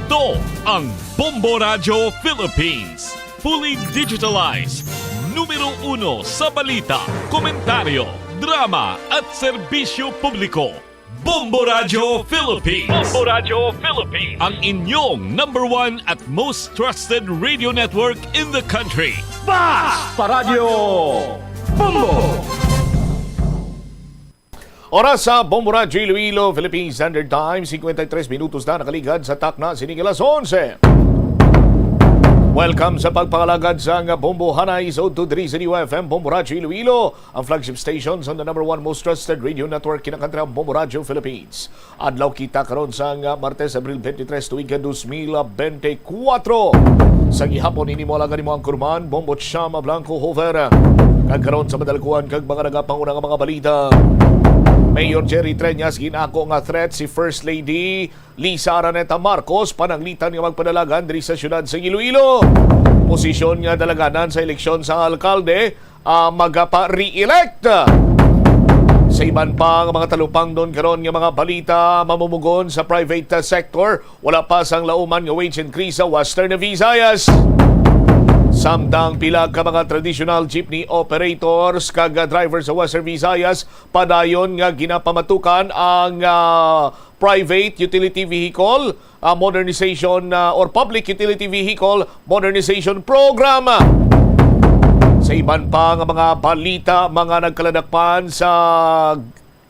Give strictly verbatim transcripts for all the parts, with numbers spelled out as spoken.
Ito ang Bombo Radyo Philippines. Fully digitalized. Numero uno sa balita, komentaryo, drama at serbisyo publiko. Bombo Radyo Philippines. Bombo Radyo Philippines. Ang inyong number one at most trusted radio network in the country. Basta Radyo Bombo! Oras sa Bombo Radyo Iloilo, Philippine Standard Time, cincuenta y tres minutos na nakaligad sa takna sining alas onse. Welcome sa pagpangalagad sang Bombo Hanay sa udto diri sa New F M Bombo Radyo Iloilo, ang flagship station sa the number one most trusted radio network kinakantri ang Bombo Radyo Philippines. Adlaw kita karon sang Martes, Abril twenty-three, tuig ka dos mil bente kuwatro. Sa gihapon ini mo alagan mo ang kurman, Bombo Chama Blanco Hofer. Kag karon sa madalkuhan kag mga nagapanguna nga mga balita. Mayor Jerry Treñas ginako nga threat si First Lady Lisa Araneta Marcos pananglitan nga magpadalagan diri sa siyudad sa Iloilo. Posisyon nga dalaganan sa eleksyon sa alkalde, ah, magapa-re-elect. Sa iban pa nga mga talupangnon karon nga mga balita, mamumugon sa private sector, wala pa sang lauman nga wage increase sa Western Visayas. Samtang pila ka mga traditional jeepney operators kag drivers sa Western Visayas padayon nga ginapamatukan ang, ah, private utility vehicle, ah, modernization, ah, or public utility vehicle modernization program. Sa iban pa nga mga balita, mga nagkaladakpan sa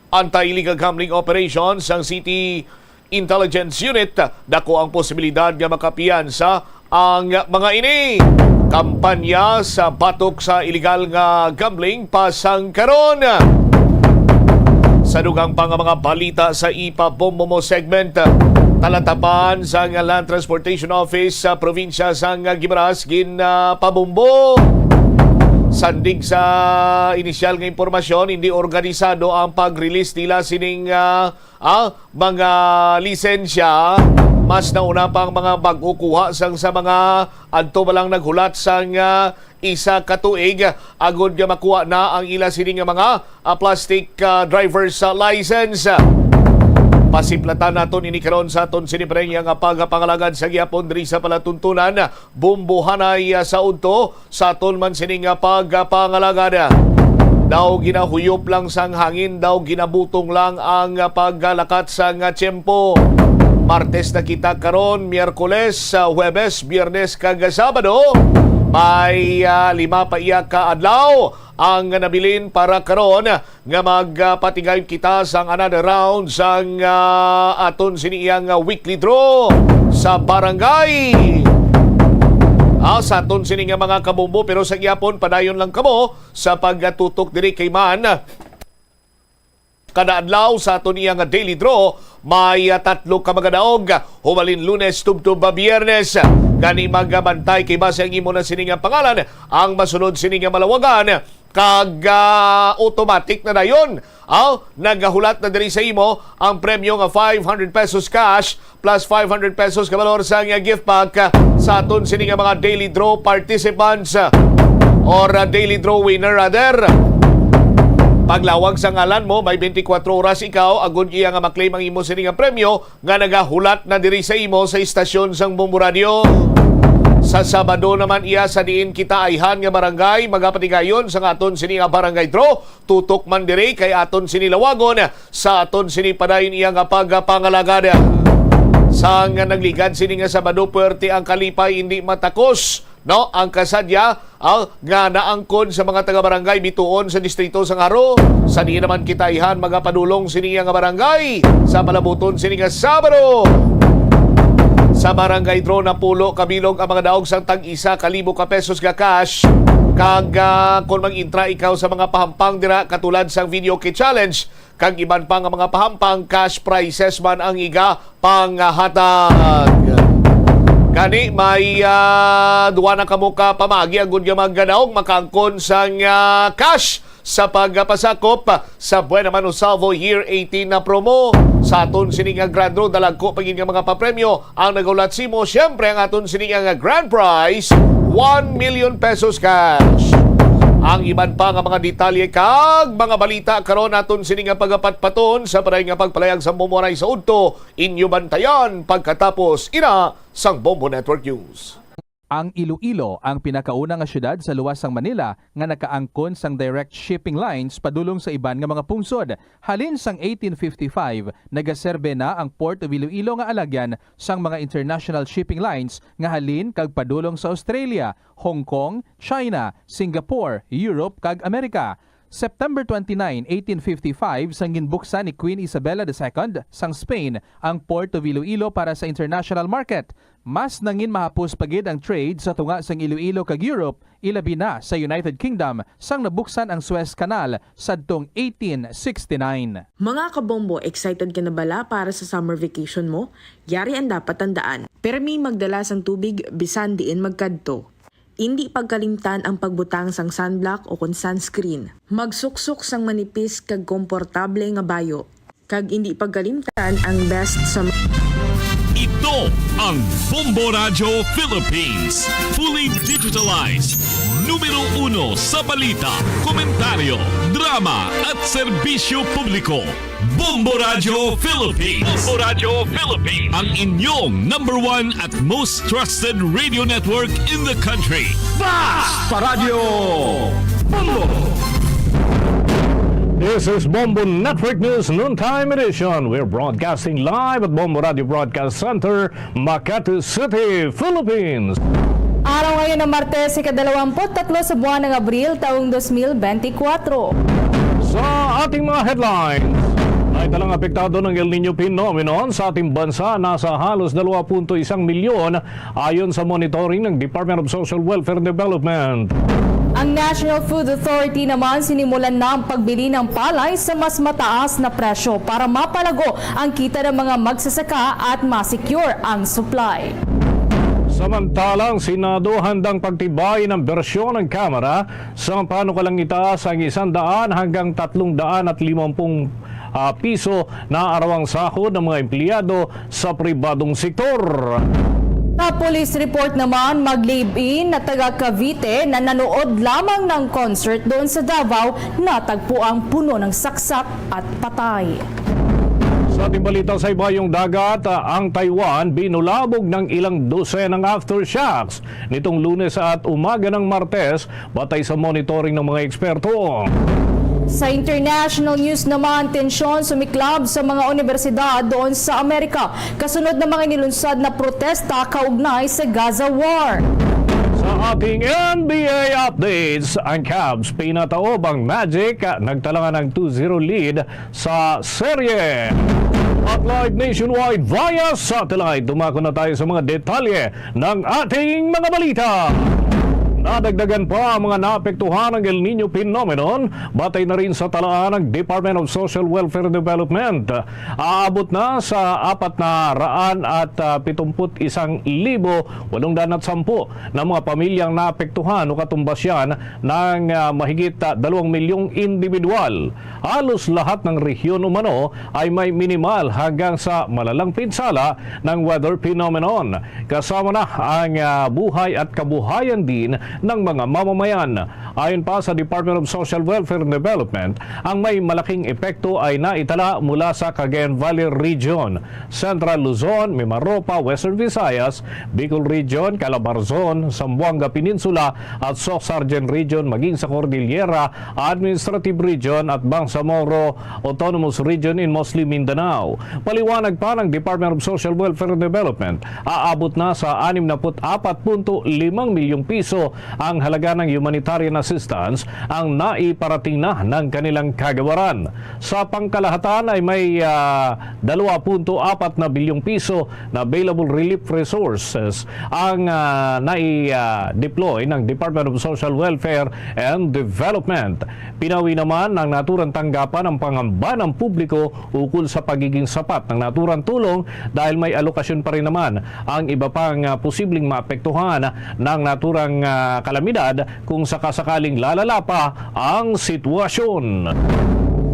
anti-illegal gambling operations sang City Intelligence Unit, dako ang posibilidad nga makapiyansa ang mga ini. Kampanya sa batok sa illegal nga gambling pasang karon. Sa dugang pa nga mga balita sa Ipabombo Mo segment, talatapan sang Land Transportation Office sa probinsya sang Guimaras ginpabombo. Sandig sa inisyal nga impormasyon, hindi organisado ang pag-release nila sining, ah, ah, mga lisensya. Mas nauna pa ang mga bag-o kuha sang sa mga adto pa lang naghulat sang, ah, isa ka tuig, agod nga makuha na ang ila sini nga mga, ah, plastic, ah, driver's, ah, license. Pasiplatan naton ini karon sa aton sini, pre, nga pagapangalagad sa gihapon diri sa palatuntunan. Bombo Hanay, ah, sa udto sa aton man sini nga pagapangalagad. Daw ginahuyop lang sang hangin, daw ginabutong lang ang, ah, paglakat sang, ah, tiyempo. Martes na kita karon, Miyerkules, ah, Huwebes, Biyernes, kag Sabado. May, ah, lima pa iya ka adlaw ang nabilin para karon nga magpatigayon kita sang another round sang, ah, aton sini iyang, ah, weekly draw sa barangay. Ah, sa aton sini nga mga kabombo, pero sa gihapon, padayon lang kamo sa pagtutok diri kay man. Kada adlaw sa aton iya nga daily draw, may, ah, tatlo ka mga daog, hubalin Lunes tubtob ba Biyernes. Gani, magabantay kay basi ang imo na sini nga pangalan ang masunod sini nga malawagan, kag, ah, automatic na dayon, aw, nagahulat na diri sa imo ang premyo nga five hundred pesos cash plus five hundred pesos ka balor sang gift pack, ah, sa aton sini nga mga daily draw participants, ah, or, ah, daily draw winner rather. Paglawag sa ngalan mo, may twenty-four oras ikaw agud iya nga maklaim ang imo sini nga premyo nga nagahulat na diri sa imo sa istasyon sang Bombo Radio. Sa Sabado naman iya, sa diin kita ayhan nga barangay magapatigayon sa aton sini nga barangay draw. Tutok man diri kay aton sini lawagon sa aton sini padayon iya nga pagpangalagad. Sang nagligad sini nga Sabado, puwerte ang kalipay, indi matakos, no, ang kasadya, ah, nga naangkon sa mga taga-barangay bituon sa distrito sang Jaro. Sa diin naman kita ayhan magapadulong sini iya nga barangay sa palabuton sini nga Sabado. Sa barangay draw, napulo ka bilog ang mga daog sang tag-isa ka libo ka pesos nga cash. Kag, ah, kung mag-intra ikaw sa mga pahampang dira, katulad sang video key challenge kag iban pa nga mga pahampang, cash prizes man ang iga panghatag. Gani, may, ah, duwa na kamo ka pamaagi agud nga magkadaog makaangkon sang, ah, cash sa pagpasakop sa Buena Mano Salvo Year eighteen na promo. Sa aton sini nga grand draw, dalagko pa gid nga mga papremyo ang nagaulat simo. Siyempre, ang aton sini nga grand prize, one million pesos cash. Ang iban pa nga mga detalye kag mga balita karon aton sini nga pagapatpaton sa paray nga pagpalayag sa Bombo Ray sa udto, inyo bantayan pagkatapos ina sang Bombo Network News. Ang Iloilo ang pinakauna nga siyudad sa luwas sang Manila nga nakaangkon sang direct shipping lines padulong sa iban nga mga pungsod. Halin sang eighteen fifty-five, nagaserbe na ang Port of Iloilo nga alagyan sang mga international shipping lines nga halin kag padulong sa Australia, Hong Kong, China, Singapore, Europe, kag Amerika. September twenty-nine, eighteen fifty-five, sang ginbuksan ni Queen Isabella the Second sang Spain ang Port of Iloilo para sa international market. Mas nangin mahapos pa gid ang trade sa tunga sang Iloilo kag Europe, ilabi na sa United Kingdom, sang nabuksan ang Suez Canal sadtong eighteen sixty-nine. Mga kabombo, excited ka na bala para sa summer vacation mo? Yari ang dapat tandaan. Permi magdala sang tubig bisan diin magkadto. Indi pagkalimtan ang pagbutang sang sunblock o kon sunscreen. Magsuksok sang manipis kag komportable nga bayo. Kag indi pagkalimtan ang best sa Ito ang Bombo Radyo Philippines. Fully digitalized. Numero uno sa balita, komentaryo, drama, at serbisyo publiko. Bombo Radyo Philippines. Bombo Radyo Philippines. Ang inyong number one at most trusted radio network in the country. Fast Paradyo Bombo! This is Bombo Network News Noontime Edition. We're broadcasting live at Bombo Radio Broadcast Center, Makati City, Philippines. Araw ngayon na Martes, ikadalawamput tatlo sa buwan ng Abril, taong dos mil benti kwatro. Sa ating mga headlines, ay talang apektado ng El Niño phenomenon sa ating bansa, nasa halos dalawa punto isang milyon ayon sa monitoring ng Department of Social Welfare and Development. Ang National Food Authority naman sinimulan na ang pagbili ng palay sa mas mataas na presyo para mapalago ang kita ng mga magsasaka at ma-secure ang supply. Samantala, ang Senado handang pagtibayin ang bersyon ng Kamara sa panukalang itaas ang isang daan hanggang tatlong daan at limampung, ah, piso na arawang sahod ng mga empleyado sa pribadong sektor. Sa police report naman, mag-live-in na taga Cavite na nanood lamang ng concert doon sa Davao, natagpo ang puno ng saksak at patay. Sa ating balita sa ibayong dagat, ah, ang Taiwan binulabog ng ilang dosenang aftershocks nitong Lunes at umaga ng Martes, batay sa monitoring ng mga eksperto. Sa international news naman, tensyon sumiklab sa mga unibersidad doon sa Amerika, kasunod ng mga inilunsad na protesta kaugnay sa Gaza war. Sa ating N B A updates, ang Cavs pinataob ang Magic, nagtalangan ng two zero lead sa serye. At live nationwide via satellite, dumako na tayo sa mga detalye ng ating mga balita. Nadagdagan pa ang mga naapektuhan ng El Niño phenomenon, batay na rin sa talaan ng Department of Social Welfare and Development. Aabot na sa apat na raan at, ah, pitumput isang libo walong daan at sampu na mga pamilyang naapektuhan o katumbas yan ng, ah, mahigit, ah, dalawang milyong individual. Halos lahat ng rehiyon umano ay may minimal hanggang sa malalang pinsala ng weather phenomenon. Kasama na ang, ah, buhay at kabuhayan din ng mga mamamayan. Ayon pa sa Department of Social Welfare and Development, ang may malaking epekto ay naitala mula sa Cagayan Valley Region, Central Luzon, Mimaropa, Western Visayas, Bicol Region, Calabarzon, Zamboanga Peninsula, at Soccsksargen Region, maging sa Cordillera Administrative Region at Bangsamoro Autonomous Region in Mostly Mindanao. Paliwanag pa ng Department of Social Welfare and Development, aabot na sa anim na put apat punto limang milyong piso ang halaga ng humanitarian assistance ang naiparating na ng kanilang kagawaran. Sa pangkalahatan ay may, ah, dalawa punto apat na bilyong piso na available relief resources ang, ah, nai, ah, deploy ng Department of Social Welfare and Development. Pinawi naman ng naturang tanggapan ang pangamba ng publiko ukol sa pagiging sapat ng naturang tulong dahil may alokasyon pa rin naman ang iba pang, ah, posibleng maapektuhan ng naturang, ah, kalamidad kung sakasakaling lalala pa ang sitwasyon.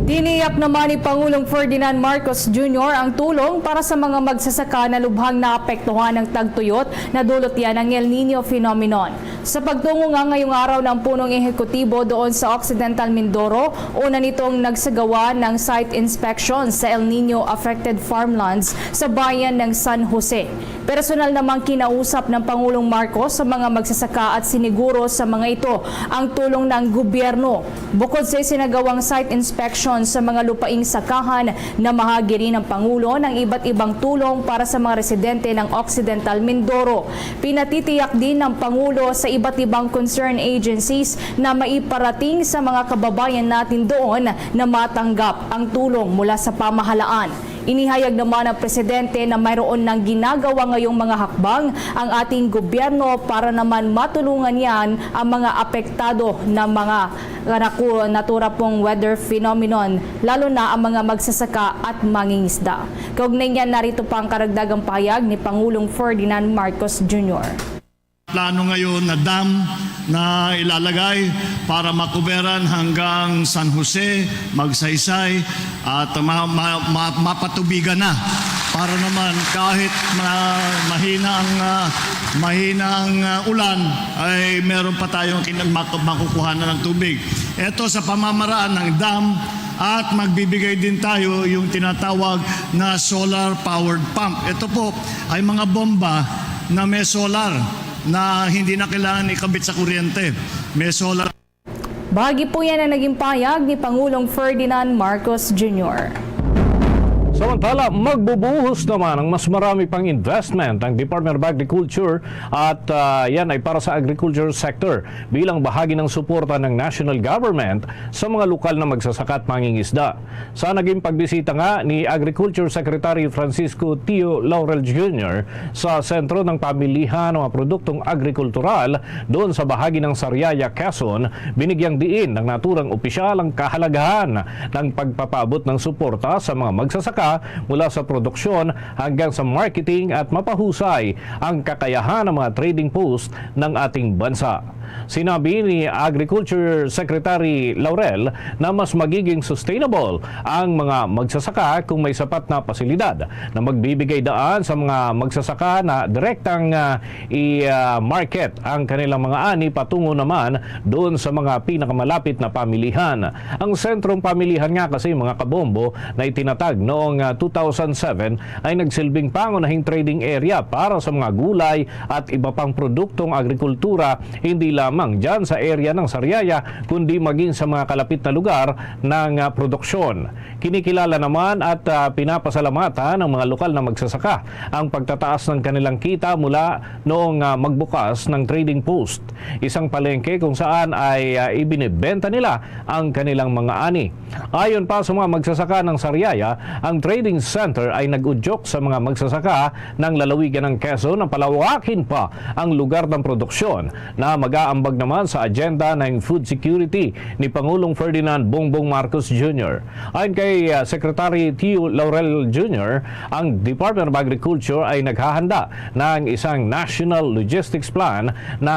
Tiniyak naman ni Pangulong Ferdinand Marcos Junior ang tulong para sa mga magsasaka na lubhang naapektuhan ng tagtuyot na dulot niya ng El Niño phenomenon. Sa pagtungo nga ngayong araw ng punong ehekutibo doon sa Occidental Mindoro, una nitong nagsagawa ng site inspection sa El Niño affected farmlands sa bayan ng San Jose. Personal namang kinausap ng Pangulong Marcos sa mga magsasaka at siniguro sa mga ito ang tulong ng gobyerno. Bukod sa isinagawang site inspection sa mga lupaing sakahan, namahagi rin ng Pangulo ng iba't ibang tulong para sa mga residente ng Occidental Mindoro. Pinatitiyak din ng Pangulo sa iba't ibang concern agencies na maiparating sa mga kababayan natin doon na matanggap ang tulong mula sa pamahalaan. Inihayag naman ng Presidente na mayroon ng ginagawa ngayong mga hakbang ang ating gobyerno para naman matulungan niyan ang mga apektado ng mga naku-, natura pong weather phenomenon, lalo na ang mga magsasaka at mangingisda. Kaugnay niyan, narito pa ang karagdagang pahayag ni Pangulong Ferdinand Marcos Junior. Plano ngayon na dam na ilalagay para makuberan hanggang San Jose, Magsaysay, at ma-, ma-, ma-, mapatubigan na. Para naman kahit ma-, mahina ang, ah, mahina ang, ah, ulan, ay meron pa tayong kin-, mak-, makukuhanan ng tubig. Ito sa pamamaraan ng dam at magbibigay din tayo yung tinatawag na solar powered pump. Ito po ay mga bomba na may solar na hindi na kailangan ikabit sa kuryente. May solar. Bahagi po yan ang naging payag ni Pangulong Ferdinand Marcos Junior. Samantala, magbubuhos naman ang mas marami pang investment ang Department of Agriculture at, ah, yan ay para sa agriculture sector bilang bahagi ng suporta ng national government sa mga lokal na magsasaka at mangingisda. Sa naging pagbisita nga ni Agriculture Secretary Francisco Tio Laurel Junior sa Sentro ng Pamilihan ng mga Produktong Agrikultural doon sa bahagi ng Sariaya, Quezon, binigyang diin ng naturang opisyal ang kahalagahan ng pagpapaabot ng suporta sa mga magsasaka mula sa produksyon hanggang sa marketing at mapahusay ang kakayahan ng mga trading post ng ating bansa. Sinabi ni Agriculture Secretary Laurel na mas magiging sustainable ang mga magsasaka kung may sapat na pasilidad na magbibigay daan sa mga magsasaka na direktang, ah, i-market ang kanilang mga ani patungo naman doon sa mga pinakamalapit na pamilihan. Ang sentrong pamilihan nga kasi, mga kabombo, na itinatag noong, ah, two thousand seven ay nagsilbing pangunahing trading area para sa mga gulay at iba pang produktong agrikultura, hindi lamang dyan sa area ng Sariaya, kundi maging sa mga kalapit na lugar ng, ah, produksyon. Kinikilala naman at, ah, pinapasalamatan ng mga lokal na magsasaka ang pagtataas ng kanilang kita mula noong, ah, magbukas ng trading post, isang palengke kung saan ay, ah, ibinebenta nila ang kanilang mga ani. Ayon pa sa mga magsasaka ng Sariaya, ang trading center ay nag-udyok sa mga magsasaka ng lalawigan ng Quezon na palawakin pa ang lugar ng produksyon na mag-aambag naman sa agenda ng food security ni Pangulong Ferdinand Bongbong Marcos Junior. Ayon kay, ah, Secretary Tio Laurel Junior, ang Department of Agriculture ay naghahanda ng isang national logistics plan na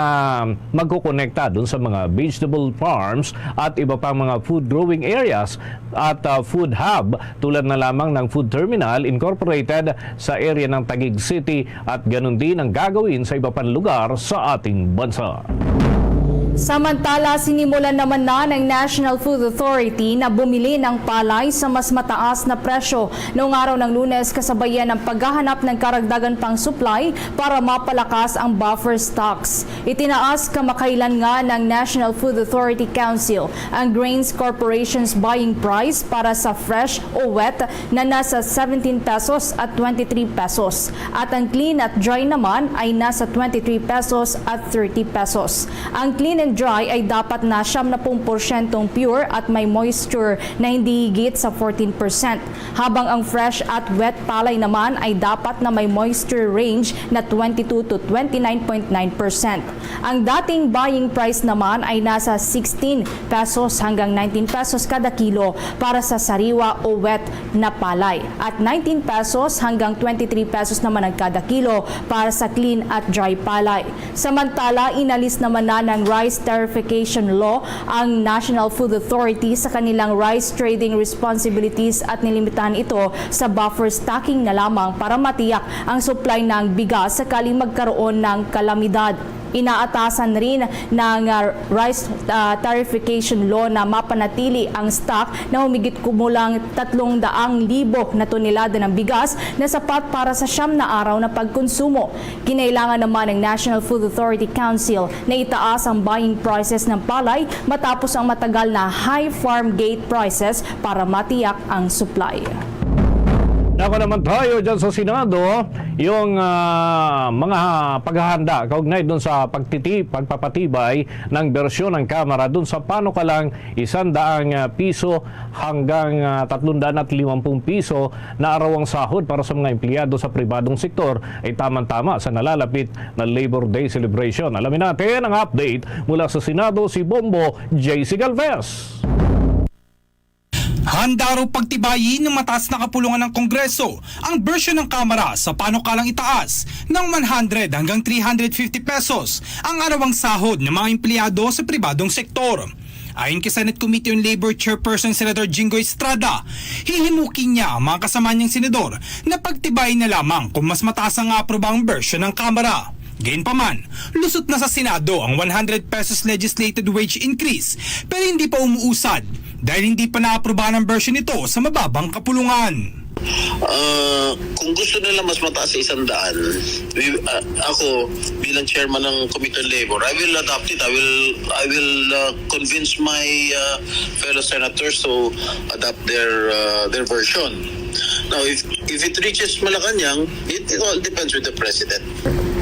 magkukonekta dun sa mga vegetable farms at iba pang mga food growing areas at, ah, food hub, tulad na lamang ng Food Terminal Incorporated sa area ng Taguig City, at ganun din ang gagawin sa iba pang lugar sa ating bansa. Samantala, sinimulan naman na ng National Food Authority na bumili ng palay sa mas mataas na presyo noong araw ng Lunes, kasabayan ng paghahanap ng karagdagan pang supply para mapalakas ang buffer stocks. Itinaas kamakailan nga ng National Food Authority Council ang Grains Corporation's buying price para sa fresh o wet na nasa seventeen pesos at twenty-three pesos, at ang clean at dry naman ay nasa twenty-three pesos at thirty pesos. Ang clean and dry ay dapat na siyam na pung porsyentong pure at may moisture na hindi higit sa fourteen percent, habang ang fresh at wet palay naman ay dapat na may moisture range na twenty-two to twenty-nine point nine percent. Ang dating buying price naman ay nasa sixteen pesos hanggang nineteen pesos kada kilo para sa sariwa o wet na palay, at nineteen pesos hanggang twenty-three pesos naman ang kada kilo para sa clean at dry palay. Samantala, inalis naman na ng Tarification Law ang National Food Authority sa kanilang rice trading responsibilities at nilimitahan ito sa buffer stocking na lamang para matiyak ang supply ng bigas sakaling magkaroon ng kalamidad. Inaatasan rin ng, ah, rice, ah, tarification law na mapanatili ang stock na humigit kumulang tatlong daang libo na tonelada ng bigas na sapat para sa siyam na araw na pagkonsumo. Kinailangan naman ng National Food Authority Council na itaas ang buying prices ng palay matapos ang matagal na high farm gate prices para matiyak ang supply. Nako naman tayo dyan sa Senado, yung ah, mga paghahanda kaugnay dun sa pagtiti, pagpapatibay ng bersyon ng Kamara dun sa panukalang isang daang ah, piso hanggang ah, tatlong daan at limampung piso na arawang sahod para sa mga empleyado sa pribadong sektor ay tamang-tama sa nalalapit na Labor Day celebration. Alamin natin ang update mula sa Senado, si Bombo J C Galvez. Handa raw pagtibayin ng mataas na kapulungan ng Kongreso ang bersyon ng Kamara sa panukalang itaas ng one hundred hanggang three hundred fifty pesos ang arawang sahod ng mga empleyado sa pribadong sektor. Ayon kay Senate Committee on Labor Chairperson Senator Jinggoy Estrada, hihimukin niya ang mga kasama niyang senador na pagtibayin na lamang kung mas mataas ang aproba ang bersyon ng Kamara. Gayunpaman, lusot na sa Senado ang one hundred pesos legislated wage increase pero hindi pa umuusad dahil hindi pa naaprubahan ang bersyon nito sa mababang kapulungan. Ah, kung gusto nila mas mataas sa isang daan, we, ah, ako bilang chairman ng Committee on Labor, I will adopt it. I will I will ah, convince my ah, fellow senators to adopt their ah, their version. Now, if if it reaches Malacañang, it, it all depends with the president.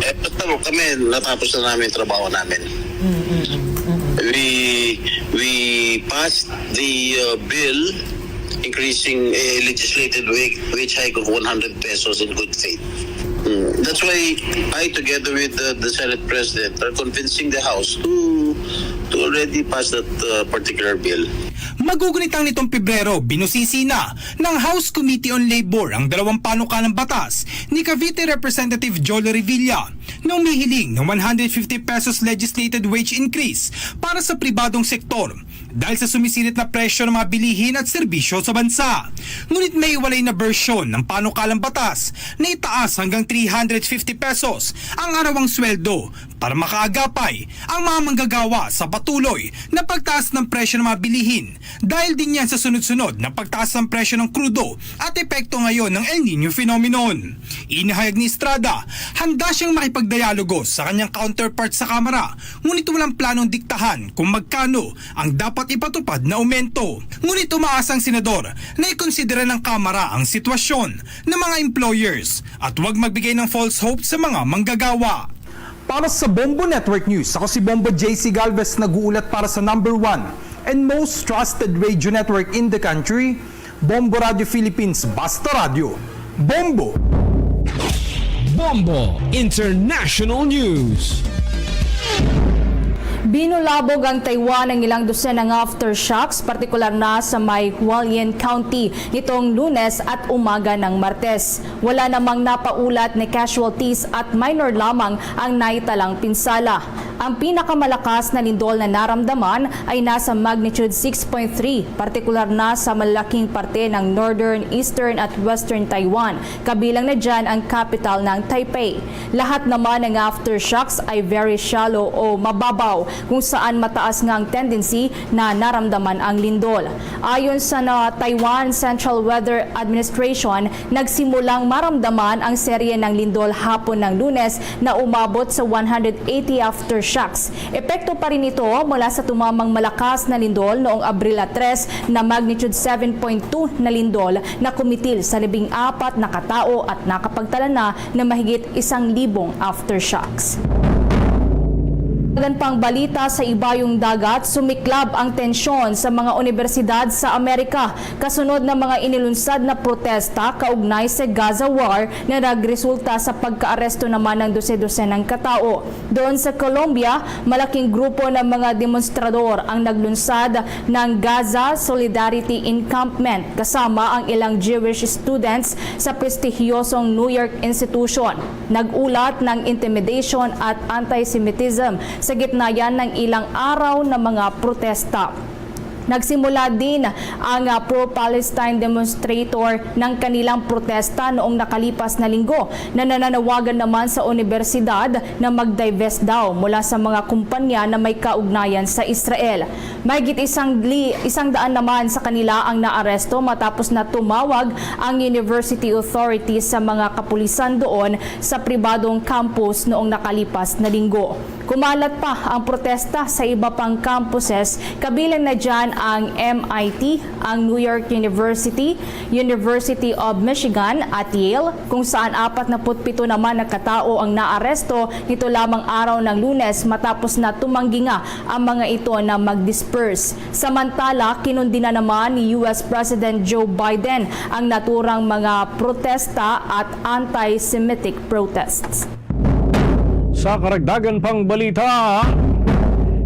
Eh, basta kami, natapos na namin yung trabaho namin. We we passed the uh, bill increasing a legislated wage, wage hike of one hundred pesos in good faith. Mm. That's why I, together with the, the Senate President, are convincing the House to to already pass that uh, particular bill. Magugunit ang nitong Pebrero, binusisi na ng House Committee on Labor ang dalawang panukalang batas ni Cavite Representative Joel Revilla na umihiling ng one hundred fifty pesos legislated wage increase para sa pribadong sektor dahil sa sumisirit na presyo ng mga bilihin at serbisyo sa bansa. Ngunit may walay na bersyon ng panukalang batas na itaas hanggang three hundred fifty pesos ang arawang sweldo para makaagapay ang mga manggagawa sa patuloy na pagtaas ng presyo ng mga bilihin dahil din yan sa sunod-sunod na pagtaas ng presyo ng krudo at epekto ngayon ng El Nino phenomenon. Inihayag ni Estrada, handa siyang makipagdialogo sa kanyang counterpart sa Kamara, ngunit walang planong diktahan kung magkano ang dapat ipatupad na aumento. Ngunit umaasa ang senador na ikonsidera ng Kamara ang sitwasyon ng mga employers at huwag magbigay ng false hope sa mga manggagawa. Para sa Bombo Network News, ako si Bombo J C Galvez, nag-uulat para sa number one and most trusted radio network in the country, Bombo Radio Philippines, Basta Radyo. Bombo! Bombo International News. Binulabog ang Taiwan ng ilang dosenang aftershocks, partikular na sa may Hualien County, nitong Lunes at umaga ng Martes. Wala namang napaulat na casualties at minor lamang ang naitalang pinsala. Ang pinakamalakas na lindol na naramdaman ay nasa magnitude six point three, partikular na sa malalaking parte ng northern, eastern at western Taiwan, kabilang na dyan ang capital ng Taipei. Lahat naman ng aftershocks ay very shallow o mababaw, kung saan mataas nga ang tendency na naramdaman ang lindol. Ayon sa na Taiwan Central Weather Administration, nagsimulang maramdaman ang serye ng lindol hapon ng Lunes na umabot sa one hundred eighty aftershocks. Epekto pa rin ito mula sa tumamang malakas na lindol noong Abril a tres na magnitude seven point two na lindol na kumitil sa labing apat na katao at nakapagtala na na mahigit isang libong aftershocks. Dagan pang balita. Sa ibayong dagat, sumiklab ang tensyon sa mga unibersidad sa Amerika kasunod ng mga inilunsad na protesta kaugnay sa Gaza war na nagresulta sa pagkaaresto naman ng dose-dosenang katao. Doon sa Colombia, malaking grupo ng mga demonstrador ang naglunsad ng Gaza Solidarity Encampment kasama ang ilang Jewish students sa prestihiyosong New York institution. Nag-ulat ng intimidation at anti-Semitism sa gitna yan ng ilang araw na mga protesta. Nagsimula din ang, ah, pro-Palestine demonstrator ng kanilang protesta noong nakalipas na linggo, na nananawagan naman sa unibersidad na mag-divest daw mula sa mga kumpanya na may kaugnayan sa Israel. Mahigit isang li-, isang daan naman sa kanila ang naaresto matapos na tumawag ang university authorities sa mga kapulisan doon sa pribadong campus noong nakalipas na linggo. Kumalat pa ang protesta sa iba pang campuses, kabilang na dyan ang M I T, ang New York University, University of Michigan at Yale, kung saan apat na put pito naman na katao ang naaresto nito lamang araw ng Lunes matapos na tumanggi nga ang mga ito na mag-disperse. Samantala, kinundi na naman ni U S President Joe Biden ang naturang mga protesta at anti-Semitic protests. Sa karagdagan pang balita,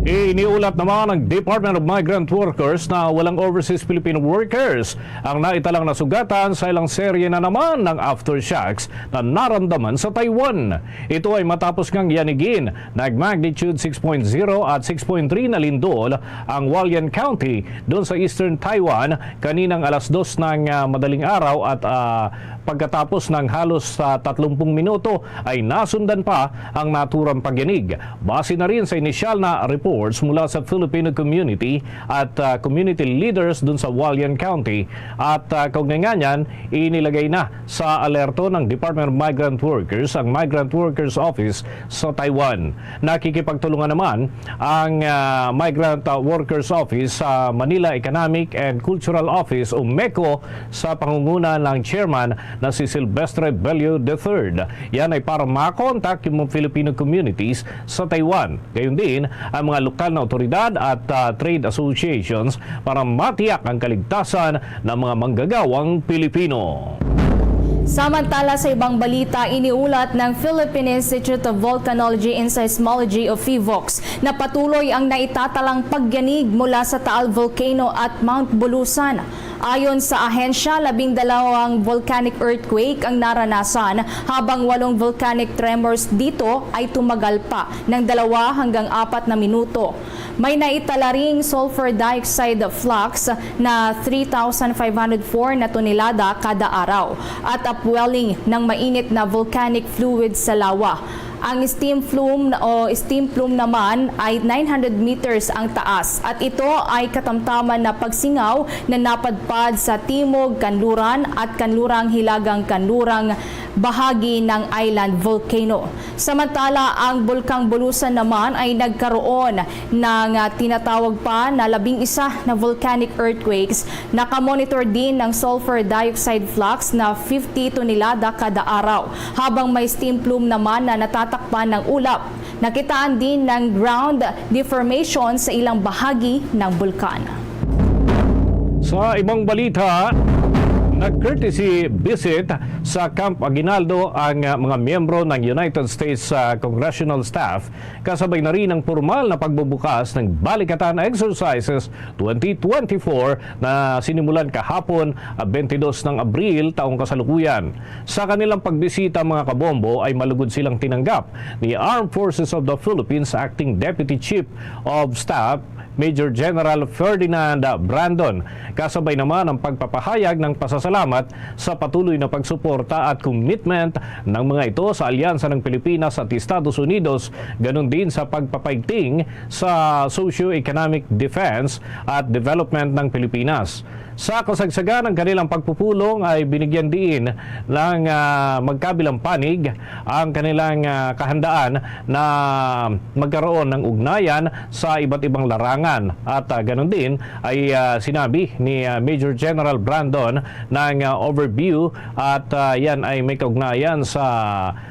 iniulat naman ng Department of Migrant Workers na walang overseas Filipino workers ang naitalang nasugatan sa ilang serye na naman ng aftershocks na naramdaman sa Taiwan. Ito ay matapos ngang yanigin nag-magnitude six point zero at six point three na lindol ang Hualien County doon sa eastern Taiwan kaninang alas dos ng, ah, madaling araw at, ah, pagkatapos ng halos, ah, tatlumpung minuto ay nasundan pa ang naturang pagyanig. Base na rin sa inisyal na reports mula sa Filipino community at, ah, community leaders dun sa Hualien County at, ah, kaugnay nga niyan, inilagay na sa alerto ng Department of Migrant Workers ang Migrant Workers Office sa Taiwan. Nakikipagtulungan naman ang, ah, Migrant, ah, Workers Office sa Manila Economic and Cultural Office o MECO sa pangunguna ng chairman na si Silvestre Bello the third. Yan ay para makontak yung mga Filipino communities sa Taiwan. Gayon din ang mga lokal na otoridad at, ah, trade associations para matiyak ang kaligtasan ng mga manggagawang Pilipino. Samantala, sa ibang balita, iniulat ng Philippine Institute of Volcanology and Seismology o PHIVOLCS na patuloy ang naitatalang pagyanig mula sa Taal Volcano at Mount Bulusan. Ayon sa ahensya, labing dalawang volcanic earthquake ang naranasan, habang walong volcanic tremors dito ay tumagal pa ng dalawa hanggang apat na minuto. May naitala ring sulfur dioxide flux na three thousand five hundred four na tonelada kada araw at upwelling ng mainit na volcanic fluid sa lawa. Ang steam plume o steam plume naman ay nine hundred meters ang taas at ito ay katamtaman na pagsingaw na napadpad sa timog kanluran at kanlurang hilagang kanlurang bahagi ng island volcano. Samantala, ang Bulkang Bulusan naman ay nagkaroon ng, ah, tinatawag pa na labing isa na volcanic earthquakes. Nakamonitor din ng sulfur dioxide flux na fifty tonelada kada araw, habang may steam plume naman na natatakpan ng ulap. Nakitaan din ng ground deformation sa ilang bahagi ng bulkan. Sa ibang balita, nag-courtesy visit sa Camp Aguinaldo ang, ah, mga miyembro ng United States, ah, Congressional Staff, kasabay na rin ang formal na pagbubukas ng Balikatan Exercises twenty twenty-four na sinimulan kahapon, ah, twenty-dos ng Abril, taong kasalukuyan. Sa kanilang pagbisita, mga kabombo, ay malugod silang tinanggap ni Armed Forces of the Philippines Acting Deputy Chief of Staff Major General Ferdinand Brandon, kasabay naman ang pagpapahayag ng pasasalamat sa patuloy na pagsuporta at commitment ng mga ito sa alyansa ng Pilipinas at Estados Unidos, ganun din sa pagpapaigting sa socio-economic defense at development ng Pilipinas. Sa kasagsagan, ang kanilang pagpupulong ay binigyan diin ng, ah, magkabilang panig ang kanilang, ah, kahandaan na magkaroon ng ugnayan sa iba't ibang larangan. At, ah, ganun din ay, ah, sinabi ni, ah, Major General Brandon ng, ah, overview at, ah, yan ay may kaugnayan sa,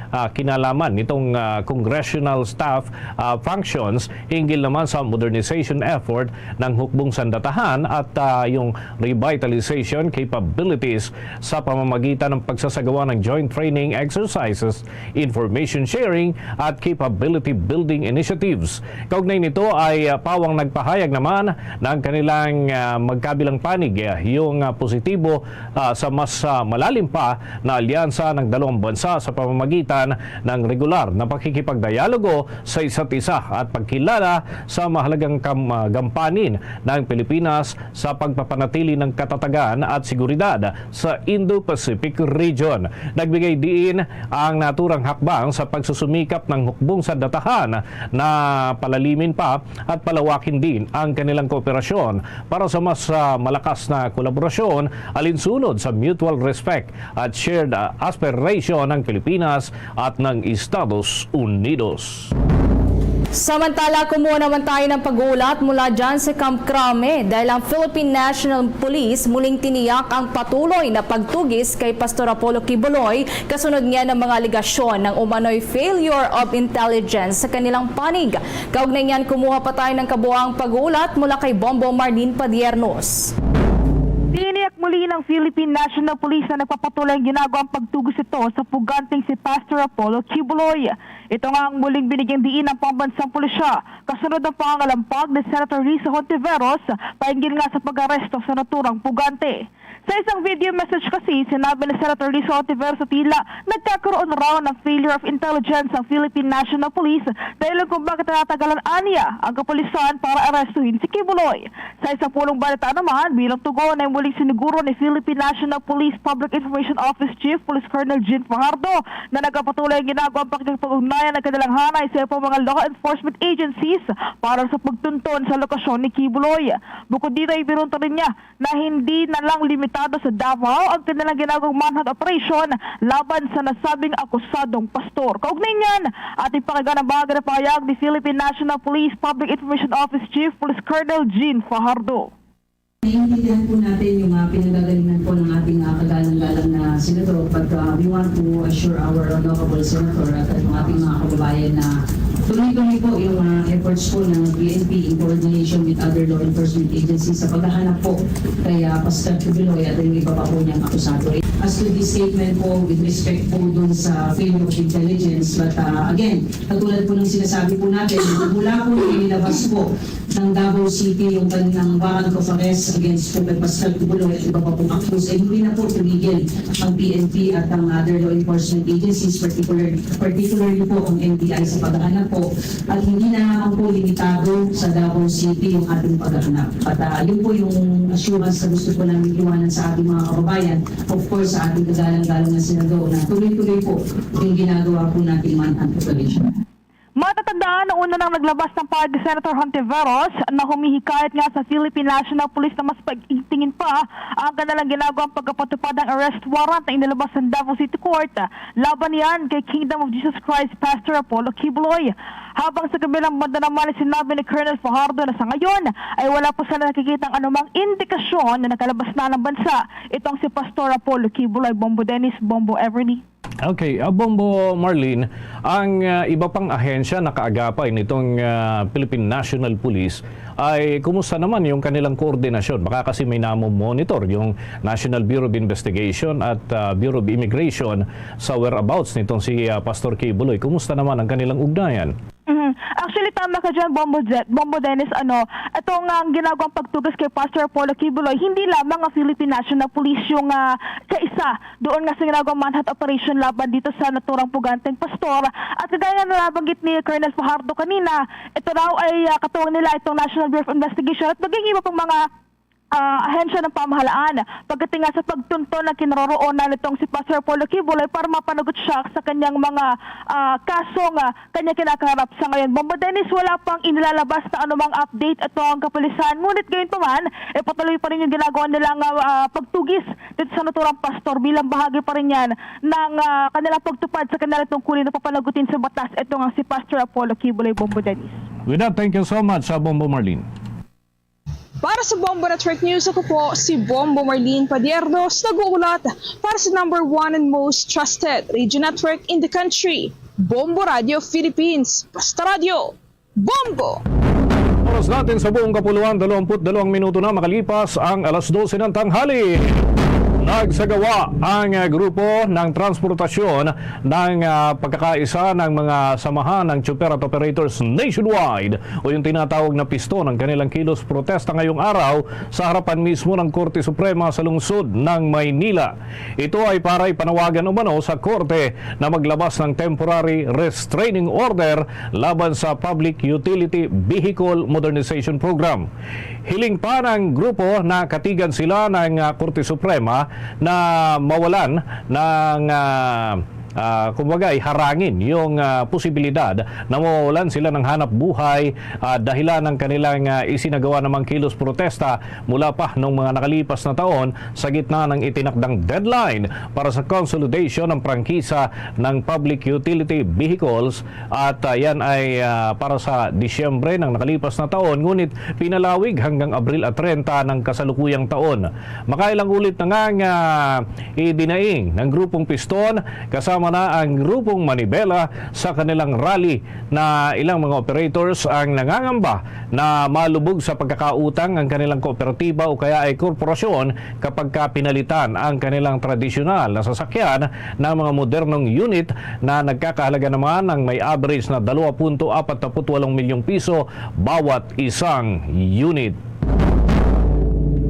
ah, kinalaman nitong, ah, congressional staff, ah, functions hinggil naman sa modernization effort ng hukbong sandatahan at, ah, yung revitalization capabilities sa pamamagitan ng pagsasagawa ng joint training exercises, information sharing, at capability building initiatives. Kaugnay nito ay, ah, pawang nagpahayag naman ng kanilang, ah, magkabilang panig, ah, yung, ah, positibo, ah, sa mas, ah, malalim pa na alyansa ng dalawang bansa sa pamamagitan ng regular na pakikipagdialogo sa isa't isa at pagkilala sa mahalagang kam-, ah, gampanin ng Pilipinas sa pagpapanatili ng katatagan at seguridad sa Indo-Pacific region. Nagbigay diin ang naturang hakbang sa pagsusumikap ng hukbong sandatahan na palalimin pa at palawakin din ang kanilang kooperasyon para sa mas, ah, malakas na kolaborasyon alinsunod sa mutual respect at shared, ah, aspiration ng Pilipinas at ng Estados Unidos. Samantala, kumuha naman tayo ng pag-uulat mula dyan sa Camp Crame dahil ang Philippine National Police muling tiniyak ang patuloy na pagtugis kay Pastor Apollo Quiboloy kasunod niya ng mga alegasyon ng umano'y failure of intelligence sa kanilang panig. Kaugnay niyan, kumuha pa tayo ng kabuang pag-uulat mula kay Bombo Marlene Padiernos. Tiniyak muli ng Philippine National Police na nagpapatuloy ang ginagawa ang pagtugis ito sa puganteng si Pastor Apollo Quiboloy. Ito nga ang muling binigyang diin ng pambansang pulisya kasunod ng pangangalampag ni Senator Risa Hontiveros painggil nga sa pag-aresto sa naturang pugante. Sa isang video message kasi, sinabi ni Senator Risa Hontiveros na tila nagkakaroon raw ng failure of intelligence ang Philippine National Police dahilan kung bakit natatagalan aniya ang kapulisan para arestuhin si Quiboloy. Sa isang pulong balita naman, bilang tugon ay muling siniguro ni Philippine National Police Public Information Office Chief Police Colonel Jean Fajardo na nagapatuloy ang ginagawa ang pakikipag-ugnayan ng kanilang hanay sa iba pang mga law enforcement agencies para sa pagtunton sa lokasyon ni Quiboloy. Bukod dito, ibinunto rin niya na hindi na lang limitado sa Davao ang kanilang ginagawang manhunt operation laban sa nasabing akusadong pastor. Kaugnay niyan, ating pakinggan ang bahagi ng pahayag ni Philippine National Police Public Information Office Chief Police Colonel Jean Fajardo. Naiintindihan po natin yung, ah, pinanggagalingan po ng ating, ah, kagalang-galang na senador, but, ah, we want to assure our honorable senator at ang ating mga kababayan na tuloy-tuloy po yung, ah, efforts po ng P N P in coordination with other law enforcement agencies sa paghahanap po kay, ah, Pastor Quiboloy at yung iba pa po niyang akusado. As to the statement po with respect po dun sa failure of intelligence, but, ah, again, katulad po ng sinasabi po natin, mula po nung inilabas po ng Davao City yung kanilang warrant of arrest against po kay Pastor Quiboloy at iba pa pong accused, ay hindi na po tumigil ang P N P at ang other law enforcement agencies, particular, particularly po ang N B I sa paghahanap po. At hindi na lamang po limitado sa Davao City yung ating paghahanap. At, ah, yun po yung assurance na gusto po namin iwanan sa ating mga kababayan, of course, sa ating kagalang-galang na senador na tuloy-tuloy po yung ginagawa po nating manhunt operation. Matatandaan na una nang naglabas ng pahayag si Senator Hontiveros na humihikayat nga sa Philippine National Police na mas pag-ingtingin pa ang kanilang ginagawang pagkapatupad ng arrest warrant na inilabas ng Davao City Court laban niyan kay Kingdom of Jesus Christ Pastor Apollo Quiboloy. Habang sa kabilang banda naman, sinabi ni Colonel Fajardo na sa ngayon ay wala pa sila nakikitang anumang indikasyon na nakalabas na ng bansa itong si Pastor Apollo Quiboloy. Bombo Dennis, Bombo Everly. Okay, ah, Bombo Marlene, ang, ah, iba pang ahensya na kaagapay nitong, ah, Philippine National Police ay kumusta naman yung kanilang koordinasyon? Baka kasi may namo-monitor yung National Bureau of Investigation at, ah, Bureau of Immigration sa whereabouts nitong si, ah, Pastor Quiboloy. Kumusta naman ang kanilang ugnayan? Mhm. Actually, tama ka dyan, Bombo Jet, Bombo Dennis, ano, ito nga ang ginagawang pagtugis kay Pastor Apollo Quiboloy, hindi lamang ang Philippine National Police yung, ah, kaisa doon nga sa ginagawang manhunt operation laban dito sa naturang puganteng pastor. At kagaya nga nabanggit ni Colonel Fajardo kanina, ito raw ay, ah, katuwang nila itong National Bureau of Investigation at maging iba pang mga, ah, ahensya ng pamahalaan pagdating nga sa pagtunton ng kinaroroonan nitong si Pastor Apollo Quiboloy para mapanagot siya sa kanyang mga, ah, kaso nga kanya kinakaharap sa ngayon. Bombo Dennis, wala pang inilalabas na anumang update ito ang kapulisan. Ngunit gayon pa man, eh, patuloy pa rin yung ginagawa nilang, ah, pagtugis dito sa naturang pastor bilang bahagi pa rin yan ng, ah, kanilang pagtupad sa kanilang tungkulin na papanagutin sa batas. Ito nga si Pastor Apollo Quiboloy, Bombo Dennis. With that, thank you so much, ah, Bombo Marlene. Para sa Bombo Network News, ako po si Bombo Marlene Padiernos, nag-uulat para sa number one and most trusted radio network in the country, Bombo Radio Philippines. Basta Radio, Bombo! Oras natin sa buong kapuluan, dalawampu't dalawang minuto na makalipas ang alas dose ng tanghali. Nagsagawa ang, ah, grupo ng transportasyon ng, ah, pagkakaisa ng mga samahan ng tsuper at operators nationwide o yung tinatawag na PISTO ng kanilang kilos protesta ngayong araw sa harapan mismo ng Korte Suprema sa lungsod ng Maynila. Ito ay para ipanawagan umano sa korte na maglabas ng temporary restraining order laban sa Public Utility Vehicle Modernization Program. Hiling pa ng grupo na katigan sila ng, ah, Korte Suprema na mawalan ng, ah, ah, kumbaga, ay harangin yung, ah, posibilidad na mawawalan sila ng hanap buhay, ah, dahilan ng kanilang, ah, isinagawa namang kilos protesta mula pa nung mga nakalipas na taon sa gitna ng itinakdang deadline para sa consolidation ng prangkisa ng public utility vehicles at, ah, yan ay, ah, para sa Disyembre ng nakalipas na taon, ngunit pinalawig hanggang Abril at treinta ng kasalukuyang taon. Makailang ulit na nga nga idinaing ng grupong PISTO kasama na ang grupong Manibela sa kanilang rally na ilang mga operators ang nangangamba na malubog sa pagkakautang ang kanilang kooperatiba o kaya ay korporasyon kapag ka pinalitan ang kanilang tradisyonal na sasakyan ng mga modernong unit na nagkakahalaga naman ng may average na dalawa punto apat na put walong milyong piso bawat isang unit.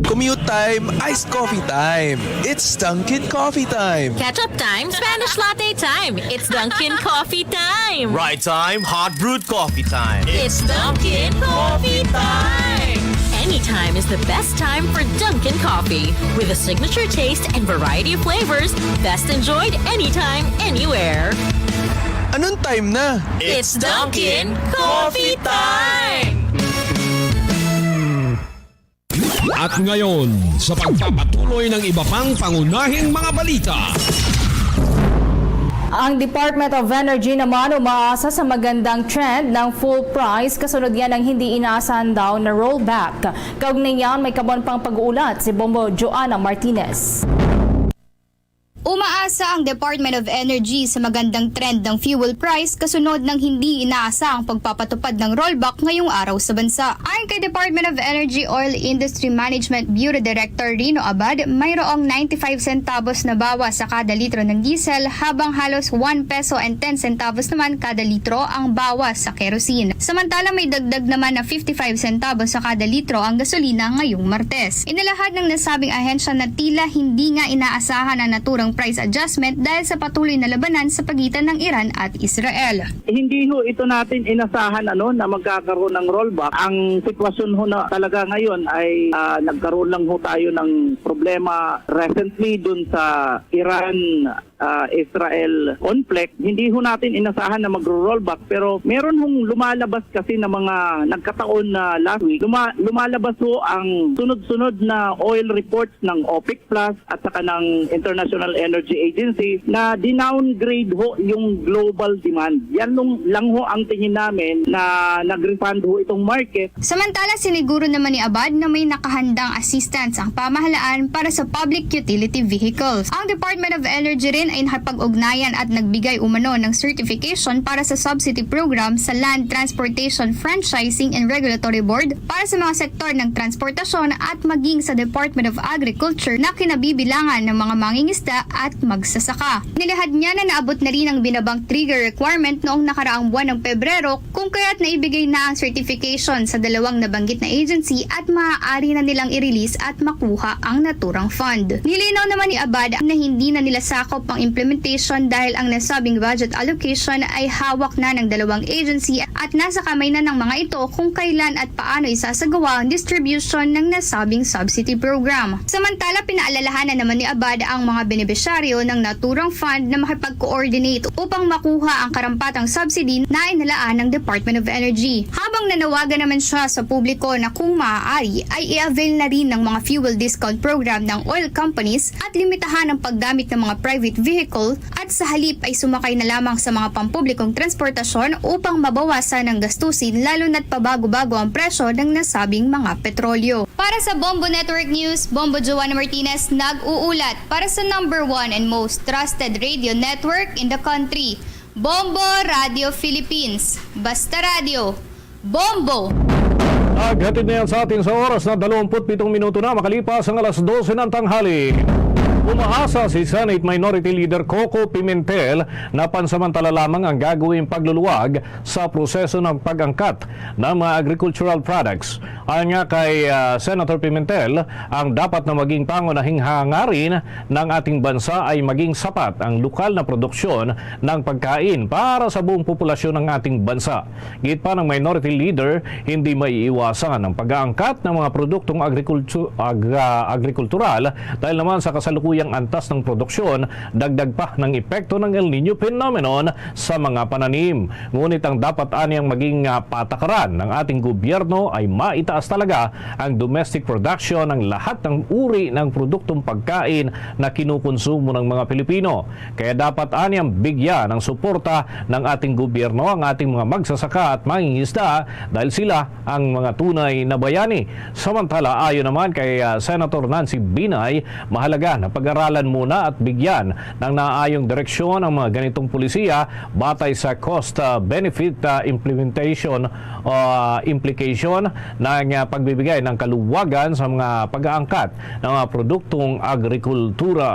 Commute time, iced coffee time. It's Dunkin' Coffee time. Ketchup time, Spanish latte time. It's Dunkin' Coffee time. Ride time, hot brewed coffee time. It's Dunkin' Coffee time. Anytime is the best time for Dunkin' Coffee. With a signature taste and variety of flavors, best enjoyed anytime, anywhere. Anong time na? It's Dunkin' Coffee time. At ngayon, sa pagpapatuloy ng iba pang pangunahing mga balita. Ang Department of Energy naman umaasa sa magandang trend ng fuel price kasunod niya ng hindi inaasahan daw na rollback. Kaugnay niyan, may kaban pang pag-uulat si Bombo Joanna Martinez. Umaasa ang Department of Energy sa magandang trend ng fuel price kasunod ng hindi inaasahang pagpapatupad ng rollback ngayong araw sa bansa. Ayon kay Department of Energy Oil Industry Management Bureau Director Rino Abad, mayroong ninety-five centavos na bawas sa kada litro ng diesel, habang halos one peso and ten centavos naman kada litro ang bawas sa kerosene. Samantala, may dagdag naman na fifty-five centavos sa kada litro ang gasolina ngayong Martes. Inilahad ng nasabing ahensya na tila hindi nga inaasahan ang naturang price adjustment dahil sa patuloy na labanan sa pagitan ng Iran at Israel. Hindi ho ito natin inasahan, ano, na magkakaroon ng rollback. Ang sitwasyon ho na talaga ngayon ay, ah, nagkaroon lang ho tayo ng problema recently dun sa Iran, ah, Israel conflict. Hindi ho natin inasahan na magro-rollback, pero meron hong lumalabas kasi na mga nagkataon na last week, luma- lumalabas ho ang sunod-sunod na oil reports ng OPEC Plus at saka ng International Energy Agency na dinowngrade ho yung global demand. Yan lung- lang ho ang tingin namin na nag-refund ho itong market. Samantala, siniguro naman ni Abad na may nakahandang assistance ang pamahalaan para sa public utility vehicles. Ang Department of Energy rin ay nakipag-ugnayan at nagbigay umano ng certification para sa subsidy program sa Land Transportation Franchising and Regulatory Board para sa mga sektor ng transportasyon at maging sa Department of Agriculture na kinabibilangan ng mga mangingisda at magsasaka. Nilahad niya na naabot na rin ang binabang trigger requirement noong nakaraang buwan ng Pebrero, kung kaya't naibigay na ang certification sa dalawang nabanggit na agency at maaari na nilang i-release at makuha ang naturang fund. Nilinaw naman ni Abad na hindi na nila sakop ang implementation dahil ang nasabing budget allocation ay hawak na ng dalawang agency at nasa kamay na ng mga ito kung kailan at paano isasagawa ang distribution ng nasabing subsidy program. Samantala, pinaalalahanan naman ni Abad ang mga benepisyaryo ng naturang fund na makipag-coordinate upang makuha ang karampatang subsidy na inilaan ng Department of Energy. Habang nanawagan naman siya sa publiko na kung maaari ay i-avail na rin ng mga fuel discount program ng oil companies at limitahan ang paggamit ng mga private vehicle at sa halip ay sumakay na lamang sa mga pampublikong transportasyon upang mabawasan ang gastusin, lalo na't pabago-bago ang presyo ng nasabing mga petrolyo. Para sa Bombo Network News, Bombo Joanna Martinez nag-uulat para sa number one and most trusted radio network in the country, Bombo Radio Philippines. Basta Radio, Bombo! Naghatid na yan sa atin sa oras na dalawampu't pitong minuto na makalipas ang alas dose ng tanghali. Umaasa si Senate Minority Leader Coco Pimentel na pansamantala lamang ang gagawing pagluluwag sa proseso ng pag-angkat ng mga agricultural products. Ayon nga kay, ah, Senator Pimentel, ang dapat na maging pangunahing hangarin ng ating bansa ay maging sapat ang lokal na produksyon ng pagkain para sa buong populasyon ng ating bansa. Giit pa ng Minority Leader, hindi maiiwasan ang pag-aangkat ng mga produktong agrikultu-, ag-, ah, agrikultural dahil naman sa kasalukuyang antas ng produksyon, dagdag pa ng epekto ng El Niño phenomenon sa mga pananim. Ngunit ang dapat anyang maging, ah, patakaran ng ating gobyerno ay maitaas talaga ang domestic production ng lahat ng uri ng produktong pagkain na kinukonsumo ng mga Pilipino. Kaya dapat anyang bigyan ng suporta ng ating gobyerno ang ating mga magsasaka at mangingisda dahil sila ang mga tunay na bayani. Samantala, ayon naman kay, ah, Senator Nancy Binay, mahalaga na pag-aralan muna at bigyan ng naayong direksyon ang mga ganitong polisiya batay sa cost, ah, benefit, ah, implementation, ah, implication ng, ah, pagbibigay ng kaluwagan sa mga pag-aangkat ng mga produktong agrikultura.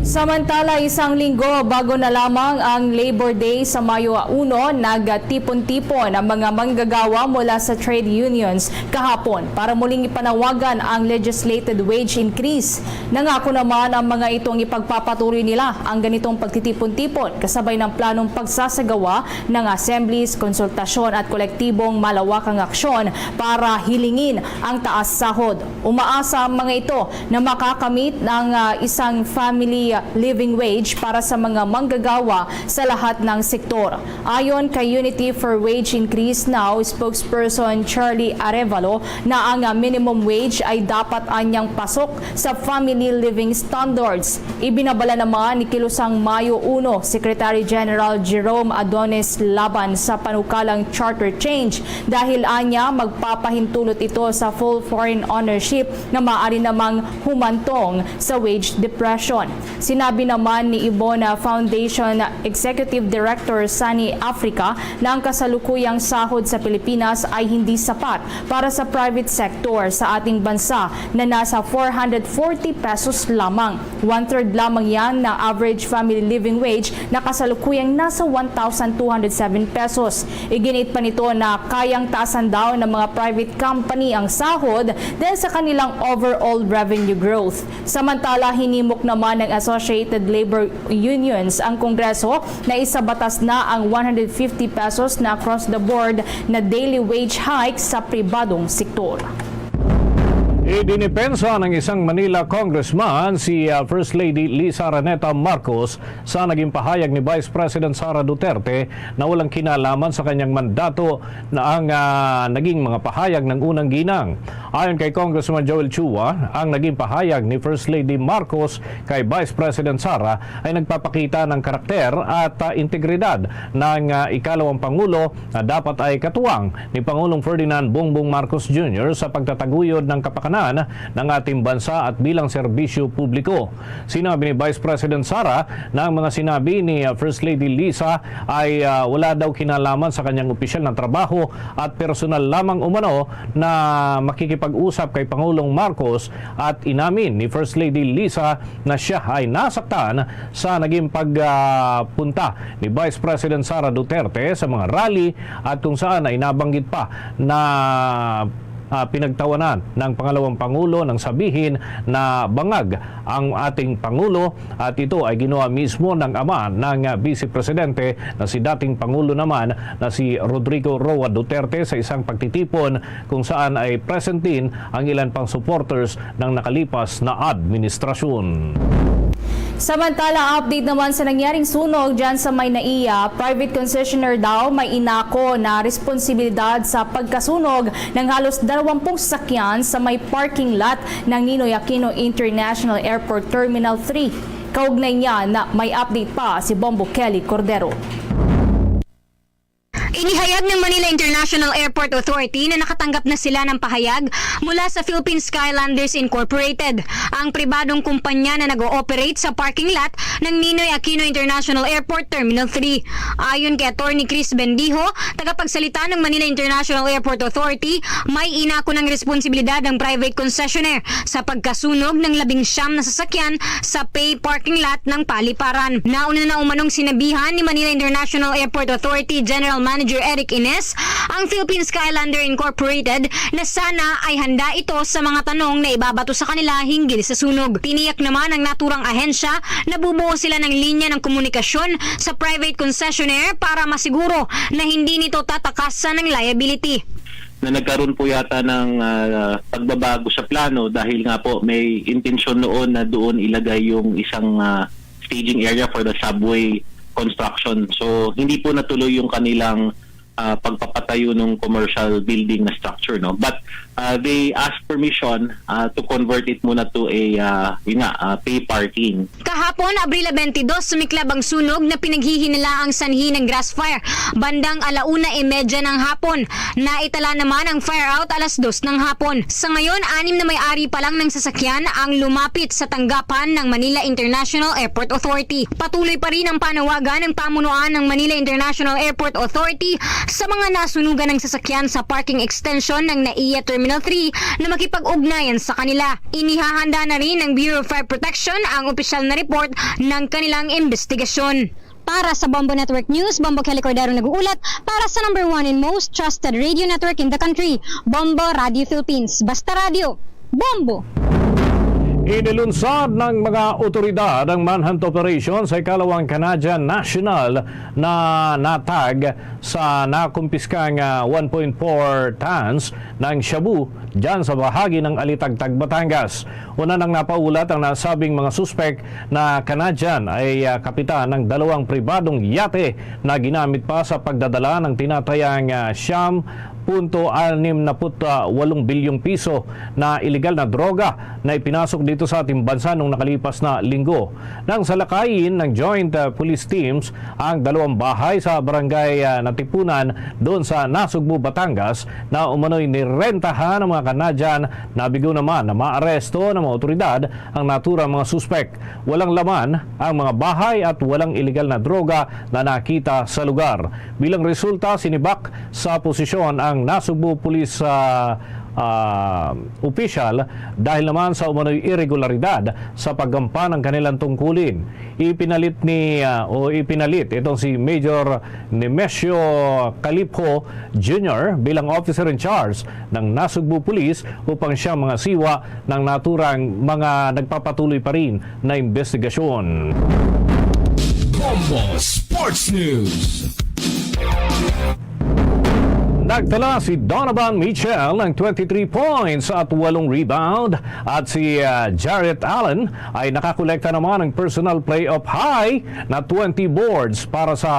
Samantala, isang linggo bago na lamang ang Labor Day sa Mayo uno, nagtipon-tipon ang mga manggagawa mula sa trade unions kahapon para muling ipanawagan ang legislated wage increase. Nangako naman ang mga ito nga ipagpapatuloy nila ang ganitong pagtitipon-tipon kasabay ng planong pagsasagawa ng assemblies, konsultasyon at kolektibong malawakang aksyon para hilingin ang taas sahod. Umaasa ang mga ito na makakamit ng, ah, isang family living wage para sa mga manggagawa sa lahat ng sektor. Ayon kay Unity for Wage Increase Now spokesperson Charlie Arevalo, na ang, ah, minimum wage ay dapat anyang pasok sa family living standards. Ibinabala naman ni Kilusang Mayo uno Secretary General Jerome Adonis laban sa panukalang charter change dahil anya magpapahintulot ito sa full foreign ownership nga maaari namang humantong sa wage depression. Sinabi naman ni Ibona Foundation Executive Director Sunny Africa na ang kasalukuyang sahod sa Pilipinas ay hindi sapat para sa private sector sa ating bansa na nasa four hundred forty pesos lamang. One-third lamang yan ng average family living wage na kasalukuyang nasa one thousand two hundred seven pesos. Iginiit pa nito na kayang taasan daw ng mga private company ang sahod dahil sa kanilang overall revenue growth. Samantala, hinimok naman ng Associated Labor Unions ang Kongreso na isabatas na ang one hundred fifty pesos na across the board na daily wage hike sa pribadong sektor. Idinipensa ng isang Manila congressman si, ah, First Lady Liza Araneta Marcos sa naging pahayag ni Vice President Sara Duterte na walang kinalaman sa kanyang mandato na ang, ah, naging mga pahayag ng unang ginang. Ayon kay Congressman Joel Chua, ang naging pahayag ni First Lady Marcos kay Vice President Sara ay nagpapakita ng karakter at, ah, integridad ng, ah, ikalawang pangulo na dapat ay katuwang ni Pangulong Ferdinand Bongbong Marcos Junior sa pagtataguyod ng kapakanan ng ating bansa at bilang serbisyo publiko. Sinabi ni Vice President Sara na ang mga sinabi ni, ah, First Lady Liza ay, ah, wala daw kinalaman sa kanyang opisyal na trabaho at personal lamang umano na makikipag-usap kay Pangulong Marcos, at inamin ni First Lady Liza na siya ay nasaktan sa naging pagpunta ni Vice President Sara Duterte sa mga rally at kung saan ay nabanggit pa na, ah, pinagtawanan ng pangalawang pangulo nang sabihin na bangag ang ating pangulo, at ito ay ginawa mismo ng ama ng, ah, Vice Presidente na si dating pangulo naman na si Rodrigo Roa Duterte sa isang pagtitipon kung saan ay present din ang ilan pang supporters ng nakalipas na administrasyon. Samantala, update naman sa nangyaring sunog dyan sa may NAIA. Private concessionaire daw may inako na responsibilidad sa pagkasunog ng halos dalawampung sasakyan sa may parking lot ng Ninoy Aquino International Airport Terminal three. Kaugnay niya na may update pa si Bombo Kelly Cordero. Ihayag ng Manila International Airport Authority na nakatanggap na sila ng pahayag mula sa Philippine Skylanders Incorporated, ang pribadong kumpanya na nag-ooperate sa parking lot ng Ninoy Aquino International Airport Terminal three. Ayon kay Attorney Chris Bendijo, tagapagsalita ng Manila International Airport Authority, may inako ng responsibilidad ang private concessionaire sa pagkasunog ng labing siyam na sasakyan sa pay parking lot ng paliparan. Nauna na umanong sinabihan ni Manila International Airport Authority General Manager Eric Ines ang Philippine Skylander Incorporated na sana ay handa ito sa mga tanong na ibabato sa kanila hinggil sa sunog. Tiniyak naman ang naturang ahensya na bubuo sila ng linya ng komunikasyon sa private concessionaire para masiguro na hindi nito tatakasan ang liability. Na nagkaroon po yata ng ah, pagbabago sa plano dahil nga po may intensyon noon na doon ilagay yung isang ah, staging area for the subway construction. So hindi po natuloy yung kanilang ah, pagpapatayo ng commercial building na structure, no? But ah, they asked permission ah, to convert it muna to a ah, yun nga, ah, pay parking. Kahapon, Abril twenty-two, sumiklab ang sunog na pinaghihinalaang sanhi ng grass fire bandang ala una y medya ng hapon. Naitala naman ang fire out alas dos ng hapon. Sa ngayon, anim na may-ari pa lang ng sasakyan ang lumapit sa tanggapan ng Manila International Airport Authority. Patuloy pa rin ang panawagan ng pamunuan ng Manila International Airport Authority sa mga nasunugan ng sasakyan sa parking extension ng NAIA Terminal three na makipag-ugnayan sa kanila. Inihahanda na rin ng Bureau of Fire Protection ang opisyal na report ng kanilang investigasyon. Para sa Bombo Network News, Bombo Kelly Cordero nag-uulat para sa number one and most trusted radio network in the country, Bombo Radio Philippines. Basta Radio, Bombo! Inilunsad ng mga otoridad ang manhunt operation sa ikalawang Canadian National na natag sa nakumpiskang ah, one point four tons ng shabu dyan sa bahagi ng Alitagtag, Batangas. Una nang napaulat ang nasabing mga suspek na Canadian ay ah, kapitan ng dalawang pribadong yate na ginamit pa sa pagdadala ng tinatayang ah, siyam punto anim na put walong bilyong piso na iligal na droga na ipinasok dito sa ating bansa nung nakalipas na linggo. Nang salakayin ng Joint ah, Police Teams ang dalawang bahay sa barangay ah, Natipunan doon sa Nasugbu, Batangas, na umano'y nirentahan ng mga Canadian, nabigo naman na maaresto ng mga otoridad ang naturang mga suspek. Walang laman ang mga bahay at walang iligal na droga na nakita sa lugar. Bilang resulta, sinibak sa posisyon ang Nasugbu Police ah, ah, opisyal dahil naman sa umano'y iregularidad sa paggampan ng kanilang tungkulin. Ipinalit ni ah, o ipinalit itong si Major Nemesio Calipho Junior bilang officer in charge ng Nasugbu Police upang siyang mangasiwa ng naturang mga nagpapatuloy pa rin na investigasyon. Bombo Sports News. Nagtala si Donovan Mitchell ng twenty-three points at walong rebound at si ah, Jarrett Allen ay nakakolekta naman ng personal playoff high na twenty boards para sa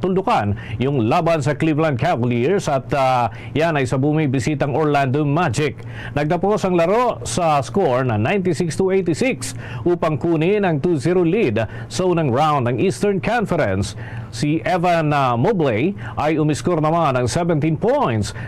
tuldukan yung laban sa Cleveland Cavaliers at ah, yan ay sa bumibisitang Orlando Magic. Nagtapos ang laro sa score na ninety-six to eighty-six upang kunin ang two zero lead sa unang round ng Eastern Conference. Si Evan ah, Mobley ay umiskor naman ng seventeen points.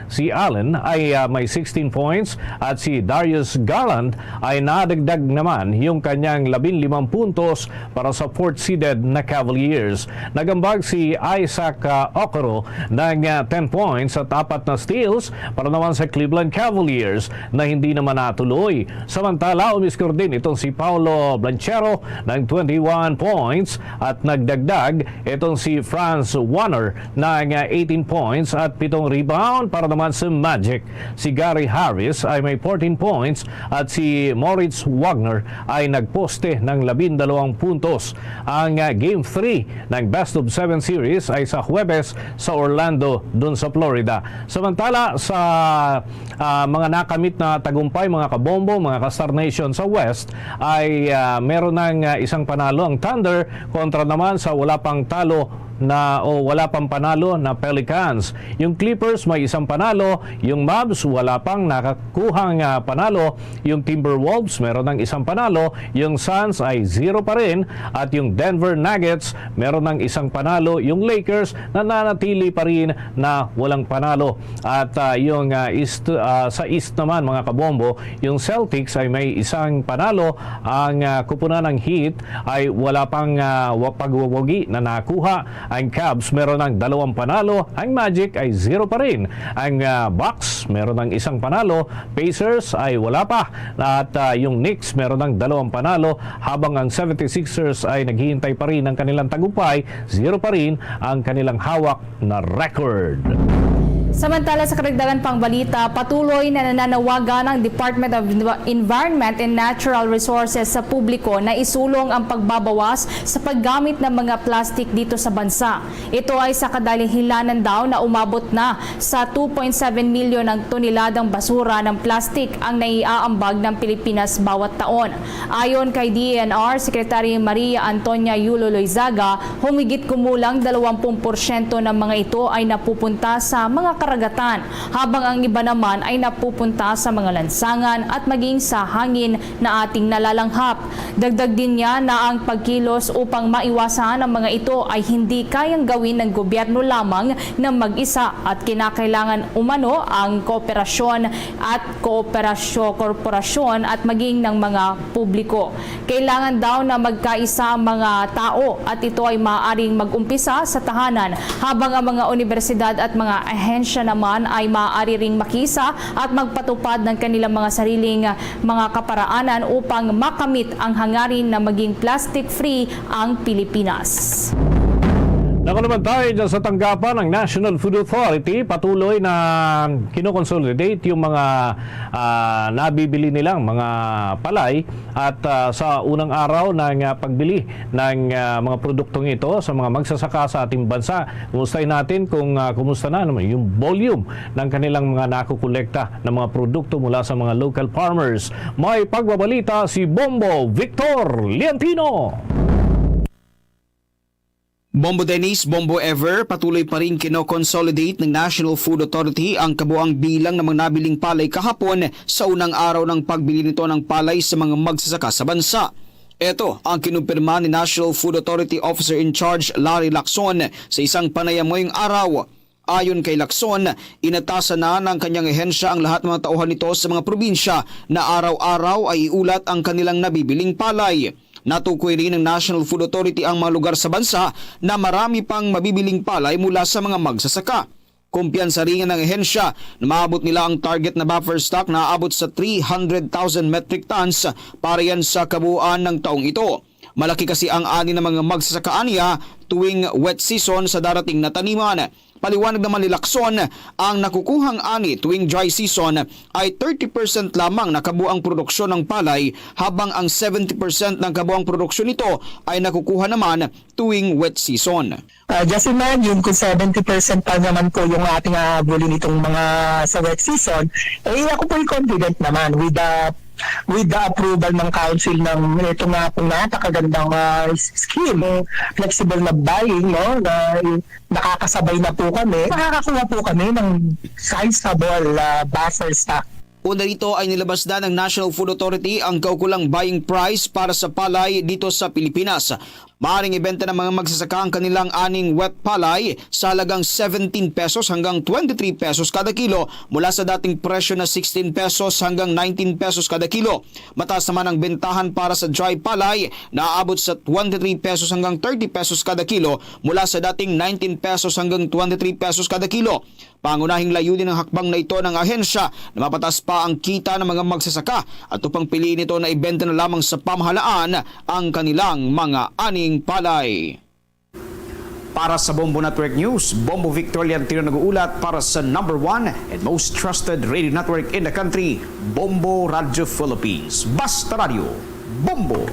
Si Allen ay ah, may sixteen points at si Darius Garland ay nadagdag naman yung kanyang labing limang puntos para sa fourth seeded na Cavaliers. Nagambag si Isaac ah, Okoro ng ah, ten points at apat na steals para naman sa Cleveland Cavaliers na hindi naman natuloy. Samantala, umiskor din itong si Paolo Blanchero ng twenty-one points at nagdagdag itong si Franz Wagner ng ah, eighteen points at pitong rebound para naman sa Magic. Si Gary Harris ay may fourteen points at si Moritz Wagner ay nagposte ng labindalawang puntos. Ang ah, Game three ng Best of Seven Series ay sa Huwebes sa Orlando, dun sa Florida. Samantala, sa ah, mga nakamit na tagumpay, mga kabombo, mga ka-Star Nation sa West, ay ah, meron ng ah, isang panalo ang Thunder kontra naman sa wala pang talo na o wala pang panalo na Pelicans. Yung Clippers may isang panalo, yung Mavs wala pang nakakuhang, ah, panalo, yung Timberwolves meron ng isang panalo, yung Suns ay zero pa rin, at yung Denver Nuggets meron ng isang panalo, yung Lakers nananatili pa rin na walang panalo. At, ah, yung, ah, East, ah, sa East naman, mga kabombo, yung Celtics ay may isang panalo, ang, ah, kupunan ng Heat ay wala pang, ah, wa-, pagwawagi na nakuha. Ang Cavs meron ng dalawang panalo, ang Magic ay zero pa rin. Ang, ah, Bucks meron ng isang panalo, Pacers ay wala pa. At, ah, yung Knicks meron ng dalawang panalo, habang ang seventy-sixers ay naghihintay pa rin ng kanilang tagumpay, zero pa rin ang kanilang hawak na record. Samantala, sa karagdagan pang balita, patuloy na nananawagan ang Department of Env-, Environment and Natural Resources sa publiko na isulong ang pagbabawas sa paggamit ng mga plastic dito sa bansa. Ito ay sa kadahilanan daw na umabot na sa two point seven milyon ang toneladang basura ng plastic ang naiaambag ng Pilipinas bawat taon. Ayon kay D E N R Secretary Maria Antonia Yulo Loizaga, humigit kumulang dalawampu porsyento ng mga ito ay napupunta sa mga karagatan, habang ang iba naman ay napupunta sa mga lansangan at maging sa hangin na ating nalalanghap. Dagdag din niya na ang pagkilos upang maiwasan ang mga ito ay hindi kayang gawin ng gobyerno lamang na mag-isa at kinakailangan umano ang kooperasyon at kooperasyo-, korporasyon at maging ng mga publiko. Kailangan daw na magkaisa ang mga tao at ito ay maaaring mag-umpisa sa tahanan, habang ang mga unibersidad at mga ahensya naman ay maaari ring makisa at magpatupad ng kanilang mga sariling mga kaparaanan upang makamit ang hangarin na maging plastic-free ang Pilipinas. Naku naman tayo dyan sa tanggapan ng National Food Authority, patuloy na kinoconsolidate yung mga, ah, nabibili nilang mga palay at, ah, sa unang araw ng, ah, pagbili ng, ah, mga produktong ito sa mga magsasaka sa ating bansa. Kumustahin natin kung, ah, kumusta na naman yung volume ng kanilang mga nakukolekta ng mga produkto mula sa mga local farmers. May pagbabalita si Bombo Victor Liantino. Bombo Dennis, Bombo Ever, patuloy pa rin kino-consolidate ng National Food Authority ang kabuang bilang ng mga nabiling palay kahapon sa unang araw ng pagbili nito ng palay sa mga magsasaka sa bansa. Ito ang kinumpirma ni National Food Authority Officer in Charge Larry Lacson sa isang panayam ngayong araw. Ayon kay Lacson, inatasan na ng kanyang ahensya ang lahat ng mga tauhan nito sa mga probinsya na araw-araw ay iulat ang kanilang nabibiling palay. Natukoy rin ng National Food Authority ang mga lugar sa bansa na marami pang mabibiling palay mula sa mga magsasaka. Kumpiyansa rin ng ahensya na maabot nila ang target na buffer stock na aabot sa three hundred thousand metric tons para yan sa kabuuan ng taong ito. Malaki kasi ang ani ng mga magsasaka aniya tuwing wet season sa darating na taniman. Paliwanag naman ni Lacson, ang nakukuhang ani tuwing dry season ay thirty percent lamang na kabuang produksyon ng palay, habang ang seventy percent ng kabuang produksyon nito ay nakukuha naman tuwing wet season. Ah, just imagine kung seventy percent pa naman po yung ating ahabulin itong mga sa wet season, eh, ako po'y confident naman with the, with the approval ng council ng ito nga pong napakagandang, ah, s-, scheme, flexible na buying, no, na nakakasabay na po kami, makakakuha po kami ng sizable, ah, buffer stock. Una rito ay nilabas na ng National Food Authority ang kaukulang buying price para sa palay dito sa Pilipinas. Maaring ibenta ng mga magsasaka ang kanilang aning wet palay sa halagang seventeen pesos hanggang twenty-three pesos kada kilo, mula sa dating presyo na sixteen pesos hanggang nineteen pesos kada kilo. Mataas naman ang bentahan para sa dry palay na aabot sa twenty-three pesos hanggang thirty pesos kada kilo, mula sa dating nineteen pesos hanggang twenty-three pesos kada kilo. Pangunahing layunin ng hakbang na ito ng ahensya na mapataas pa ang kita ng mga magsasaka at upang piliin ito na ibenta na lamang sa pamahalaan ang kanilang mga aning palay. Para sa Bombo Network News, Bombo Victor Leantino nag-uulat para sa number one and most trusted radio network in the country, Bombo Radyo Philippines. Basta Radyo, Bombo!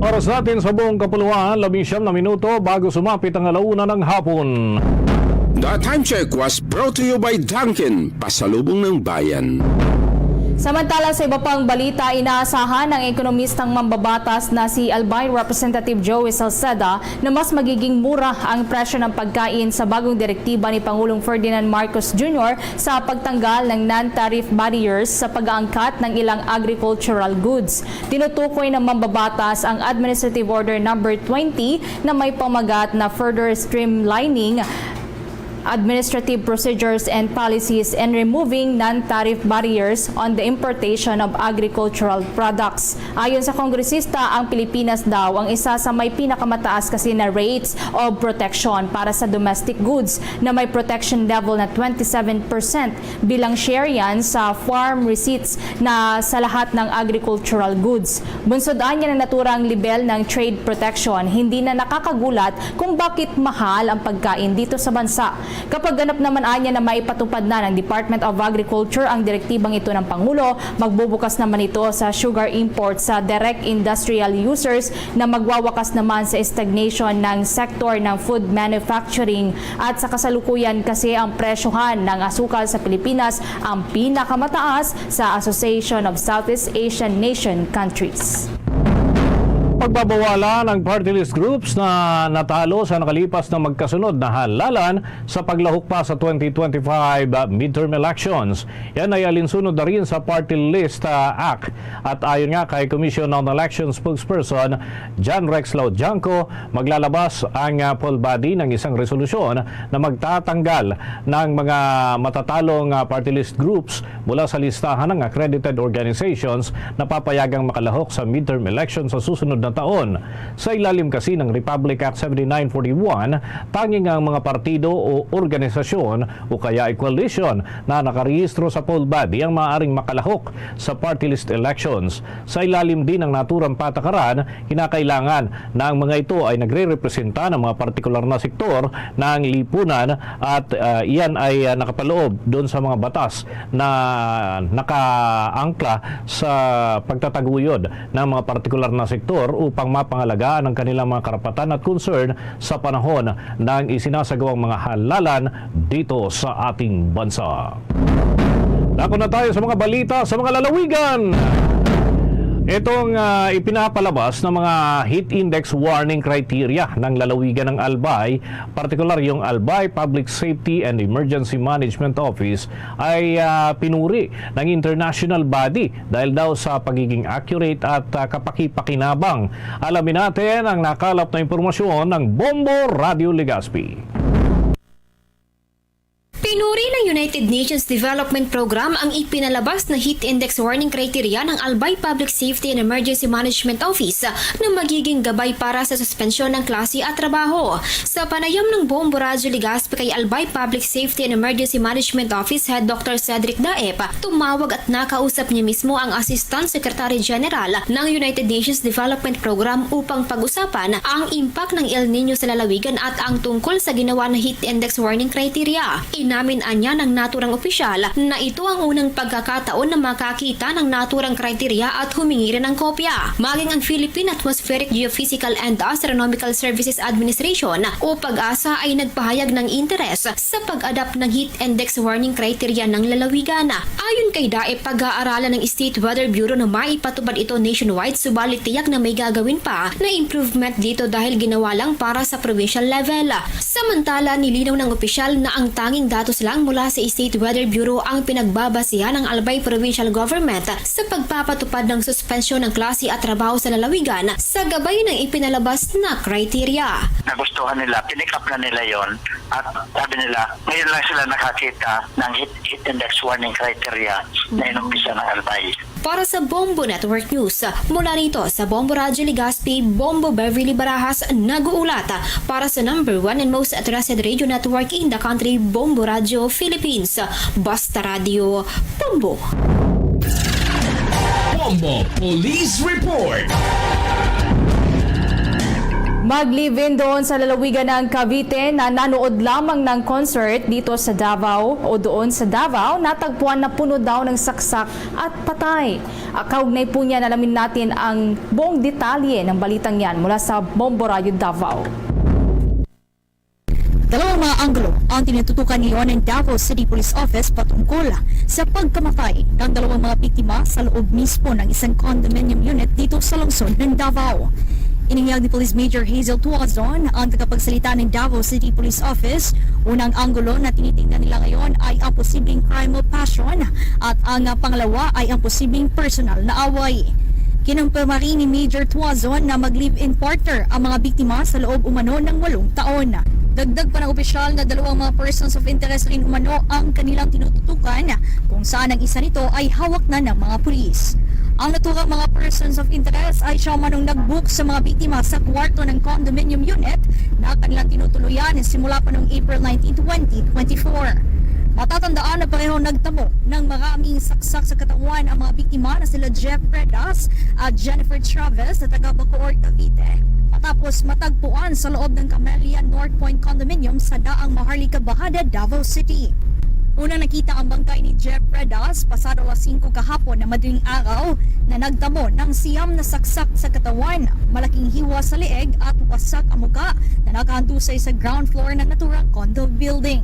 Oras natin sa buong kapuluan, labing siyam na minuto bago sumapit ang alauna ng hapon. The time check was brought to you by Dunkin, pasalubong ng bayan. Samantala, sa iba pang balita, inaasahan ng ekonomistang mambabatas na si Albay Representative Joey Salceda na mas magiging mura ang presyo ng pagkain sa bagong direktiba ni Pangulong Ferdinand Marcos Junior sa pagtanggal ng non-tariff barriers sa pag-aangkat ng ilang agricultural goods. Tinutukoy ng mambabatas ang Administrative Order Number twenty na may pamagat na further streamlining administrative procedures and policies and removing non-tariff barriers on the importation of agricultural products. Ayon sa kongresista, ang Pilipinas daw ang isa sa may pinakamataas kasi na rates of protection para sa domestic goods, na may protection level na twenty-seven percent, bilang share yan sa farm receipts na sa lahat ng agricultural goods. Bunsod anya na naturang level ng trade protection, hindi na nakakagulat kung bakit mahal ang pagkain dito sa bansa. Kapag ganap naman anya na maipatupad na ng Department of Agriculture ang direktibang ito ng Pangulo, magbubukas naman ito sa sugar import sa direct industrial users na magwawakas naman sa stagnation ng sektor ng food manufacturing. At sa kasalukuyan kasi, ang presyohan ng asukal sa Pilipinas ang pinakamataas sa Association of Southeast Asian Nation Countries. Pagbabawalan ang party list groups na natalo sa nakalipas na magkasunod na halalan sa paglahok pa sa twenty twenty-five midterm elections. Yan ay alinsunod na rin sa Party List, ah, Act. At ayon nga kay Commission on Election Spokesperson John Rex Laudianco, maglalabas ang, ah, poll body ng isang resolusyon na magtatanggal ng mga matatalong, ah, party list groups mula sa listahan ng accredited organizations na papayagang makalahok sa midterm election sa susunod na taon. Sa ilalim kasi ng Republic Act seventy-nine forty-one, tanging ang mga partido o organisasyon o kaya ay coalition na nakarehistro sa poll body ang maaaring makalahok sa party list elections. Sa ilalim din ng naturang patakaran, kinakailangan na ang mga ito ay nagrerepresenta ng mga partikular na sektor ng lipunan at, ah, iyan ay, ah, nakapaloob doon sa mga batas na nakaangkla sa pagtataguyod ng mga partikular na sektor upang mapangalagaan ang kanilang mga karapatan at concern sa panahon ng isinasagawang mga halalan dito sa ating bansa. Dako na tayo sa mga balita sa mga lalawigan. Itong, ah, ipinapalabas ng mga heat index warning criteria ng lalawigan ng Albay, partikular yung Albay Public Safety and Emergency Management Office, ay, ah, pinuri ng international body dahil daw sa pagiging accurate at, ah, kapakipakinabang. Alamin natin ang nakalap na impormasyon ng Bombo Radio Legazpi. Pinuri ng United Nations Development Program ang ipinalabas na Heat Index Warning Criteria ng Albay Public Safety and Emergency Management Office na magiging gabay para sa suspensyon ng klase at trabaho. Sa panayam ng Bombo Radyo Legazpi kay Albay Public Safety and Emergency Management Office Head Doctor Cedric Daep, tumawag at nakausap niya mismo ang Assistant Secretary General ng United Nations Development Program upang pag-usapan ang impact ng El Nino sa lalawigan at ang tungkol sa ginawa na heat index warning criteria. Inamin anya ng naturang opisyal na ito ang unang pagkakataon na makakita ng naturang criteria at humingi rin ng kopya. Maging ang Philippine Atmospheric Geophysical and Astronomical Services Administration o PAGASA ay nagpahayag ng interes sa pag-adapt ng heat index warning criteria ng lalawigan. Ayon kay Daep, pag-aaralan ng State Weather Bureau na maipatupad ito nationwide, subalit tiyak na may gagawin pa na improvement dito dahil ginawa lang para sa provincial level. Samantala, nilinaw ng opisyal na ang tanging datos lang mula sa State Weather Bureau ang pinagbabasihan ng Albay Provincial Government sa pagpapatupad ng suspensyon ng klase at trabaho sa lalawigan sa gabay ng ipinalabas na criteria. Nagustuhan nila, pinick up na nila yon at sabi nila, ngayon lang sila nakakita ng heat, heat index warning criteria na inumpisa ng Albay. Para sa Bombo Network News, mula rito sa Bombo Radyo Legazpi, Bombo Beverly Barajas nag-uulat para sa number one and most trusted radio network in the country, Bombo Radyo Philippines. Basta Radyo, Bombo. Bombo Police Report. Mag-live-in doon sa lalawigan ng Cavite na nanood lamang ng concert dito sa Davao o doon sa Davao, natagpuan na puno daw ng saksak at patay. Ah, kaugnay po niyan, alamin natin ang buong detalye ng balitang yan mula sa Bombo Radyo Davao. Dalawang mga anggulo ang tinututukan ngayon ng Davao City Police Office patungkol sa pagkamatay ng dalawang mga biktima sa loob mismo ng isang condominium unit dito sa lungsod ng Davao. Inihayag ni Police Major Hazel Tuazon, ang tagapagsalita ng Davao City Police Office. Unang anggulo na tinitingnan nila ngayon ay ang posibleng crime of passion at ang, ah, pangalawa ay ang posibleng personal na away. Kinumpirma rin ni Major Tuazon na mag-live-in partner ang mga biktima sa loob umano ng walong taon. Dagdag pa ng opisyal na dalawang mga persons of interest rin umano ang kanilang tinututukan, kung saan ang isa nito ay hawak na ng mga pulis. Ang naturang mga persons of interest ay siya manong nag-book sa mga biktima sa kwarto ng condominium unit na kanilang tinutuluyan simula pa noong April nineteen, twenty twenty-four. Matatandaan na pareho nagtamo ng maraming saksak sa katawan ang mga biktima na sila Jeff Predas at Jennifer Chavez na taga Bacoor, Cavite, matapos matagpuan sa loob ng Camellia North Point Condominium sa Daang Maharlika, Bajada, Davao City. Unang nakita ang bangkay ni Jeff Predas pasado alas singko kahapon na madaling araw na nagtamo ng siyam na saksak sa katawan, malaking hiwa sa leeg at wasak ang muka na nakahandusay sa ground floor ng naturang condo building.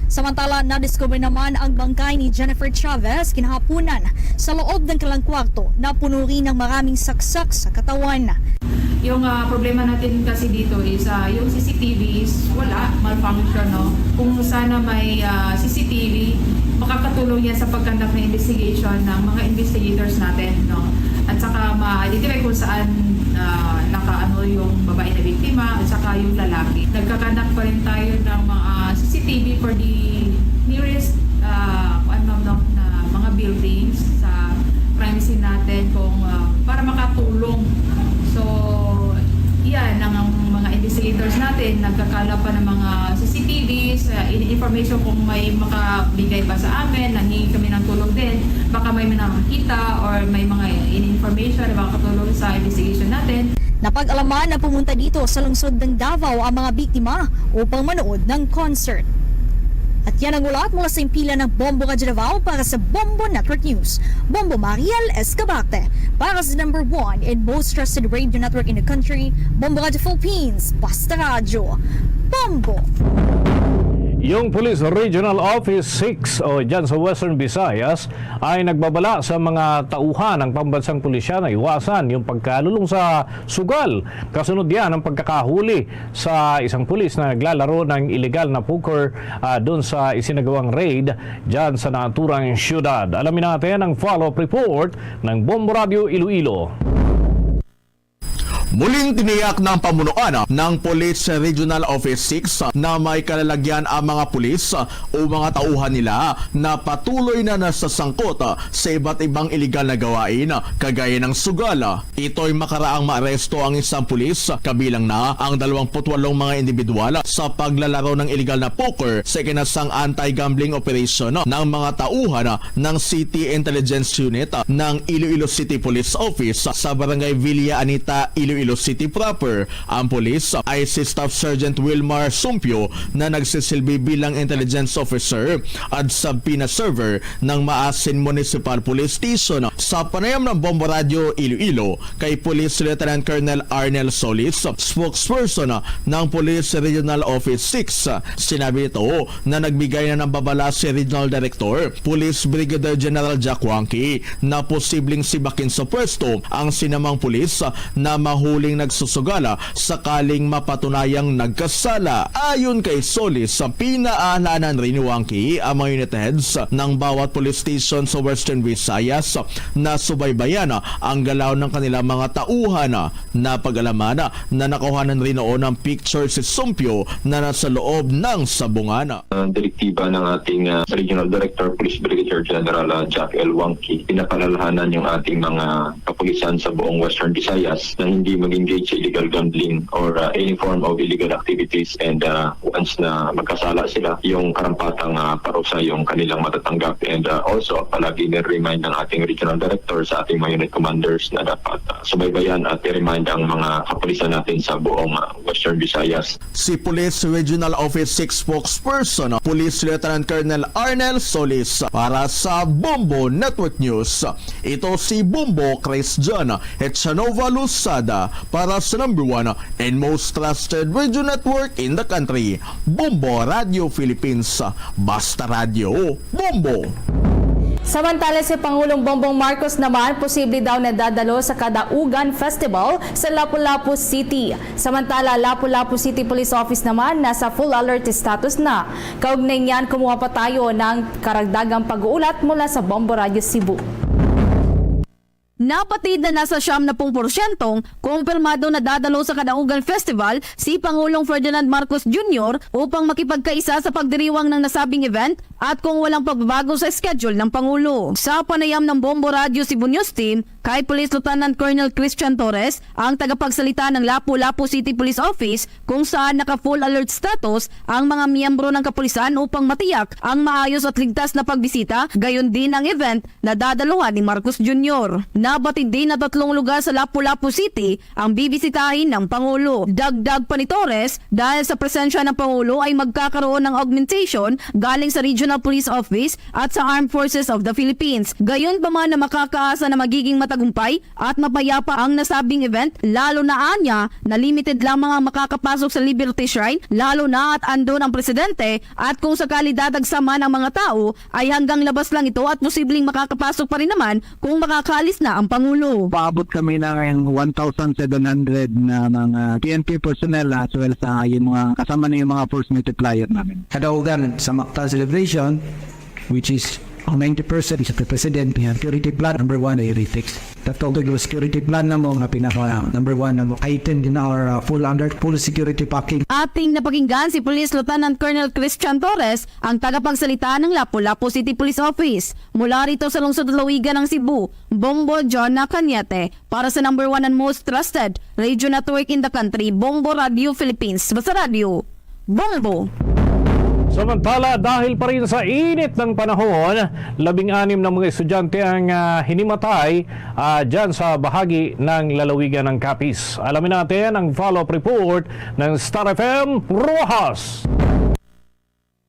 Samantala, nadiskubre naman ang bangkay ni Jennifer Chavez kinahaponan sa loob ng kanilang kwarto na puno rin ng maraming saksak sa katawan. Yung ah, problema natin kasi dito is ah, yung C C T Vs wala, malfunction, no? Kung sana may ah, C C T V, makakatulong yan sa pag-conduct ng investigation ng mga investigators natin, no? At saka ma-identify kung saan ah, nakaano yung babae na biktima at saka yung lalaki. Nagka-conduct pa rin tayo ng mga C C T V for the nearest ah, kuan, ma'am, no, na mga buildings sa crime scene natin kung ah, para makatulong. So, yan ang, ang mga investigators natin, nagkakala pa ng mga C C T Vs, ah, in-, information kung may makabigay pa sa amin, nanghingi kami ng tulong din. Baka may nakakita or may mga in-, information na makakatulong sa investigation natin. Napag-alaman na pumunta dito sa lungsod ng Davao ang mga biktima upang manood ng concert. At yan ang ulat mula sa himpilan ng Bombo Radyo Davao para sa Bombo Network News. Bombo Mariel Escabate para sa number one and most trusted radio network in the country, Bombo Radyo Philippines, Basta Radyo. Bombo! Yung Police Regional Office six o dyan sa Western Visayas ay nagbabala sa mga tauhan ng pambansang pulisya na iwasan yung pagkalulong sa sugal. Kasunod yan ang pagkakahuli sa isang pulis na naglalaro ng illegal na poker ah, doon sa isinagawang raid dyan sa naturang syudad. Alamin natin ang follow-up report ng Bombo Radio Iloilo. Muling tiniyak ng pamunuan ng Police Regional Office six na may kalalagyan ang mga pulis o mga tauhan nila na patuloy na nasasangkot sa iba't ibang iligal na gawain kagaya ng sugal. Ito'y makaraang maaresto ang isang pulis kabilang na ang dalawampu't walong mga individual sa paglalaro ng iligal na poker sa ikinasang anti-gambling operation ng mga tauhan ng City Intelligence Unit ng Iloilo City Police Office sa Barangay Villa Anita, Iloilo City proper. Ang pulis ay si Staff Sergeant Wilmar Sumpio na nagsisilbi bilang Intelligence Officer at Subpoena Server ng Maasin Municipal Police Station. Sa panayam ng Bombo Radyo Iloilo kay Police Lieutenant Colonel Arnel Solis, spokesperson ng Police Regional Office six, sinabi nito na nagbigay na ng babala si Regional Director Police Brigadier General Jack Wangki na posibleng sibakin sa pwesto ang sinamang pulis na mahuling nagsusugala sakaling mapatunayang nagkasala. Ayon kay Solis, pinaalanan rin ni Wangki ang mga unit heads ng bawat police station sa Western Visayas na subaybayan ang galaw ng kanilang mga tauhan. Napag-alaman na nakuhanan rin noon ng picture si Sumpyo na nasa loob ng sabungan. uh, direktiba ng ating uh, Regional Director, Police Brigadier General uh, Jack L. Wangki, pinapaalalahanan yung ating mga kapulisan sa buong Western Visayas na hindi mag-engage sa illegal gambling or uh, any form of illegal activities, and uh, once na magkasala sila, yung karampatang uh, parusa yung kanilang matatanggap. And uh, also, palagi nire-remind ng ating Regional Director sa ating mga unit commanders na dapat uh, subaybayan at i-remind ang mga kapulisan natin sa buong uh, Western Visayas. Si Police Regional Office six spokesperson, Police Lieutenant Colonel Arnel Solis, para sa Bombo Network News. Ito si Bombo Chris John Echanova Losada. Para sa number one and most trusted radio network in the country, Bombo Radio Philippines. Basta Radio, Bombo! Samantala, si Pangulong Bongbong Marcos naman posible daw na dadalo sa Kadaugan Festival sa Lapu-Lapu City. Samantala, Lapu-Lapu City Police Office naman nasa full alert status na. Kaugnay niyan, kumuha pa tayo ng karagdagang pag-uulat mula sa Bombo Radio Cebu. Nabatid na nasa siyam na pung porsyentong kumpirmado na dadalo sa Kadaugan Festival si Pangulong Ferdinand Marcos Junior upang makipagkaisa sa pagdiriwang ng nasabing event at kung walang pagbabago sa schedule ng Pangulo. Sa panayam ng Bombo Radyo Cebu News Team kay Police Lieutenant Colonel Christian Torres, ang tagapagsalita ng Lapu-Lapu City Police Office, kung saan naka-full alert status ang mga miyembro ng kapulisan upang matiyak ang maayos at ligtas na pagbisita, gayon din ang event na dadaluhan ni Marcos Junior. Nabatid din na tatlong lugar sa Lapu-Lapu City ang bibisitahin ng Pangulo. Dagdag pa ni Torres, dahil sa presensya ng Pangulo ay magkakaroon ng augmentation galing sa Regional Police Office at sa Armed Forces of the Philippines. Gayon pa man na makakaasa na magiging matagumpay at mapayapa ang nasabing event, lalo na anya na limited lamang ang makakapasok sa Liberty Shrine, lalo na at andon ang presidente, at kung sakali dadagsa man ang mga tao, ay hanggang labas lang ito at posibleng makakapasok pa rin naman kung makakaalis na ang Pangulo. Paabot kami ng one thousand seven hundred na mga P N P personnel as well sa yung mga kasama na yung mga force multiplier namin. Kadaugan sa Mactan celebration, which is ang ninety percent is the president, we have security plan, number one, ay retake. Tatong security plan na mo nga pinaka number one na mo. Heightened in our uh, full under, full security packing. Ating napakinggan si Police Lieutenant Colonel Christian Torres, ang tagapagsalita ng Lapu-Lapu City Police Office. Mula rito sa lungsod lalawigan ng Cebu, Bombo Jonah Cañete, para sa number one and most trusted radio network in the country, Bombo Radio Philippines. Basta Radio, Bombo! Samantala, dahil pa rin sa init ng panahon, labing-anim na mga estudyante ang, ah, hinimatay, ah, dyan sa bahagi ng lalawigan ng Capiz. Alamin natin ang follow-up report ng Star F M Roxas.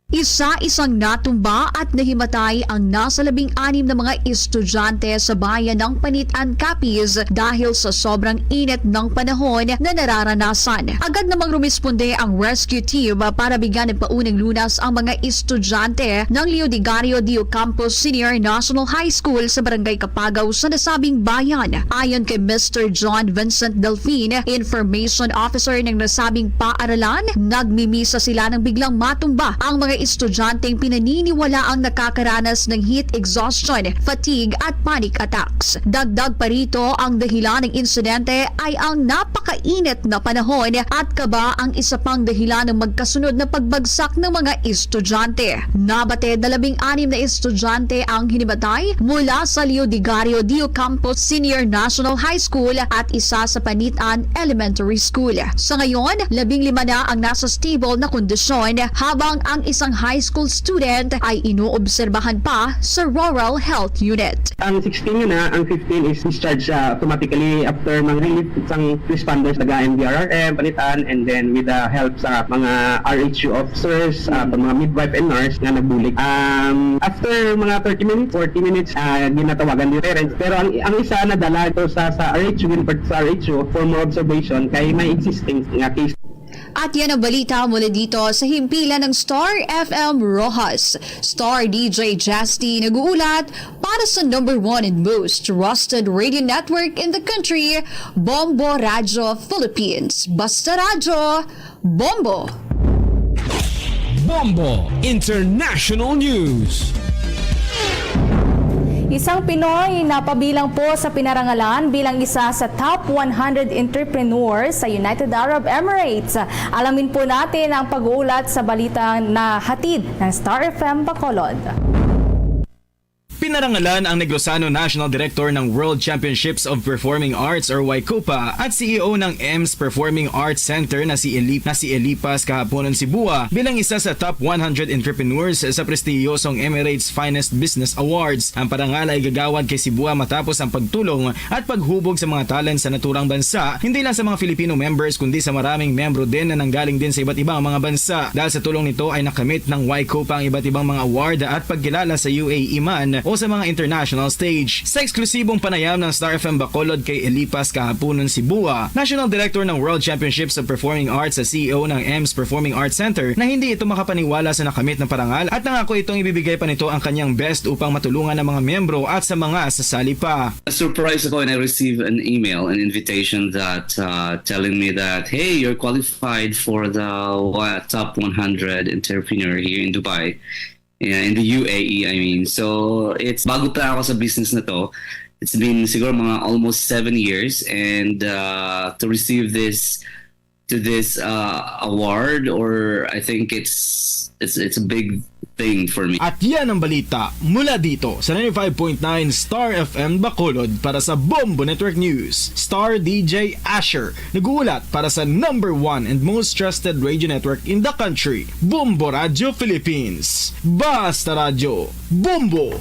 Isa-isang natumba at nahimatay ang nasa labing-anim na mga estudyante sa bayan ng Panitan, Capiz dahil sa sobrang init ng panahon na nararanasan. Agad namang rumisponde ang rescue team para bigyan ng paunang lunas ang mga estudyante ng Leodegario de Ocampo Senior National High School sa Barangay Kapagaw sa nasabing bayan. Ayon kay Mister John Vincent Delfin, information officer ng nasabing paaralan, nagmimisa sila nang biglang matumba ang mga estudyanteng pinaniniwalaang nakakaranas ng heat exhaustion, fatigue at panic attacks. Dagdag pa rito, ang dahilan ng insidente ay ang napakainit na panahon at kaba ang isa pang dahilan ng magkasunod na pagbagsak ng mga estudyante. Nabatid na labing-anim na estudyante ang hinimatay mula sa Leodegario de Ocampo Senior National High School at isa sa Panitan Elementary School. Sa ngayon, labing lima na ang nasa stable na kondisyon, habang ang isang high school student ay inoobserbahan pa sa Rural Health Unit. Ang sixteen yun na, ang fifteen is discharged siya automatically after mang relief sang responders, taga M D R R M, Panitan, and then with the help sa mga R H U officers, ah, Mm. mga midwife and nurse nga nagbulig. Um, after mga thirty minutes, forty minutes, ah, ginatawagan yung parents. Pero ang, ang isa nadala ito sa, sa R H U, in fact, sa R H U for more observation kay may existing nga case. At yan ang balita mula dito sa himpilan ng Star F M Roxas. Star D J Justy nag-uulat para sa number one and most trusted radio network in the country, Bombo Radyo Philippines. Basta Radyo, Bombo! Bombo International News. Isang Pinoy napabilang po sa pinarangalan bilang isa sa top one hundred entrepreneurs sa United Arab Emirates. Alamin po natin ang pag-uulat sa balitang nahatid ng Star F M Bacolod. Pinarangalan ang Negrosano National Director ng World Championships of Performing Arts or YCOPA at C E O ng EMS Performing Arts Center na si Elip-, na si Elipas Kahaponon Sibua bilang isa sa top one hundred entrepreneurs sa prestihiyosong Emirates Finest Business Awards. Ang parangal ay gagawad kay Sibua matapos ang pagtulong at paghubog sa mga talent sa naturang bansa, hindi lang sa mga Filipino members kundi sa maraming membro din na nanggaling din sa iba't ibang mga bansa. Dahil sa tulong nito ay nakamit ng YCOPA ang iba't ibang mga award at pagkilala sa U A E man. o sa mga international stage. Sa eksklusibong panayam ng Star F M Bacolod kay Elipas Kahapunon Sibua, National Director ng World Championship sa Performing Arts at C E O ng Ems Performing Arts Center, na hindi ito makapaniwala sa nakamit na parangal at nangako itong ibibigay pa nito ang kanyang best upang matulungan ang mga miyembro at sa mga sasali pa. Surprise ako and I received an email, an invitation that uh, telling me that, hey, you're qualified for the wa- top one hundred entrepreneur here in Dubai, yeah, in the U A E, I mean. So, it's bago pa ako sa business na to. It's been siguro mga almost seven years and uh, to receive this to this uh, award, or I think it's it's it's a big thing for me. At yan ang balita mula dito sa ninety-five point nine Star F M Bacolod. Para sa Bombo Network News, Star D J Asher, nag-uulat para sa number one and most trusted radio network in the country, Bombo Radio Philippines. Basta Radyo, Bombo!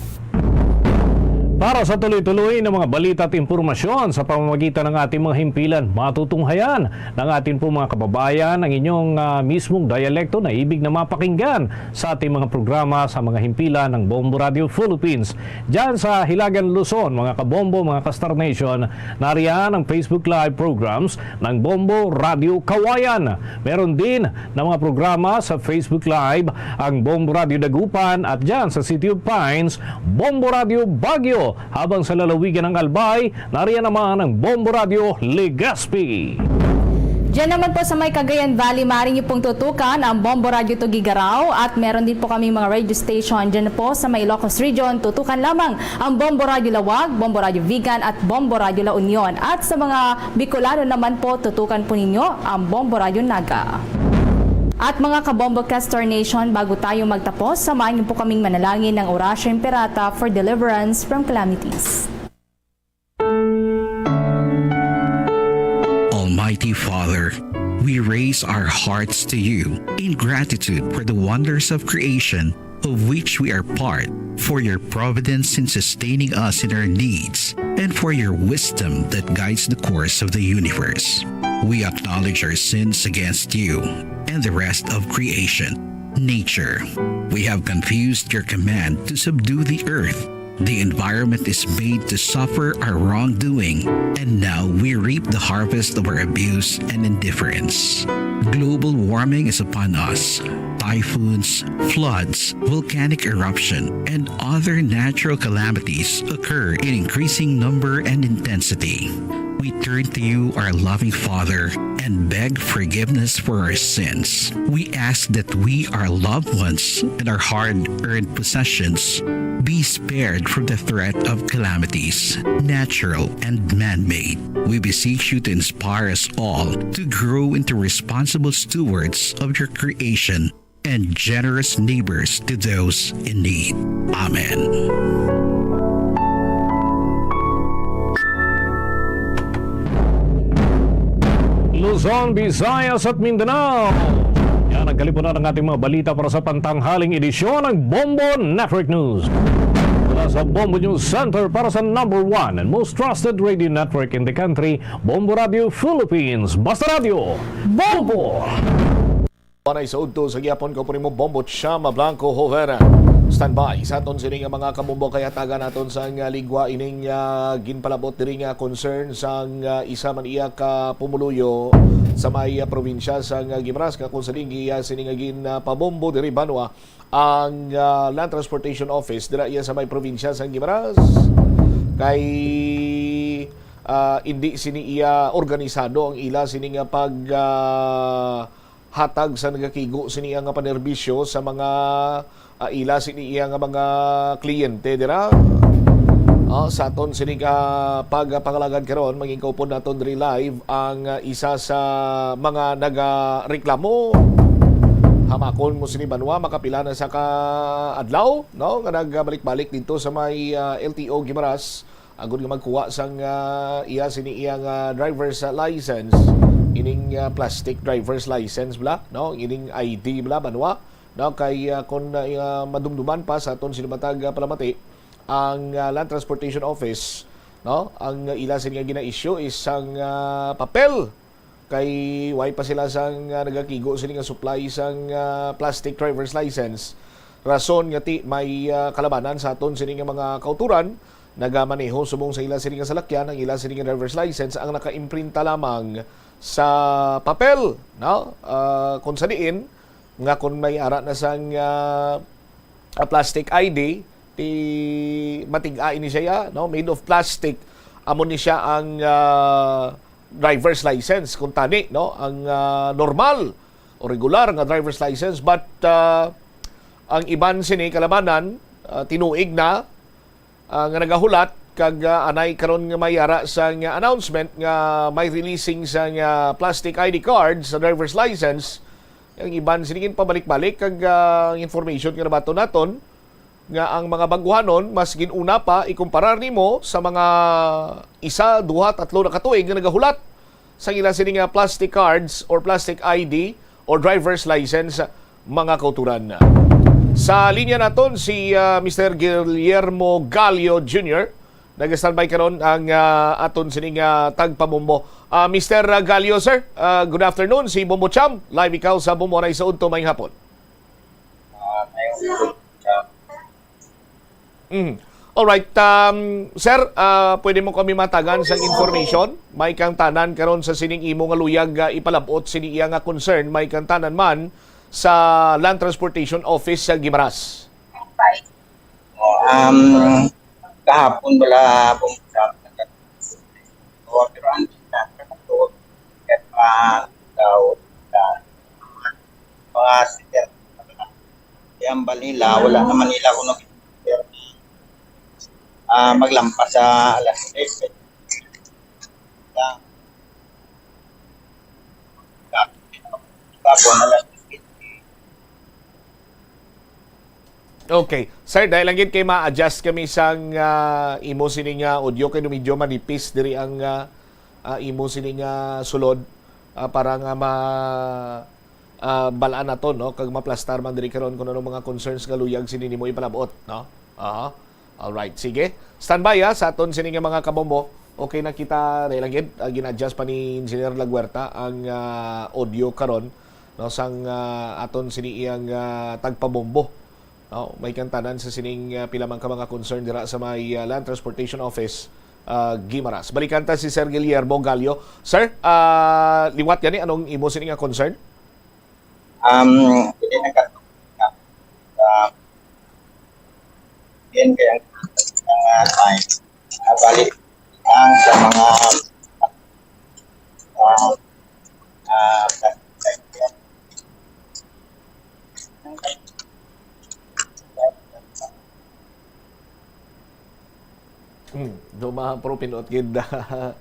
Para sa tuloy-tuloy na mga balita at impormasyon sa pamamagitan ng ating mga himpilan, matutunghayan ng ating po mga kababayan ang inyong ah, mismong dialekto na ibig na mapakinggan sa ating mga programa sa mga himpilan ng Bombo Radio Philippines. Diyan sa Hilagan Luzon, mga kabombo, mga ka-Star Nation, nariyan ang Facebook Live programs ng Bombo Radio Kawayan. Meron din na mga programa sa Facebook Live ang Bombo Radio Dagupan at dyan sa City of Pines, Bombo Radio Baguio, habang sa lalawigan ng Albay, nariyan naman ang Bombo Radio Legazpi. Diyan naman po sa may Cagayan Valley, maaari niyo pong tutukan ang Bombo Radio Tuguegarao at meron din po kami mga radio station diyan po sa may Ilocos Region. Tutukan lamang ang Bombo Radio Laoag, Bombo Radio Vigan at Bombo Radio La Union. At sa mga Bicolano naman po, tutukan po ninyo ang Bombo Radio Naga. At mga kabombo ka-Star Nation, bago tayo magtapos, samahan niyo po kaming manalangin ng Orasyo Imperata for deliverance from calamities. Almighty Father, we raise our hearts to you in gratitude for the wonders of creation of which we are part, for your providence in sustaining us in our needs, and for your wisdom that guides the course of the universe. We acknowledge our sins against you and the rest of creation, nature. We have confused your command to subdue the earth. The environment is made to suffer our wrongdoing, and now we reap the harvest of our abuse and indifference. Global warming is upon us. Typhoons, floods, volcanic eruption, and other natural calamities occur in increasing number and intensity. We turn to you, our loving Father, and beg forgiveness for our sins. We ask that we, our loved ones, and our hard earned possessions be spared from the threat of calamities, natural and man made. We beseech you to inspire us all to grow into responsible stewards of your creation and generous neighbors to those in need. Amen. Luzon, Visayas at Mindanao. Yan ang kalipunan ng ating mga balita para sa pantanghaling edisyon ng Bombo Network News. Mula sa Bombo News Center para sa number one and most trusted radio network in the country, Bombo Radio Philippines. Basta Radio, Bombo! Panay sa udto sa gihapon ko po nimo Bombo Chama Blanco Jovera. Standby sa aton sini nga mga kabombo kay hatagan naton sa nga ligwa ining ah, ginpalabot diri nga concern sa nga isa man iya ka pumuluyo sa may ah, probinsya sa nga Guimaras nga kung sa linggi iya sini nga ginpabombo diri banwa ang ah, Land Transportation Office dira iya sa may probinsya sa Guimaras kay ah, indi sini iya organisado ang ila sini nga pag ah, hatag sa nagakigo sini nga panerbisyo sa mga ah, ila sini iya nga mga kliyente dira. Ah, sa aton sini ka pagpangalagad karon, mangin kaupod naton diri live ang ah, isa sa mga nagareklamo. Hamakon mo sini banwa, makapila na sa ka adlaw, no, nga nagbalik-balik dito sa may ah, L T O Guimaras agud nga magkuha sang ah, iya sini iya nga driver's ah, license, ining ah, plastic driver's license bla, no, ining I D bla banwa, no, kay ah, kon ah, madumduman pa sa aton sini matag ah, palamati ang ah, Land Transportation Office, no, ang ila sini nga gina-issue is sang ah, papel kay way pa sila sang ah, nagakigo sini nga supply sang ah, plastic driver's license. rason nga ti may, ah, kalabanan sa aton sini nga mga kauturan, nagamaneho subong sa ila sini nga salakyan, ang ila sini nga driver's license ang nakaimprinta lamang sa papel, no? Ah, kung sa diin nga kung may ara na sang, ah, ah, plastic I D, ti matig-a ini siya, no? Made of plastic. Amo ni siya ang, ah, driver's license, kung tani, no? Ang, ah, normal o regular nga driver's license, but, ah, ang iban sini kalabanan, ah, tinuig na, ah, nga nagahulat kag, ah, anay karon nga may ara sang announcement nga may releasing sang, ah, plastic I D card sa driver's license. Ang iban sini ginpabalik-balik kag, ah, ang information nga nabaton naton nga ang mga baguhanon mas gin-una pa ikumparar nimo sa mga isa, duha, tatlo na ka tuig nga nagahulat sa ila sini nga plastic cards or plastic I D or driver's license, mga kauturan. Sa linya naton si, ah, Mister Guillermo Gallo Junior. Nag-standby karon ang, ah, aton sini nga tagpabombo. Ah, Mister Gallo, sir, ah, good afternoon. Si Bombo Cham, live ikaw sa Bombo Anay sa Udto, maayong hapon. Ah, maayong hapon, Cham. Mm. Alright, um, sir, ah, pwede mo kami matagan sang information? May kang tanan karon sa sining imo nga luyag, ah, ipalabot sini iya nga concern, may kang tanan man sa Land Transportation Office sa Guimaras. Oh, um, kahapon wala akong sa, oh, pero ang kita, ah, daw, ah, mga sticker. Kaya ang Manila, wala naman nila kung nag-, ah, maglampas sa alas tres. Lang. Tapos, alas tres. Okay. Sir, dahil lang gid kay ma-adjust kami sang, ah, imo sini nga audio kay medyo manipis diri ang, ah, ah, imo sini nga sulod, ah, para nga ma-, ah, balaan nato, no, kag maplastar man diri karon kung anong mga concerns nga luyag sini nimo ipalabot, no? Aha. All right, sige. Standby, ha, sa aton sini nga mga kabombo. Okay na kita, dahil lang gid, ah, gin-adjust pa ni Engineer Laguerta ang, ah, audio karon, no, sang, ah, aton sini iyang, ah, tagpabombo. No, may kang tanan sa sining, ah, pila man ka mga concern dira sa may, ah, Land Transportation Office, ah, Guimaras. Balikan ta si Sir Guillermo Gallo. Sir, ah, liwat gani, anong imo sini nga concern? Um, hindi nagkat-, ah, yan kaya ang, ang, ah, time. Ah, balik ang sa mga, ah, ah, Hmm, do ma-, pero pinot gid, ah,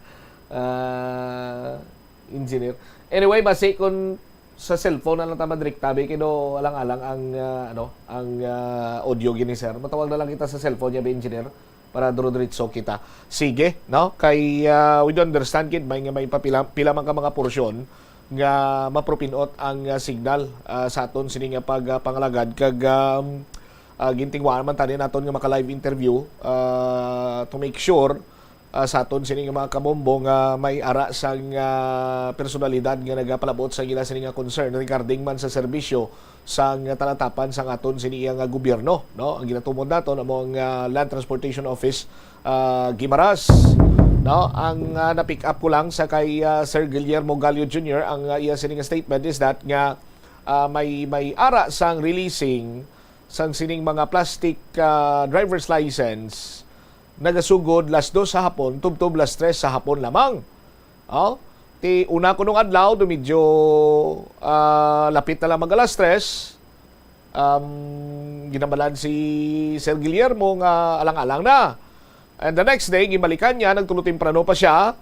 engineer. Anyway, basi kung sa cellphone na lang ta madrikta, be, kay do alang-alang ang, ah, ano, ang, ah, audio gini, sir. Matawag na lang kita sa cellphone niya, be, engineer, para duro-diretso kita. Sige, no? Kay, ah, we do understand gid, may nga may papila, pila man ka mga porsyon nga mapro-pinot ang, ah, signal, ah, sa aton sini nga pag, ah, pangalagad kag, um, ah, gintinguhaan man tani naton nga maka-live interview, ah, to make sure, ah, sa aton sini nga mga kabombo nga may ara sang, ah, personalidad nga nagapalabot sa ila sini nga concern regarding man sa serbisyo sang talatapan sang aton sini iya nga gobyerno, no? Ang ginatumod naton amo ang, ah, Land Transportation Office, ah, Guimaras, no? Ang, ah, na-pick up ko lang sa kay, ah, Sir Guillermo Gallo Junior, ang, ah, iya sini nga statement is that nga, ah, may, may ara sang releasing sang sining mga plastic, ah, driver's license nagasugod las dos sa hapon tubtob las tres sa hapon lamang. Oh, ti una kunong adlaw, do medyo, ah, lapit na lang mag alas tres, um, ginabalan si Sir Guillermo nga alang-alang na. And the next day, gibalikan niya, nagtulo temprano pa siya.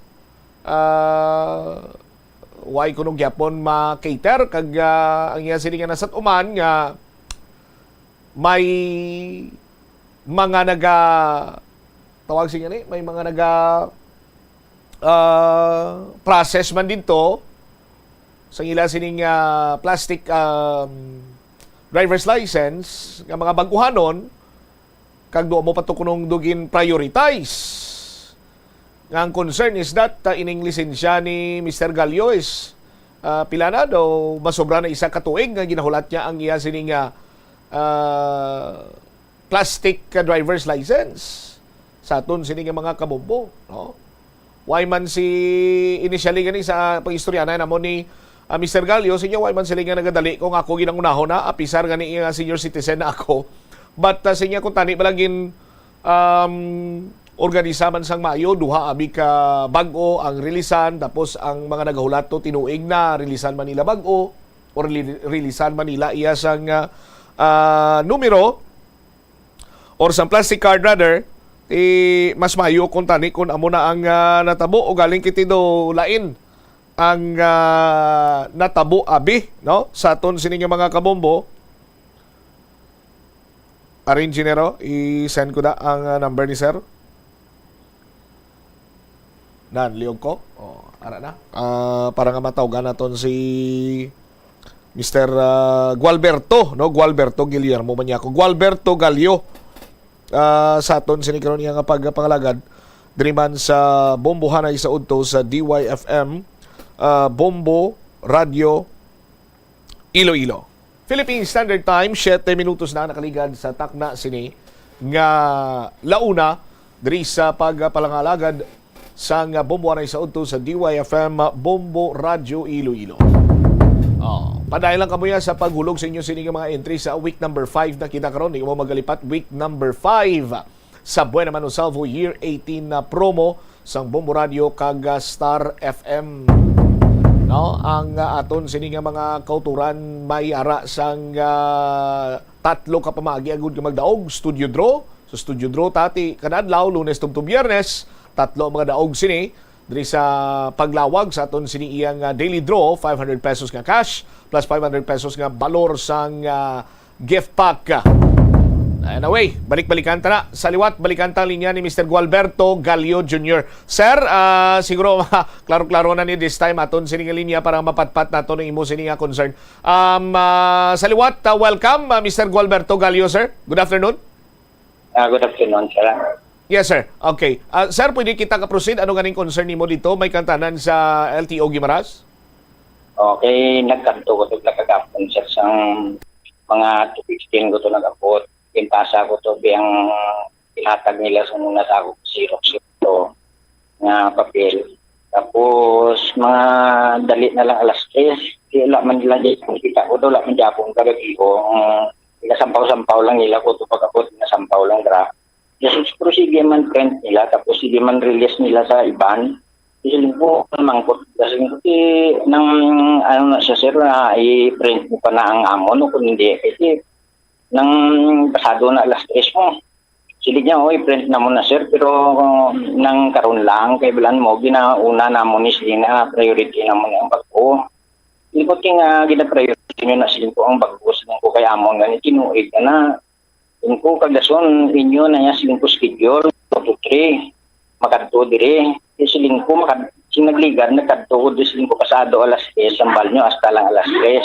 Ah, way kuno gyapon ma-cater, kag, ah, ang iya sini nga nasat-uman nga may mga naga-, tawag siya ni, may mga naga, ah, process man dito sa ila sining, ah, plastic, um, driver's license nga mga baguhanon, kag do mo pa to kunong dugin prioritize. Nga ang concern is that, ah, ining lisensya ni Mister Gallo is, ah, pila na daw, masobra na isa ka tuig nga ginahulat niya ang iya sini nga, ah, plastic ka driver's license sa aton sini nga mga kabombo, no? Why man si, initially gani sa pag-istorya na namo ni, ah, Mister Gallo, sinya, why man sila nga nagadali kung ako ginangunahon na, apisar gani nga senior citizen na ako. But, ah, sinya, kung tani bala gin, um, organisa man sang maayo, duha abi ka bag-o ang rilisan, tapos ang mga nagahulat to tinuig na rilisan man nila bag-o, or li-, rilisan man nila iya sang, ah, ah, numero, or sang plastic card rather, eh, mas maayo kung tani kung amo na ang, ah, natabo, o galing kiti do lain ang, ah, natabo abi, no, sa aton sini nga mga kabombo. Ari, Engineero, i-send ko na ang, ah, number ni Sir. Nan, liog ko. Oh, ara na. Ah, para nga matawgan naton si Mister, ah, Gualberto, no? Gualberto Guillermo man niya ako. Gualberto Gallo, ah, sa aton sini karon nga pagpangalagad diri man sa Bombohanay sa udto sa D Y F M, ah, Bombo Radio Iloilo. Philippine Standard Time, siyete minutos na nakaligad sa takna sini nga launa diri sa pagpalangalagad sang Bombo Anay sa udto sa D Y F M Bombo Radyo Iloilo. Oh, padayon lang kamo ya sa paghulog sa inyo sini nga mga entry sa week number five na kita karon. Di mo magalipat, week number five sa Buena Mano Salvo Year eighteen na promo sang Bombo Radio kag, ah, Star F M. No, ang, ah, aton sini nga mga kauturan may ara sang, ah, tatlo ka pamaagi agud nga magdaog, studio draw. So, studio draw tati kada adlaw, Lunes tubtob Biyernes, tatlo ang mga daog sini diri sa paglawag sa aton sini iyang, ah, daily draw, five hundred pesos nga cash plus five hundred pesos nga balor sang, ah, gift pack. Anyway, balik-balikan ta na. Sa liwat, balikan ta ang linya ni Mister Gualberto Gallo Junior. Sir, ah, siguro klaro-klaro na ni this time aton sini nga linya para mapatpat naton ang imo sini nga concern. Um, ah, sa liwat, ah, welcome, ah, Mister Gualberto Gallo, sir. Good afternoon. Ah, good afternoon, sir. Yes, sir. Okay. Ah, sir, pwede kita ka-proceed? Ano ganing concern nimo dito? May kantanan sa L T O Guimaras? Okay, nagkadto ko to kagahapon, sir, sang mga two fifteen ko to nag-abot. Pinpasa ko to, biyang ihatag nila sa una sa ako, Xerox ito nga papel. Tapos, mga dali na lang alas tres, di, wala man nila di, kita ko daw, wala man gyapon kagabi ko. Ang pinasampaw-sampaw lang nila ko to pag-abot, pinasampaw lang dra. Yes, pero sige man print nila, tapos sige man release nila sa iban. Siling ko, mangkot, siling ko, "Ti, nang, ano na siya, sir, na i-print mo pa na ang amo, no, kung hindi, kasi nang pasado na alas tres mo." Siling niya, "Oy, print na mo na, sir, pero nang karon lang, kay bilan mo, ginauna na mo ni, sige na, priority na mo ni ang bag-o." Siling ko, "Ti nga, gina-priority nyo na, siling ko, ang bag-o, siling ko, kay amo nga ni tinuig na na." Siling ko, "Kag dason, inyo na niya, siling ko, schedule, two to three. Makadto diri." Di siling ko, makad-, sing nagligad, nagkadto ko, di siling ko, pasado alas tres, ang balyo, hasta lang alas tres.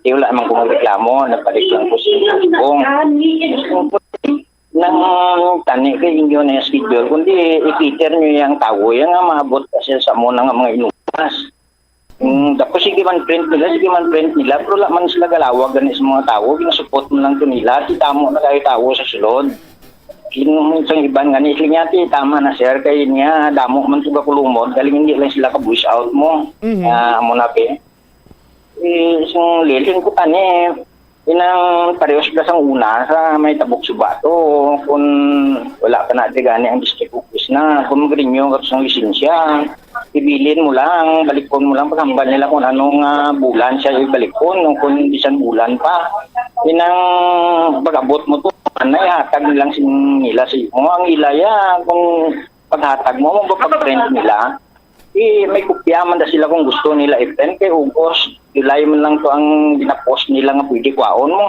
Di wala man ko magreklamo, nagbalik lang ko siling ko, "Bong, nang tani kay inyo na yung schedule, kundi i-cater nyo yung tawo, yan nga maabot kasi sa mo na nga mga inumas." Mm, tapos sige man print nila, sige man print nila, pero wala man sila galawag gani sa mga tawo, ginasupot mo lang to nila, ti damo na kayo tawo sa sulod. Yung isang iban nga ni, niya, "Ti, tama na, sir, kay niya, damo man to gakulumod, galing hindi lang sila ka-voice out mo." Mhm. Ah, amo na, be. Eh, isang liling ko tani, inang parehas da sang una, sa may tabok suba to, kung wala pa na, di gani ang district office na, kung mag-renew ka sa lisensya, ibilin mo lang, balikon mo lang, paghambal nila kung anong, ah, bulan siya ibalikon, o kung bisan bulan pa. Inang pag-abot mo to, anay, hatag lang sin-, nila sa imo. Ang ilaya, kung paghatag mo, mapapag-print nila. Eh, may kopya man da sila kung gusto nila i-print. Kay August, July man lang to ang ginapost nila nga pwede kwaon mo.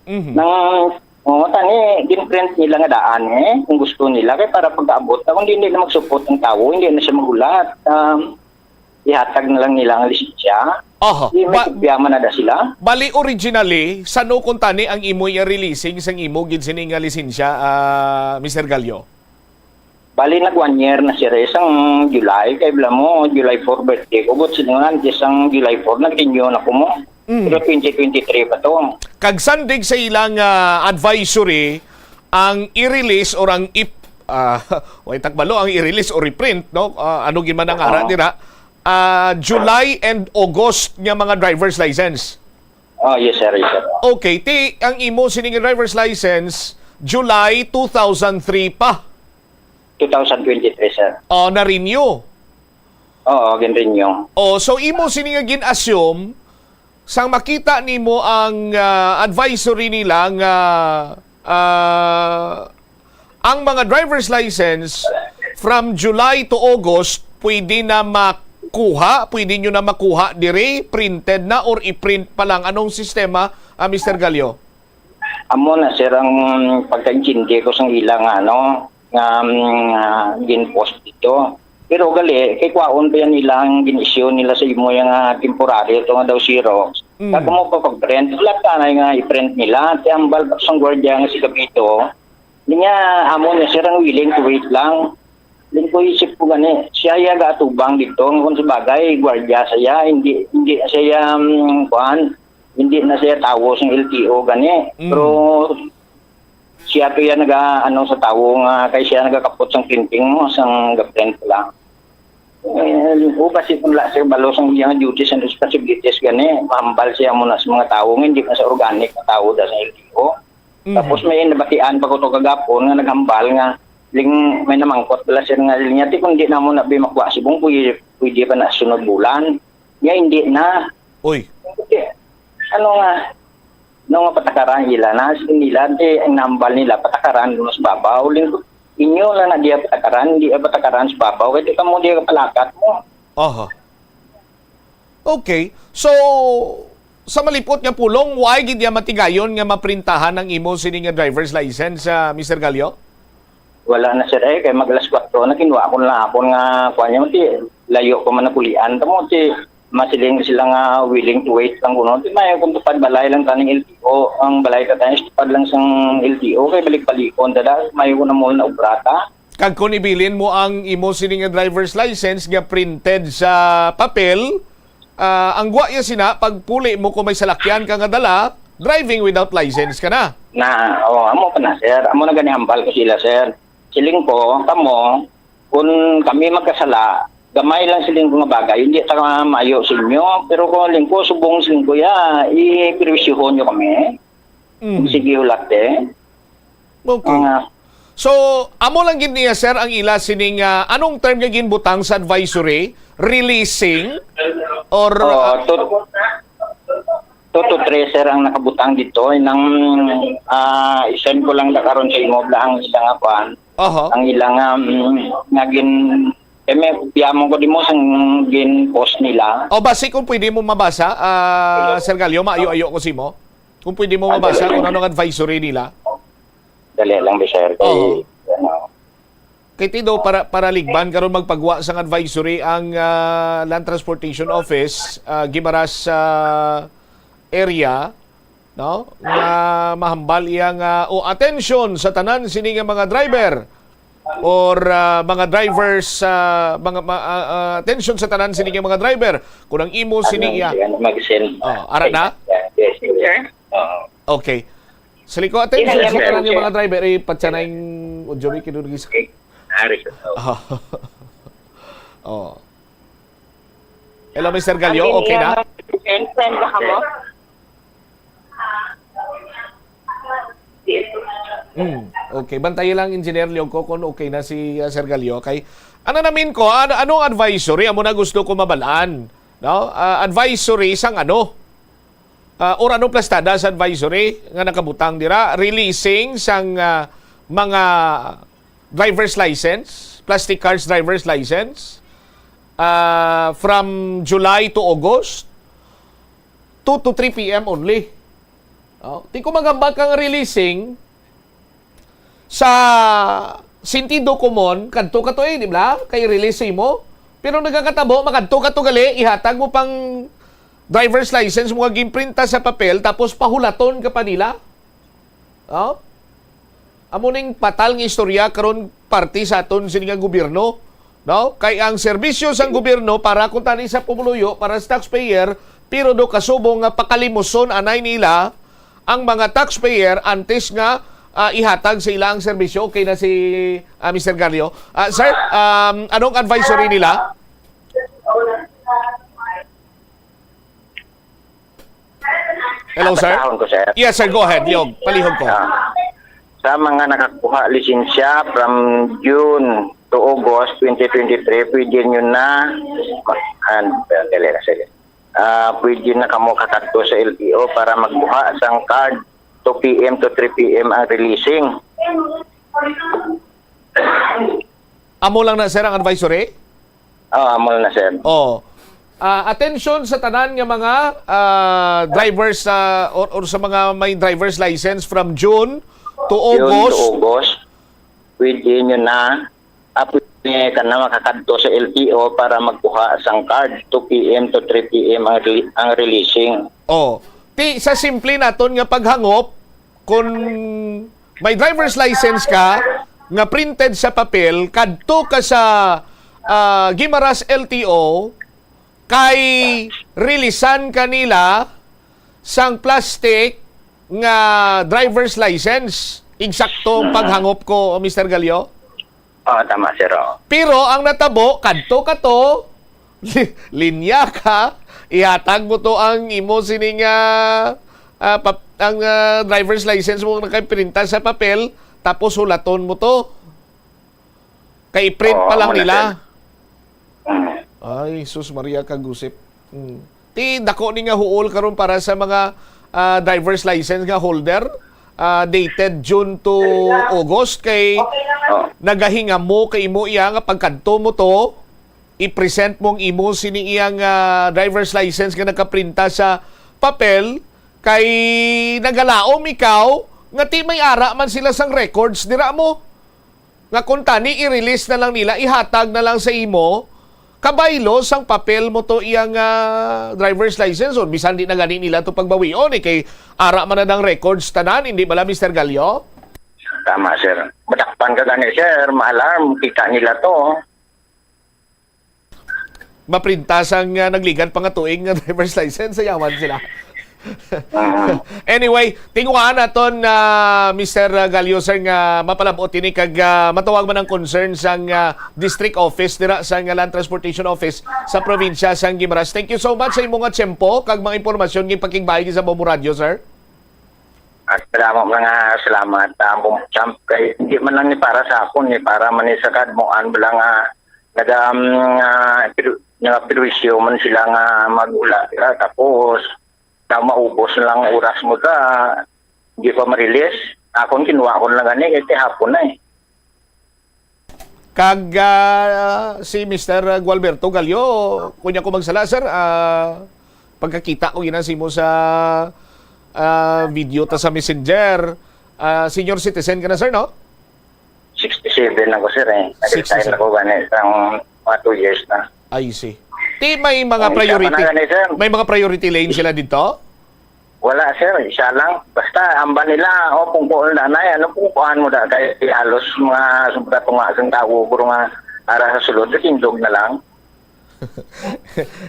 Mhm. Nang, oh, tani, gin-print nila nga daan, eh, kung gusto nila. Kay para pag-abot na, kung hindi na magsupot ang tawo, hindi na siya magulat. Um, ihatag na lang nila ang lisensya. Aha. Di may Ba-, kopya man na da sila. Bali, originally, sano kung tani ang imo yung releasing sang imo gid sini nga lisensya, ah, Mister Gallo? Bali, nag one year na siya, eh, sang July, kay bala mo, July four birthday ko, but silingan, sang July four, nag-renew na ko mo. Mm. Pero twenty twenty-three pa to. Kag sandig sa ilang, ah, advisory, ang i-release or ang ip-, ah, way takbalo, ang i-release or i-print, no? Ah, ano gid man ang ara Oo. dira? Ah, July and August nga mga driver's license. Oh, yes, sir. Yes, sir. Okay, ti ang imo sini nga driver's license, July two thousand three pa. Two thousand twenty-three, sir. Oh, na-renew. Oo, gin-renew. Oh, so imo sini nga gin-assume sang makita nimo ang, ah, advisory nila nga, ah, ang mga driver's license from July to August pwede na makuha, pwede nyo na makuha diri, printed na or i-print pa lang. Anong sistema, ah, Mister Gallo? Amo na, sir, ang pagkaintindi ko sang ila nga, ano, nga, mm, nga gin-post dito. Pero gali, kay kwaon pa yan nila ang gin-issue nila sa imo yung, ah, temporary, ito nga daw Xerox. Mm. Kag mo pa pag-print, wala ka na nga i-print nila. Ti ambal pa sang gwardiya nga si Gabito, niya, amo niya, sir, ang willing to wait lang. Din ko isip ko gani, siya ya gatubang dito, kung sa bagay, gwardiya siya, hindi, hindi siya, um, kuan, hindi na siya tawo sang L T O gani. Mm. Pero siya to yan naga, ano, sa tawo nga, kay siya nagakapot sang printing mo, sang ga-print lang. Eh, o kasi kung la siya balo sang iyang duties and responsibilities gani, mahambal siya mo na sa mga tawo nga hindi na sa organic na tawo da sa L T O. Mhm. Tapos may nabatian pa ko to kagapon nga naghambal nga ling may namangkot pala sir nga linya ti kung di namo na bi makuha subong pwede, pwede pa na sunod bulan. Nga hindi na. Uy. Hindi. Ano nga? Ano nga patakaran nila na? Sige nila, di ang nambal nila, patakaran mo sa babaw. Lingkod, inyo lang na diya patakaran, hindi patakaran sa babaw. Kaya di ka mo diya palakat mo. Aha. Okay. So, sa malipot nga pulong, why gid ya matigayon nga maprintahan ang imo sini nga driver's license, ah, Mister Gallo? Wala na, sir, eh, kay mag alas kwatro na, kinuha ko na lang ako nga, kuha niya, ti, layo ko man napulian. Tamo, ti, masiling sila nga willing to wait lang kuno. Ti, may kung tupad balay lang taning L T O, ang balay ka tayo, tupad lang sang L T O, kay balik-balikon, tada, may ko na mo na obrata. Kag kung ibilin mo ang imo sini nga driver's license nga printed sa papel, ah, ang gwa ya sina, pagpuli mo kung may salakyan ka nga dala, driving without license ka na. Na, oh, amo pa na, sir. Amo na gani hambal ko sila, sir. Siling ko, kamo, kung kami magkasala, gamay lang siling ko nga bagay, hindi ta mayo sa inyo. Pero kung lingko, subong siling ko, ya, i-perwisyohon nyo kami. Mm. Sige, hulat, eh. Okay. Mga So, amo lang gid niya, sir, ang ila sining, ah, anong term nga ginbutang sa advisory? Releasing? Or, Oo, ah, two, two to three, sir, ang nakabutang dito. Nang, ah, i-send ko lang na karon sa imo, bla, ang isa nga kuan. Oho. Ang ila nga, mm, nga gin-, eh, may kopya mo ko di mo sang gin-post nila. O, basi kung pwede mo mabasa, ah, Sir Gallo, maayo-ayo ko simo. Kung pwede mo Ah, mabasa dali. kung ano ang advisory nila. Dali lang, sir. Kay, Oo. ano, Kay ti daw, para, para ligban karon magpagwa sang advisory ang, ah, Land Transportation Office, ah, Guimaras, ah, area, no? Nga mahambal iya nga, o, atensyon sa tanan sini nga mga driver or, ah, mga drivers, ah, mga, ma-, ah, ah, atensyon sa tanan sini nga mga driver. Kung ang imo sini Ano, iya, yan, mag-send. Oh, ara na? Yes, sir. Oo. Okay. Sili ko, attention Yes, sa sir. tanan nga mga driver, eh, patsa na yung audio, may kinunugis. Okay. Ari ko. Oh. Oh. Hello, Mister Gallo, Ang okay na? linya, send ba ka mo? Yes. Mm, okay. Bantayi lang, Engineer Leoco, kung okay na si, uh, Sir Gallo. Kay, ano namin ko, ano, anong advisory? Amo na gusto ko mabalaan. No? Ah, advisory sang ano? Ah, or ano plastada sa advisory nga nakabutang dira? Releasing sang, ah, mga driver's license, plastic cards driver's license, ah, from July to August, two to three P M only. Oh, ti kung magambag kang releasing, sa sentido komon, kadto ka to eh, di ba? Kay release mo. Pero nagakatabo, makadto ka to gali, ihatag mo pang driver's license mo nga ginprinta sa papel, tapos pahulaton ka pa nila. Oh? Amo ning patal nga istorya karon parte sa aton sini nga gobyerno, no? Kay ang serbisyo sang gobyerno para kuntani sa pumuluyo, para sa taxpayer, Pero do kasubong nga pakalimuson anay nila ang mga taxpayer antes nga, ah, ihatag sa ila ang serbisyo. Okay na si, ah, Mister Gallo. Ah, sir, um, anong advisory nila? Hello, sir? Basahon ko, sir. Yes, sir. Go ahead. Yog, palihog ko. Ah, sa mga nakakuha lisensya from June to August twenty twenty-three, pwede nyo na, ah, dali na, sige. Ah, pwede na kamo kakadto sa L T O para magkuha sang card. Two P M to three P M ang releasing. Amo lang na, sir, ang advisory? Ah, amo lang na, sir. Oh. Ah, atensyon sa tanan nga mga, ah, drivers sa, or, or sa mga may driver's license from June to June to August. August, pwede nyo na, ah, pwede ka na makakadto sa L T O para magkuha sang card. Two P M to three P M ang, re- ang releasing. Oh. Ti, sa simple naton nga paghangop, kung may driver's license ka nga printed sa papel, kadto ka sa, ah, Guimaras L T O, kay rilisan ka nila sang plastic nga driver's license. Eksakto ang paghangop ko, Mister Gallo? Ah, tama, sir, oo. Pero ang natabo, kadto ka to, li-, linya ka, ihatag mo to ang imo sining, ah, ah, pap-, ang, ah, driver's license mo nga nakaprinta sa papel, tapos hulaton mo to. Kay print Oo, pa lang amo na, nila. Sir. Mm. Ay, sus Maria, kagusip. Mm. Ti dako ni nga huol karon para sa mga, ah, driver's license nga holder, ah, dated June to August, kay Oh. nagahingamo kay imo iya nga pagkadto mo to, i-present mo ang imo sini iyang, ah, driver's license nga nakaprinta sa papel, kay nagalaom ikaw nga ti may ara man sila sang records dira mo. Nga kung tani i-release na lang nila, ihatag na lang sa imo, kabaylo sang papel mo to iyang, ah, driver's license, o bisan di na gani nila to pagbawion, eh, kay ara man na nang records tanan, hindi bala, Mister Gallo? Tama, sir. Madakpan ka gani, sir. Maalarm, kita nila to. Maprinta sang, ah, nagligad pa nga tuig nga driver's license, sayawan sila. Ah. Anyway, tinguhaan naton, ah, Mister Gallo, sir, nga mapalab-ot ini kag, ah, matawag man ang concern sang, ah, district office dira sang Land Transportation Office sa probinsya sang Guimaras. Thank you so much sa imo nga tiyempo kag mga impormasyon nga ipakigbahay sa Bombo Radio, sir. At salamat, mga salamat. Ang bum-, champ, kay hindi man lang ni para sa akon, ni para man ni sa kadmoan, bala nga naga, um, nga piru-, nga pirwisyo man sila nga magula sila. Tapos, na maubos na lang ang oras mo ta, hindi pa ma-release. Akon, kinuha ko na lang gani, kay hapon na eh. Kag, ah, si Mister Gualberto Gallo, kunya ko magsala, sir, ah, pagkakita ko gina simo sa, ah, video ta sa Messenger, ah, senior citizen ka na, sir, no? Sixty-seven ako, sir, eh. Nag-retire Sixty-seven. Ako gani, isang mga two years na. I see. Ti may mga Oh, isa pa priority, na gani, sir. May mga priority lane sila dito? Wala, sir. Isa lang. Basta, amban nila, "O, pungkuon na, nay. Ano pungkuan mo da? Kay halos mga sobra tunga sang tawo, bro, nga ara sa sulod, tindog na lang."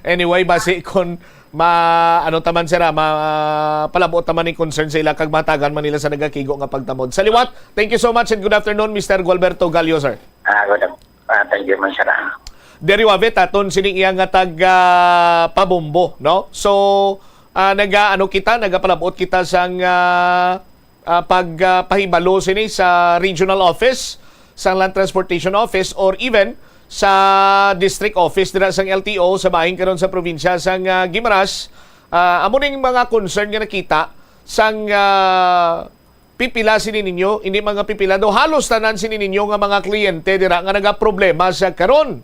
Anyway, basi kung ma-, ano taman, sir, ah, ma-, palabot taman ni concern sa ila kag matagan man nila sa nagakigo nga pagtamod. Sa liwat, thank you so much and good afternoon, Mister Gualberto Gallo, sir. Ah, good af-, ah, thank you, man, sir, ah. Diri wavit aton sining iya nga tag, ah, pabombo, no? So, ah, naga-, ano kita, nagapalabot kita sang, ah, ah, pag, ah, pahibalo sini sa regional office, sa Land Transportation Office, or even sa district office dira sang L T O sa bahin karon sa probinsya sang, ah, Guimaras. Ah, amo ning mga concern nga nakita sang, ah, pipila sini ninyo, hindi mga pipila, daw halos tanan sini ninyo nga mga kliyente dira nga nagaproblema sa karon.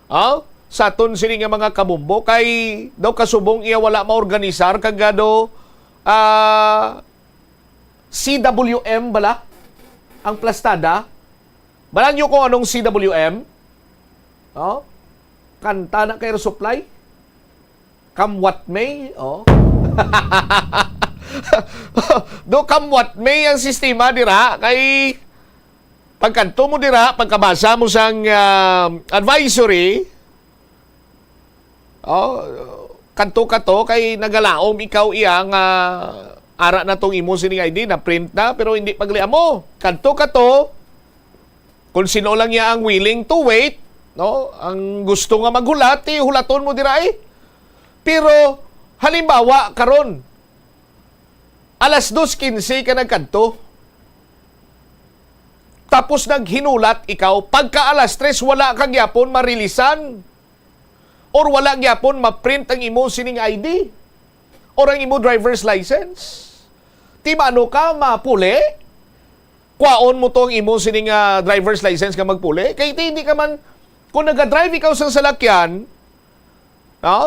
Ah, sa aton sini nga mga kabombo, kay daw kasubong iya wala maorganisar, kag, ah, daw, ah, C W M bala ang plastada. Bala nyo kung anong C W M? Oh? Kanta na kay Air Supply? Come what may, oh. Do come what may ang sistema dira, kay pagkadto mo dira, pagkabasa mo sang, ah, advisory, oh, Kadto ka to kay nagalaom ikaw iya nga ara na tong imo sining I D, na print na, pero hindi pa gali amo. Kadto ka to, kung sino lang iya ang willing to wait, no? Ang gusto nga maghulat, ti hulaton mo dira, eh. Pero halimbawa karon, alas dos quince ka nagkadto. Tapos naghinulat ikaw, pagka alas tres wala ka gyapon marilisan or wala gyapon ma-print ang imo sining I D or ang imo driver's license. Ti maano ka mapuli? Kwaon mo to ang imo sining, ah, driver's license nga magpuli? Kay ti hindi ka man, kung naga-drive ikaw sa salakyan, no?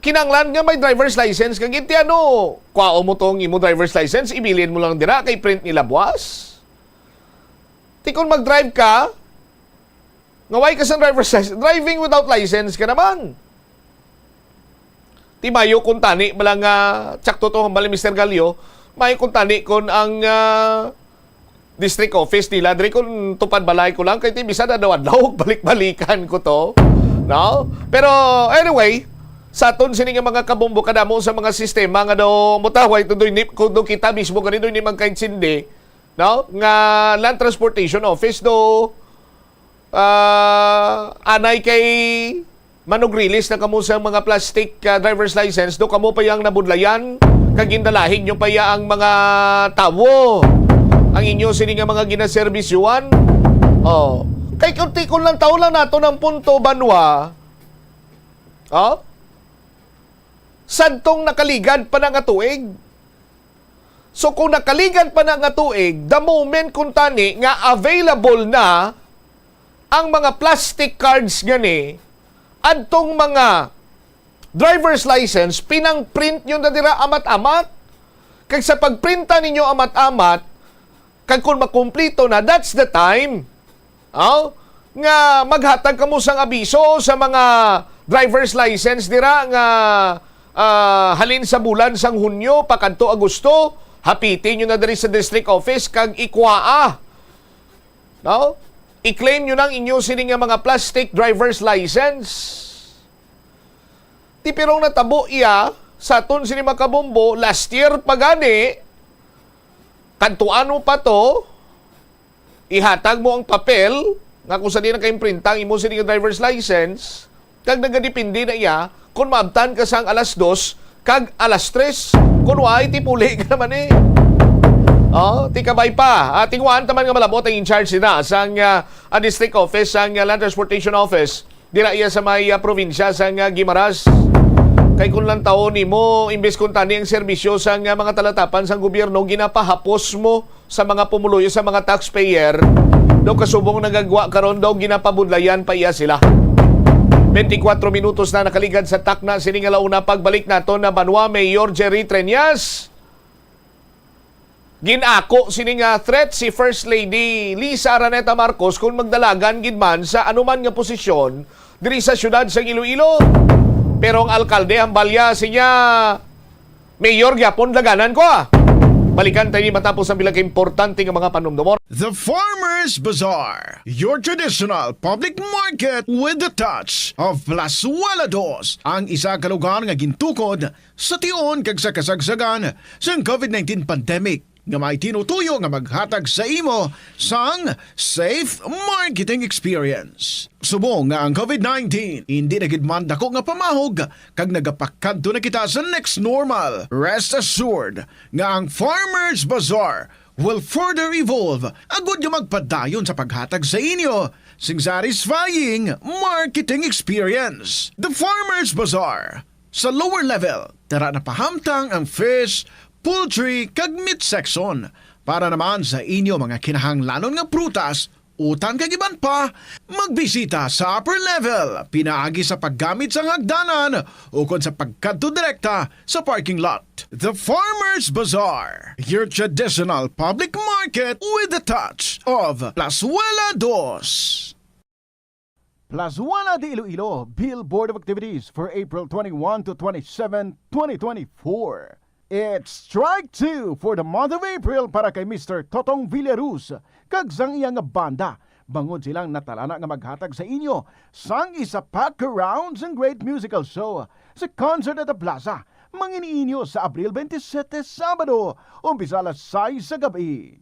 Kinanglan nga may driver's license ka gid, ti ano, kwaon mo to ang imo driver's license, ibilin mo lang dira kay print nila buwas. Ti kung mag-drive ka, nga way ka sang driver's license, driving without license ka naman. Ti mayo kung tani bala nga, tsakto to hambal ni Mister Gallo, mayo kung tani kung ang, ah, district office nila diri kung tupad balay ko lang, kay ti bisan adlaw-adlaw balik-balikan ko to, no? Pero anyway, sa aton sini nga mga kabombo, kadamo sa mga sistema nga daw mutaway to, doy, ni, kung daw kita mismo gani, doy, ni magkaintindi, no? Nga Land Transportation Office do, ah, anay kay manug-release na kamo sa mga plastic, ah, driver's license, do kamo pa yang nabudlayan, kag gindalahin nyo pa ya ang mga tawo, ang inyo sini nga mga ginaserbisyuhan. Oh. Kay kung tikon lang, taon lang nato ng punto, banwa. Oh? Sadtong nakaligad pa na nga tuig. So, kung nakaligad pa na nga tuig, the moment kung tani nga available na ang mga plastic cards gani, adtong mga driver's license, pinang-print nyo na dira amat-amat. Kag sa pagprinta ninyo amat-amat, kag kung makumplito na, that's the time, aw, nga maghatag kamo sang abiso sa mga driver's license dira nga, ah, halin sa bulan sang Hunyo pakadto Agosto, hapiti nyo na diri sa district office kag ikuhaa. No? I-claim nyo nang inyo sini nga mga plastic driver's license. Ti pirong natabo iya sa aton sini, mga kabombo, last year pa gani, kadtuan mo pa to, ihatag mo ang papel nga kung sa di nakaimprinta ang imo sini nga driver's license, kag nagadepende na iya kung maabtan ka sang alas dos kag alas tres. Kung waay, ti puli ka naman eh. Oh, ti kabay pa. Ah, tinguhaan ta man nga malabot ang in-charge sina sang, ah, ah, district office, sang, ah, Land Transportation Office. Dira iya sa may, ah, probinsya sang, ah, Guimaras. Kay kung lantawon nimo, imbes kung tani ang serbisyo sang, ah, mga talatapan sang gobyerno, ginapahapos mo sa mga pumuluyo, sa mga taxpayer, daw kasubong nagagwa karon, daw ginapabudlayan pa iya sila. Twenty-four minutos na nakaligad sa takna sini nga launa. Pagbalik nato na banwa, Mayor Jerry Treñas. Ginako sini nga threat si First Lady Lisa Araneta Marcos kung magdalagan gid man sa anuman nga posisyon diri sa siyudad sang Iloilo. Pero ang alkalde hambalya sinya, "Mayor gyapon, daganan ko, ah." Balikan tayo ni matapos ang pila ka importante nga mga panumdumon. The Farmers Bazaar, your traditional public market with the touch of Plazuela Dos, ang isa ka lugar nga gintukod sa tion kag sa kasagsagan sang COVID nineteen pandemic, nga may tinutuyo nga maghatag sa imo sang safe marketing experience. Subong nga ang COVID nineteen hindi na gid man dako nga pamahog kag nagapakadto na kita sa next normal, rest assured nga ang Farmers Bazaar will further evolve agud nga magpadayon sa paghatag sa inyo sing satisfying marketing experience. The Farmers Bazaar, sa lower level, tara na pahamtang ang fish, poultry, kag meat section. Para naman sa inyo mga kinahanglanon nga prutas, utan kag iban pa, magbisita sa upper level, pinaagi sa paggamit sang hagdanan ukon sa pagkadto direkta sa parking lot. The Farmers Bazaar, your traditional public market with the touch of Plazuela Dos. Plazuela de Iloilo, Bill Board of Activities for April twenty-one to twenty-seven, twenty twenty-four. It's strike two for the month of April para kay Mister Totong Villaruz kag sang iya nga banda. Bangod silang natalana nga maghatag sa inyo sang isa pa ka round sang great musical show sa Concert at the Plaza, mangin-inyo sa Abril twenty-seven, Sabado, umpisa alas sais sa gabi.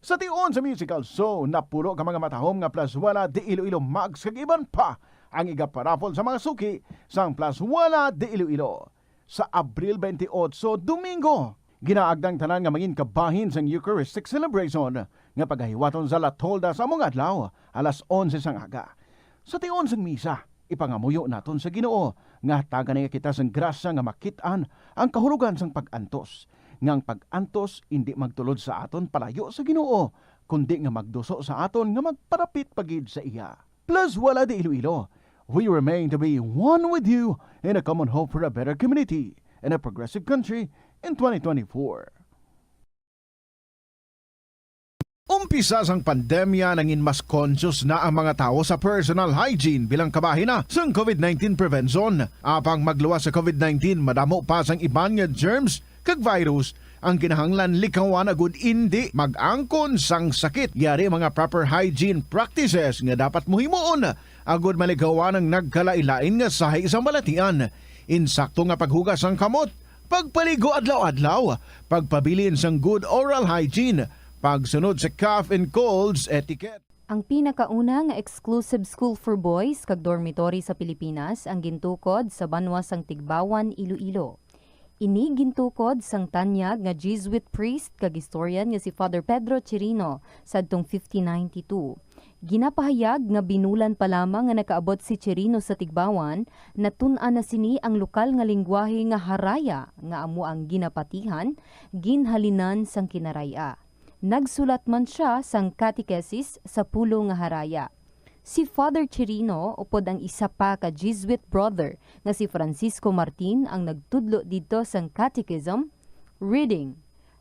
Sa tion sa musical show, napulo ka mga matahom nga Plazuela de Iloilo mugs kag iban pa ang igaparaffle sa mga suki sang Plazuela de Iloilo. Sa Abril twenty-eight, Domingo, ginaagda ang tanan nga mangin kabahin sang Eucharistic celebration nga pagahiwaton sa La Tolda sa amo nga adlaw, alas onse sang aga. Sa tion sang misa, ipangamuyo naton sa Ginoo nga hatagan niya kita sang grasya nga makit-an ang kahulogan sang pag-antos, nga ang pag-antos indi magtulod sa aton palayo sa Ginoo, kundi nga magduso sa aton nga magparapit pa gid sa iya. Plazuela de Iloilo, we remain to be one with you in a common hope for a better community and a progressive country in twenty twenty-four. Umpisa sang pandemya, nangin mas conscious na ang mga tawo sa personal hygiene bilang kabahin na sang COVID nineteen prevention. Apang magluwas sa COVID nineteen, madamo pa sang iban nga germs kag virus ang kinahanglan likawan agud indi mag-angkon sang sakit. Yari ang mga proper hygiene practices nga dapat mo himuon agud malikawan ang nagkalain-lain nga sahi sang balatian. Insakto nga paghugas sang kamot, pagpaligo adlaw-adlaw, pagpabilin sang good oral hygiene, pagsunod sa cough and colds etiquette. Ang pinakauna nga exclusive school for boys kag dormitory sa Pilipinas ang gintukod sa banwa sang Tigbawan, Iloilo. Ini gintukod sang tanyag nga Jesuit priest kag historian nga si Father Pedro Chirino sadtong fifteen ninety-two. Ginapahayag nga binulan pa lamang nga nakaabot si Chirino sa Tigbawan, natun-an na sini ang lokal nga linggwahe nga Haraya, nga amo ang ginapatihan, ginhalinan sang Kinaray-a. Nagsulat man sia sang catechesis sa pulo nga Haraya. Si Father Chirino upod ang isa pa ka Jesuit brother nga si Francisco Martin ang nagtudlo didto sang catechism, reading,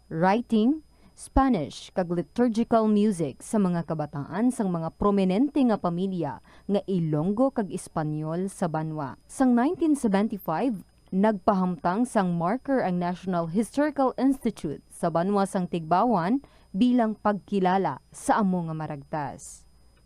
writing, Spanish, kag liturgical music sa mga kabataan sang mga prominente nga pamilya nga Ilonggo kag Espanyol sa banwa. Sang nineteen seventy-five, nagpahamtang sang marker ang National Historical Institute sa banwa sang Tigbawan bilang pagkilala sa amo nga maragtas.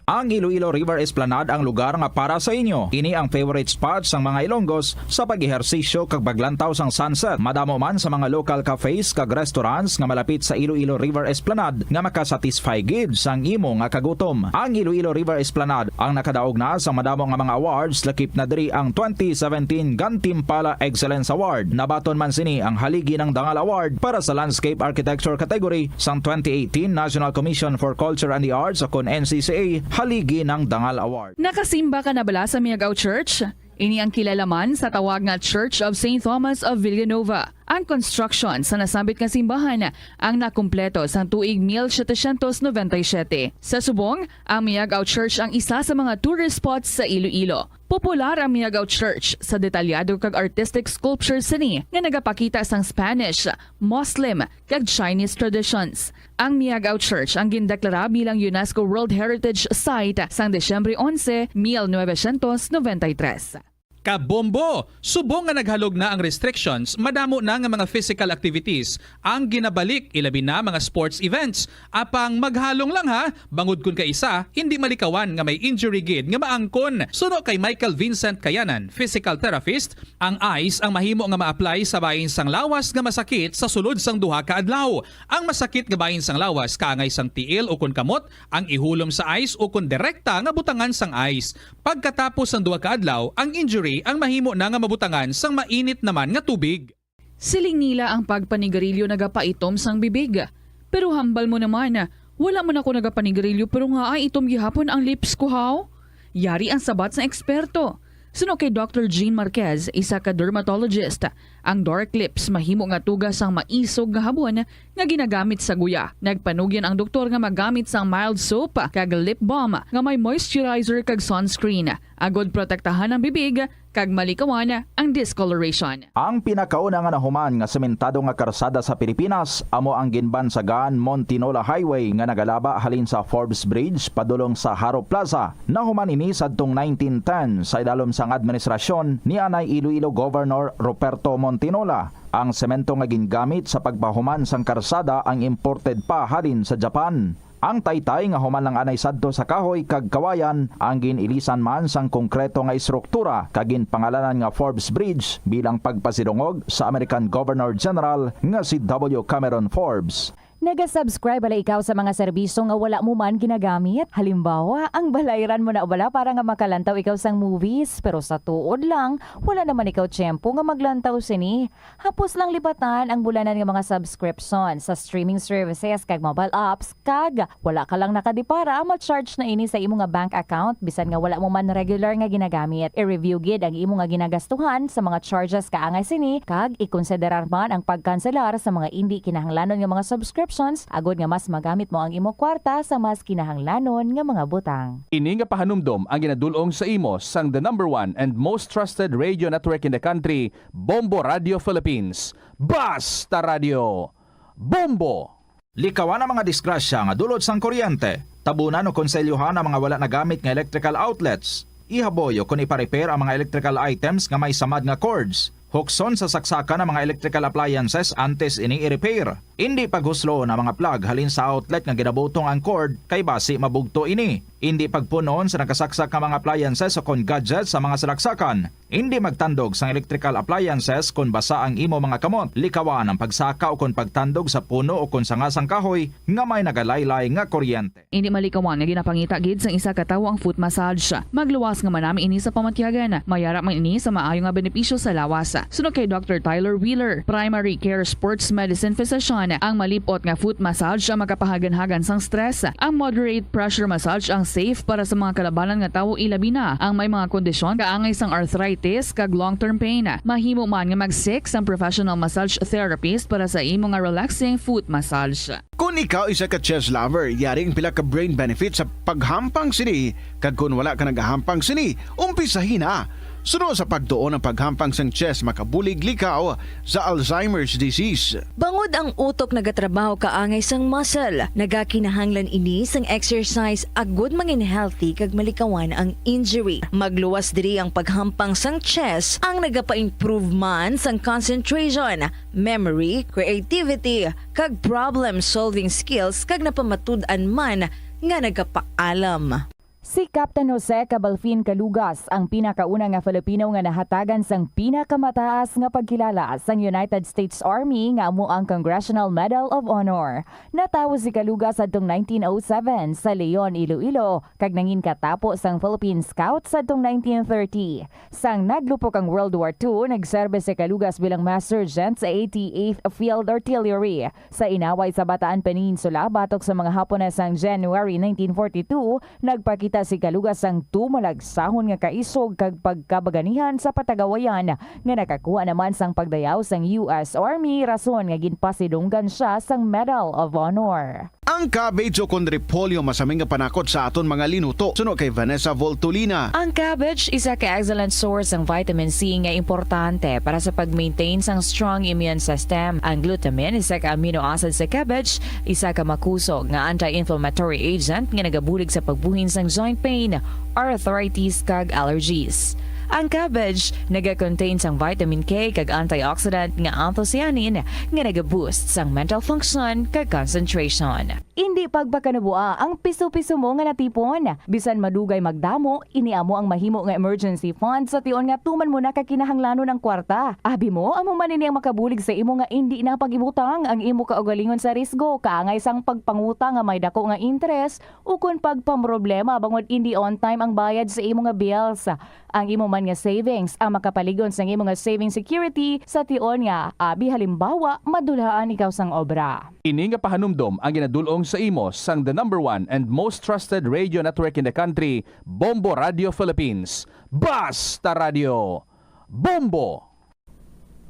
Ang Iloilo River Esplanade ang lugar nga para sa inyo. Ini ang favorite spot sang mga Ilonggos sa pag-ehersisyo kag paglantaw sang sunset. Madamo man sa mga local cafes kag restaurants nga malapit sa Iloilo River Esplanade nga makasatisfy gid sang imo nga kagutom. Ang Iloilo River Esplanade ang nakadaog na sa madamo nga mga awards, lakip na diri ang twenty seventeen Gantimpala Excellence Award. Nabaton man sini ang Haligi ng Dangal Award para sa Landscape Architecture category sang twenty eighteen National Commission for Culture and the Arts, o kon N C C A, Haligi ng Dangal Award. Nakasimba ka na bala sa Miagao Church? Ini ang kilala man sa tawag nga Church of Saint Thomas of Villanova. Ang construction sa nasambit nga simbahan ang nakumpleto sang tuig mil setecientos noventa y siete. Sa subong, ang Miagao Church ang isa sa mga tourist spots sa Iloilo. Popular ang Miagao Church sa detalyado kag artistic sculptures sini nga nagapakita sang Spanish, Muslim, kag Chinese traditions. Ang Miagao Church ang gindeklara bilang UNESCO World Heritage Site sang Disyembre onse, mil novecientos noventa y tres. Kabombo! Subong nga naghalog na ang restrictions, madamo na nga mga physical activities ang ginabalik, ilabi na mga sports events. Apang maghalong lang ha, bangod kun kaisa, hindi malikawan nga may injury gid nga maangkon. Suno kay Michael Vincent Kayanan, physical therapist, ang ice ang mahimo nga ma-apply sa bahin sang lawas nga masakit sa sulod sang duha ka adlaw. Ang masakit nga bahin sang lawas kaangay sang tiil ukon kamot, ang ihulom sa ice ukon direkta nga butangan sang ice. Pagkatapos sang duha ka adlaw, ang injury ang mahimo na nga mabutangan sang mainit naman nga tubig. Siling nila ang pagpanigarilyo nagapaitom sang bibig. Pero hambal mo naman, wala man ako nagapanigarilyo pero nga ay itom gihapon ang lips ko, haw? Yari ang sabat sang eksperto. Suno kay Doctor Jean Marquez, isa ka dermatologist, ang dark lips mahimo nga tuga sang maisog nga habon nga ginagamit sa guya. Nagpanugyan ang doktor nga magamit sang mild soap kag lip balm nga may moisturizer kag sunscreen, agod protektahan ang bibig kag malikawan ang discoloration. Ang pinakauna nga nahuman nga sementado nga karsada sa Pilipinas amo ang ginbansagan Montinola Highway nga nagalaba halin sa Forbes Bridge padulong sa Jaro Plaza. Nahuman ini sadtong nineteen ten sa idalom sang administrasyon ni anay Iloilo Governor Ruperto Montinola. Ang semento nga gingamit sa pagpahuman sang karsada ang imported pa halin sa Japan. Ang taytay nga human lang anay sadto sa kahoy kag kawayan ang gin-ilisan man sang konkreto nga estruktura kag ginpangalanan nga Forbes Bridge bilang pagpasidungog sa American Governor General nga si W. Cameron Forbes. Naga-subscribe bala ikaw sa mga serbisyo nga wala mo man ginagamit? Halimbawa, ang balayran mo na bala para nga makalantaw ikaw sang movies, pero sa tuod lang, wala naman ikaw tiyempo nga maglantaw sini. Hapos lang lipatan ang bulanan nga mga subscription sa streaming services kag mobile apps, kag wala ka lang nakadipara, ma-charge na ini sa imo nga bank account bisan nga wala mo man regular nga ginagamit. I-review gid ang imo nga ginagastuhan sa mga charges kaangay sini, kag ikonsiderar man ang pagkanselar sa mga indi kinahanglanon nga mga subscriptions agod nga mas magamit mo ang imo kwarta sa mas kinahanglanon nga mga butang. Ini nga pahanumdom ang ginadul-ong sa imo sang the number one and most trusted radio network in the country, Bombo Radio Philippines. Basta Radio, Bombo! Likawan ang mga disgrasya nga dulot sang kuryente. Tabunan o konselyuhan ang mga wala nagamit nga electrical outlets. Ihaboy o kon ipa-repair ang mga electrical items nga may samad nga cords. Hukson sa saksakan ang mga electrical appliances antes ini i-repair. Indi paghusloon ang mga plug halin sa outlet nga ginabutong ang cord, kay basi mabugto ini. Indi pagpun-on sa nakasaksak nga mga appliances o kon gadgets sa mga salaksakan. Indi magtandog sang electrical appliances kon basa ang imo mga kamot. Likawan ang pagsaka o kon pagtandog sa puno o kon sanga sang kahoy nga may nagalaylay nga kuryente. Indi malikawan nga ginapangita gid sang isa ka tawo ang foot massage. Magluwas nga manami ini sa pamatyagan. Mayara man ini sa maayo nga benepisyo sa lawas. Suno kay Doctor Tyler Wheeler, primary care sports medicine physician, ang malip-ot nga foot massage ang makapahaganhagan sang stress. Ang moderate pressure massage ang safe para sa mga kalabanan nga tawo, ilabi na ang may mga kondisyon kaangay sang arthritis kag long-term pain. Mahimo man nga mag-seek sang professional massage therapist para sa imo nga relaxing foot massage. Kon ikaw isa ka chess lover, yari ang pila ka brain benefits sa paghampang sini, kag kon wala ka nagahampang sini, umpisahi na. Suno sa pagtuon, ang paghampang sang chess makabulig likaw sa Alzheimer's disease. Bangod ang utok nagatrabaho kaangay sang muscle, nagakinahanglan ini sang exercise agud mangin healthy kag malikawan ang injury. Magluwas diri ang paghampang sang chess, ang nagapa-improve man sang concentration, memory, creativity, kag problem-solving skills, kag napamatud-an man nga nagapaalam. Si Captain Jose Cabalfin Calugas ang pinakauna nga Filipino nga nahatagan sang pinakamataas nga pagkilala sang United States Army, nga amo ang Congressional Medal of Honor. Natawo si Calugas sadtong nineteen oh seven sa Leon, Iloilo, kag nangin katapo sang Philippine Scout sadtong nineteen thirty. Sang naglupok ang World War Two, nagserbe si Calugas bilang Master Sergeant sa eighty-eighth Field Artillery. Sa inaway sa Bataan Peninsula batok sa mga Hapones sang January nineteen forty-two, nagpakita si Calugas sang tumalagsahon nga kaisog kag pagkabaganihan sa patagawayan, nga nakakuha naman sang pagdayaw sang U S Army, rason nga ginpasidunggan sia sang Medal of Honor. Ang cabbage o kon repolyo masami nga panakot sa aton mga linuto, suno kay Vanessa Voltolina. Ang cabbage isa ka excellent source sang vitamin C nga importante para sa pag-maintain sang strong immune system. Ang glutamine, isa ka amino acid sa cabbage, isa ka makusog nga anti-inflammatory agent nga nagabulig sa pagbuhin sang joint pain, arthritis, kag allergies. Ang cabbage naga-contain sang vitamin K kag antioxidant nga anthocyanin nga naga-boost sang mental function kag concentration. Indi pagpakanabuaa ang piso-piso mo nga natipon. Bisan madugay magdamo, ini amo ang mahimo nga emergency fund sa tion nga tuman mo na ka kinahanglanon ang kwarta. Abi mo, amo man ini ang makabulig sa imo nga indi na pag-ibutang ang imo kaugalingon sa risgo, kaangay sang pagpangutang nga may dako nga interes, ukon pagpamroblema bangod indi on time ang bayad sa imo nga bills. Ang imo man nga savings ang makapalig-on sang imo nga saving security sa tion nga, abi halimbawa, madulhaan ikaw sang obra. Ini nga pahanumdom ang ginadul-ong sa imo sang the number one and most trusted radio network in the country, Bombo Radio Philippines. Basta Radio, Bombo!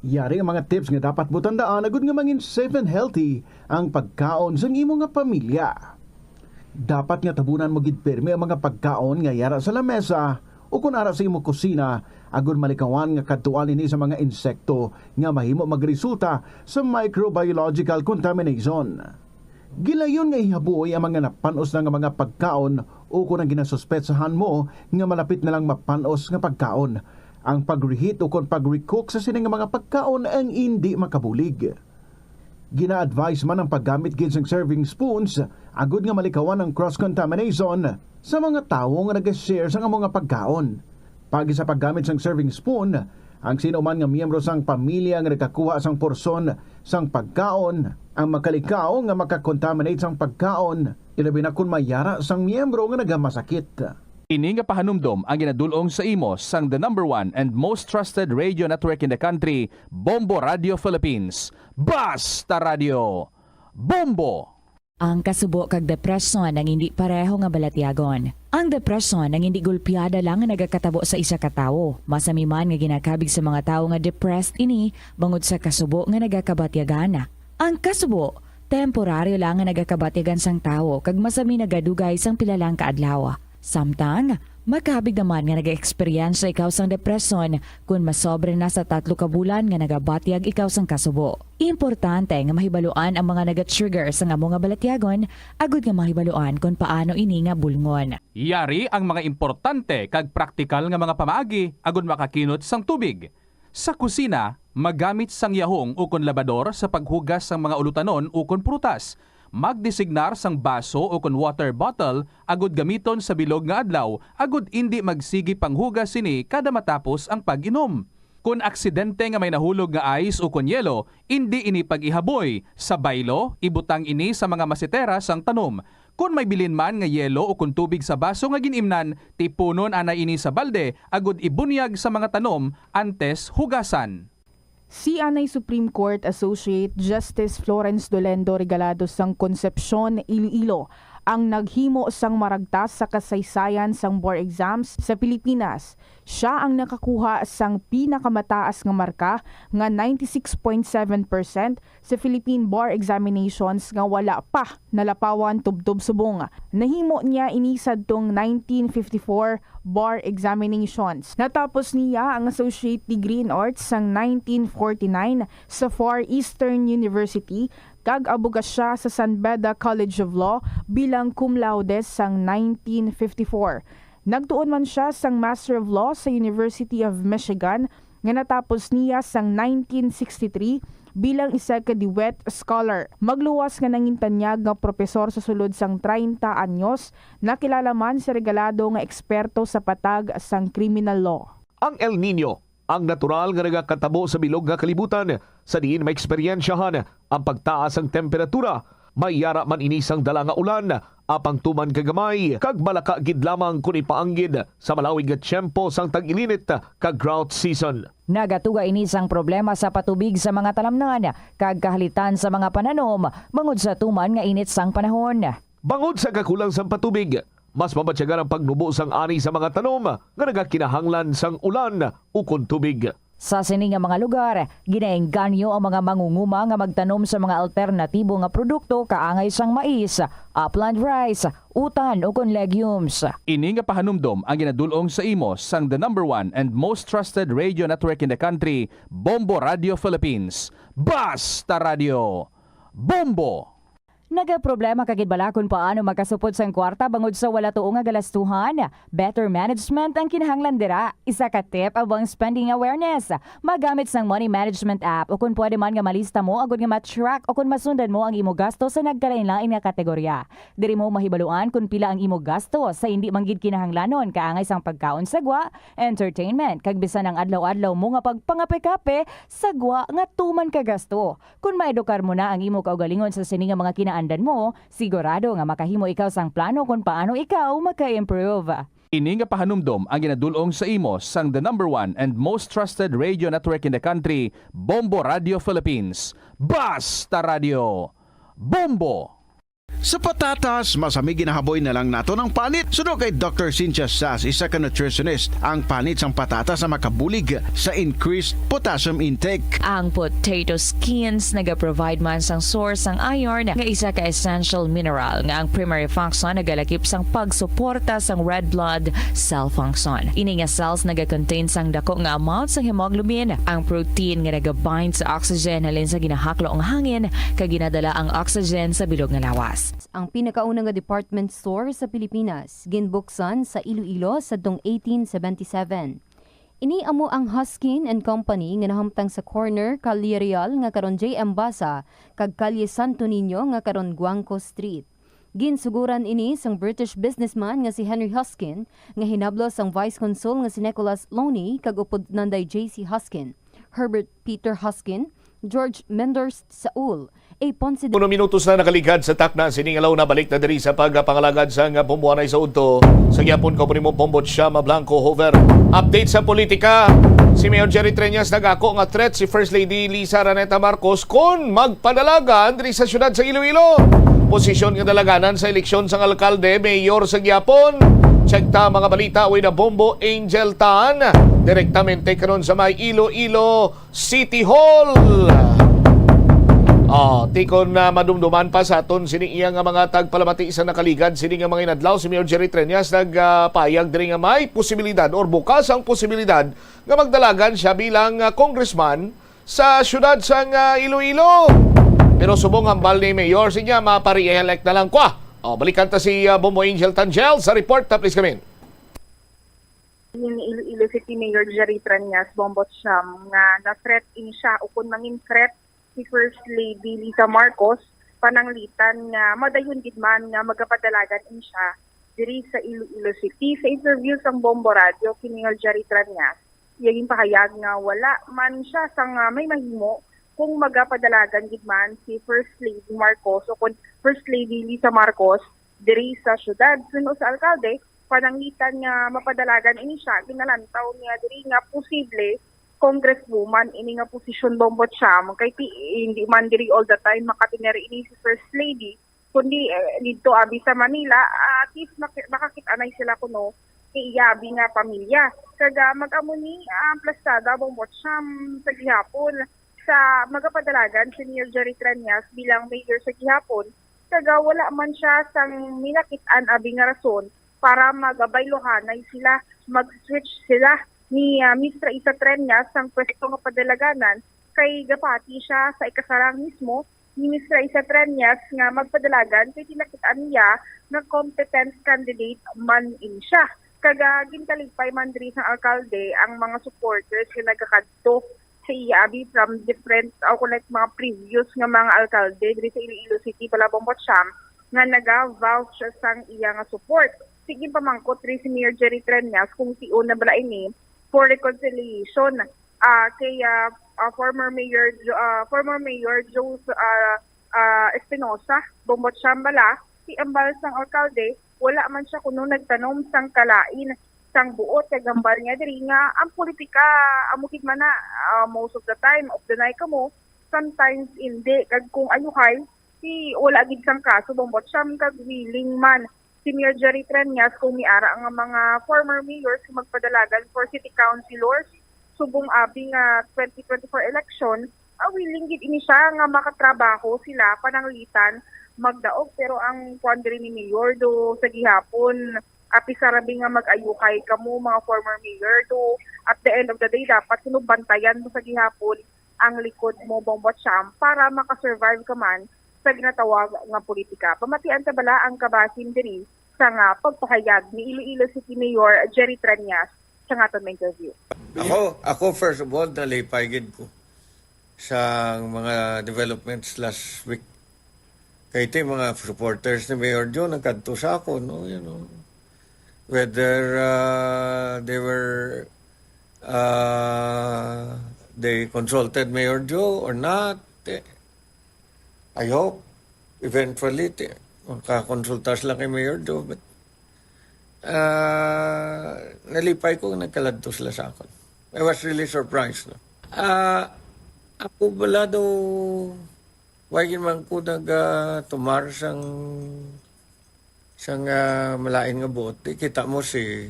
Yari ang mga tips nga dapat mo tandaan agud nga mangin safe and healthy ang pagkaon sang imo nga pamilya. Dapat nga tabunan mo gid pirmi ang mga pagkaon nga yara sa lamesa o kon ara sa imo kusina, agud malikawan nga kadtuan ini sa mga insekto nga mahimo magresulta sa microbiological contamination. Gilayon nga ihabuoy ang mga napan-os na nga mga pagkaon o kon ang ginasuspetsahan mo nga malapit na lang mapan-os nga pagkaon. Ang pag-reheat o kon pag-recook sa sini nga mga pagkaon ang indi makabulig. Gina-advise man ang paggamit gid sang serving spoons agud nga malikawan ang cross-contamination sa mga tawo nga nag-share sang amo nga pagkaon. Paagi sa paggamit sang serving spoon, ang sino man nga miyembro sang pamilya nga nagakuha sang porsyon sang pagkaon ang makalikaw nga makakontaminate sang pagkaon, ilabi na kon may yara sang miyembro nga nagamasakit. Ini nga pahanumdom ang ginadul-ong sa imo sang the number one and most trusted radio network in the country, Bombo Radio Philippines. Basta Radio! Bombo! Ang kasubo kag depresyon ang indi pareho nga balatyagon. Ang depresyon ang indi gulpiada lang nga nagakatabo sa isa ka tawo. Masami man nga ginakabig sa mga tawo nga depressed ini bangod sa kasubo nga nagakabatyagan. Ang kasubo, temporaryo lang nga nagakabatyagan sang tawo kag masami nagadugay sang pila lang ka adlaw. Samtang, makabig naman nga nag-eksperyensya ikaw sang depresyon kon masobra na sa tatlo ka bulan nga nagabatyag ikaw sang kasubo. Importante nga mahibaluan ang mga naga-trigger sang amo nga balatyagon agud nga mahibaluan kon paano ini nga bulngon. Yari ang mga importante kag praktikal nga mga pamaagi agud makakinot sang tubig. Sa kusina, magamit sang yahong ukon labador sa paghugas sang mga ulutanon ukon prutas. Magdesignar sang baso ukon water bottle agud gamiton sa bilog nga adlaw agud indi magsigi panghugas sini kada matapos ang pag-inom. Kon aksidente nga may nahulog nga ice ukon yelo, indi ini pag-ihaboy. Sa baylo, ibutang ini sa mga masetera sang tanom. Kon may bilin man nga yelo ukon tubig sa baso nga gin-imnan, tipunon anay ini sa balde agud ibunyag sa mga tanom antes hugasan. Si anay Supreme Court Associate Justice Florence Dolendo Regalado sang Concepcion, Iloilo, ang naghimo sang maragtas sa kasaysayan sang bar exams sa Pilipinas. Sia ang nakakuha sang pinakamataas nga marka nga ninety-six point seven percent sa Philippine Bar Examinations nga wala pa nalapawan tubtob subong. Nahimo niya ini sadtong nineteen fifty-four bar examinations. Natapos niya ang associate degree in arts sang nineteen forty-nine sa Far Eastern University kag abogasya sa San Beda College of Law bilang cum laude sang nineteen fifty-four. Nagtuon man sia sang Master of Law sa University of Michigan nga natapos niya sang nineteen sixty-three bilang isa ka DeWitt Scholar. Magluwas nga nangintanyag nga propesor sa sulod sang treinta anyos, nakilala man si Regalado nga eksperto sa patag sang criminal law. Ang El Niño, ang natural nga nagakatabo sa bilog nga kalibutan, sa diin maeksperiensyahan ang pagtaas sang temperatura. May yara man ini sang dala nga ulan, apang tuman ka gamay, kag malaka gid lamang kon ipaanggid sa malawig nga tiyempo sang tag-ilinit kag drought season. Nagatuga ini sang problema sa patubig sa mga talamnan kag kahalitan sa mga pananom bangod sa tuman nga init sang panahon. Bangod sa kakulang sang patubig, mas mabatyagan ang pagnubo sang ani sa mga tanom nga nagakinahanglan sang ulan ukon tubig. Sa sini nga mga lugar, ginaengganyo ang mga mangunguma nga magtanom sa mga alternatibo nga produkto kaangay sang mais, upland rice, utan, ukon legumes. Ini nga pahanumdom ang ginadul-ong sa imo sang the number one and most trusted radio network in the country, Bombo Radio Philippines. Basta Radio! Bombo! Nagaproblema ka gid bala kon paano makasupod sang kwarta bangod sa wala tuo nga galastuhan? Better management ang kinahanglan dira. Isa ka tip amo ang spending awareness. Magamit sang money management app, o kon pwede man nga malista mo agud nga ma-track o kon masundan mo ang imo gasto sa nagkalain-lain nga kategorya. Diri mo mahibaluan kon pila ang imo gasto sa indi man gid kinahanglanon, kaangay sang pagkaon sa gwa, entertainment, kag bisan ang adlaw-adlaw mo nga pagpangape-kape sa gwa nga tuman ka gasto. Kon maedukar mo na ang imo kaugalingon sa sini nga mga kinaandan mo, sigurado nga makahimo ikaw sang plano kon paano ikaw maka-improve. Ini nga pahanumdom ang ginadul-ong sa imo sang the number one and most trusted radio network in the country, Bombo Radio Philippines. Basta Radio! Bombo! Sa patatas, masami ginahaboy na lang naton ang panit. Suno kay Doctor Cynthia Sas, isa ka nutritionist, ang panit sang patatas ang makabulig sa increased potassium intake. Ang potato skins nagaprovide man sang source sang iron, nga isa ka essential mineral nga ang primary function nagalakip sang pagsuporta sang red blood cell function. Ini nga cells nagakontain sang dako nga amount sang hemoglobin, ang protein nga nagabind sa oxygen halin sa ginahaklo nga hangin kag ginadala ang oxygen sa bilog nga lawas. Ang pinakauna nga department store sa Pilipinas ginbuksan sa Iloilo sadtong eighteen seventy-seven. Ini amo ang Huskin and Company nga nahamtang sa corner Calle Real nga karon J M Basa kag Calle Santo Niño nga karon Guangco Street. Ginsuguran ini sang British businessman nga si Henry Huskin, nga hinablos sang Vice Consul nga si Nicholas Loney kag upod Nanday J C Huskin, Herbert Peter Huskin, George Menders Saul, A Ponce de Uno minutos na nakaligad sa takna sini nga launa. Balik na diri sa pagpangalagad sang bomboanay sa udto. Sa gihapon ko po nimo, Bombo Chama Blanco Hover. Update sa politika. Si Mayor Jerry Treñas nagako nga threat si First Lady Liza Araneta Marcos kon magpadalagan diri sa siyudad sa Iloilo. Posisyon nga dalaganan sa eleksyon sang alkalde, mayor sa gihapon. Check ta mga balita with a Bombo Angel Tan. Direktamente karon sa may Iloilo City Hall. Oh, tikon na madumduman pa sa aton sini iya nga mga tagpalamati sa nakaligad sini nga mga inadlaw, si Mayor Jerry Treñas nagpayag diri nga may posibilidad or bukas ang posibilidad nga magdalagan siya bilang, ah, congressman sa siyudad sang, ah, Iloilo. Pero subong hambal ni Mayor, siya mapa-re-elect na lang kwa. Oh, balikan ta si, ah, Bombo Angel Tangel sa report. Ta, please come in. Ni Iloilo City Mayor Jerry Treñas, Bombo Cham, nga na-threat ini siya o kung mangin threat si First Lady Liza Marcos, pananglitan nga madayon gid man nga magapadalagan ini siya diri sa Iloilo City. Sa interview sang Bombo Radio kay Mayor Jerry Treñas, iya ginpahayag nga wala man siya sang, ah, may mahimo kung magapadalagan gid man si First Lady Marcos o kung First Lady Liza Marcos diri sa syudad. Suno sa alkalde, pananglitan nga mapadalagan ini siya, ginalantaw niya diri nga posible congresswoman ini nga posisyon, Bombo Cham, kay ti, hindi man diri all the time makatineri ini si First Lady, kundi, eh, didto abi sa Manila, ah, at least maki-, makakit-anay sila kuno kay iya abi nga pamilya. Kag, ah, mag-amo ni, ah, plastada, Bombo Cham, sa gihapon sa magapadalagan si Mayor Jerry Treñas bilang mayor sa gihapon, kag, ah, wala man siya sang minakit-an abi nga rason para magabaylohanay sila, mag-switch sila ni, ah, Miss Raisa Treñas sang pwesto nga padalaganan, kay gapati siya sa ikasarang mismo ni Miss Raisa Treñas nga magpadalagan kay tinakit-an niya nga competent candidate man ini siya. Kag, ah, ginkalipay man diri sang alkalde ang mga supporters nga nagakadto sa iya abi from different, o kung like mga previous nga mga alkalde diri sa Iloilo City, bala, Bombo Cham, nga naga-vouch sang iya nga support. Sige, pamangkot diri si Mayor Jerry Treñas kung tion na bala ini for reconciliation, ah, kay, ah, ah, former Mayor Jo-, ah, former Mayor Jose, ah, ah, Espinosa, Bombo Cham, bala, si ambal sang alkalde, wala man siya kuno nagtanom sang kalain sang buot, kag hambal niya diri nga ang politika amo gid man na, ah, most of the time, of the night kamo, sometimes hindi, kag kung ayuhay, si, wala gid sang kaso, Bombo Cham, kag willing man si Mayor Jerry Treñas kung may ara nga mga former mayors nga magpadalagan for city councilors subong abi nga twenty twenty-four election, ah, willing gid ini siya nga makatrabaho sila pananglitan magdaog. Pero ang kuwan diri ni Mayor, do sa gihapon, apisar abi nga mag-ayuhay kamo, mga former mayor, do at the end of the day, dapat kuno bantayan mo sa gihapon ang likod mo, Bombo Cham, para makasurvive ka man sa ginatawag nga politika. Pamatian ta bala ang kabahin diri sa nga pagpahayag ni Iloilo City Mayor Jerry Treñas sa nga aton nga interview. Ako, ako, first of all, nalipay gid ko sa mga developments last week. Kay ti mga supporters ni Mayor Joe nagkadto sa ako, no, you know. Whether, uh, they were, uh, they consulted Mayor Joe or not, eh, I hope eventually ti, makakonsulta sila kay Mayor Joe, but, ah, nalipay ko nga nagkaladto sila sa akon. I was really surprised, no? Ah, ako bala daw, why gid man ko nag, ah, tumar sang, sang, ah, malain nga buot? Di kita mo si,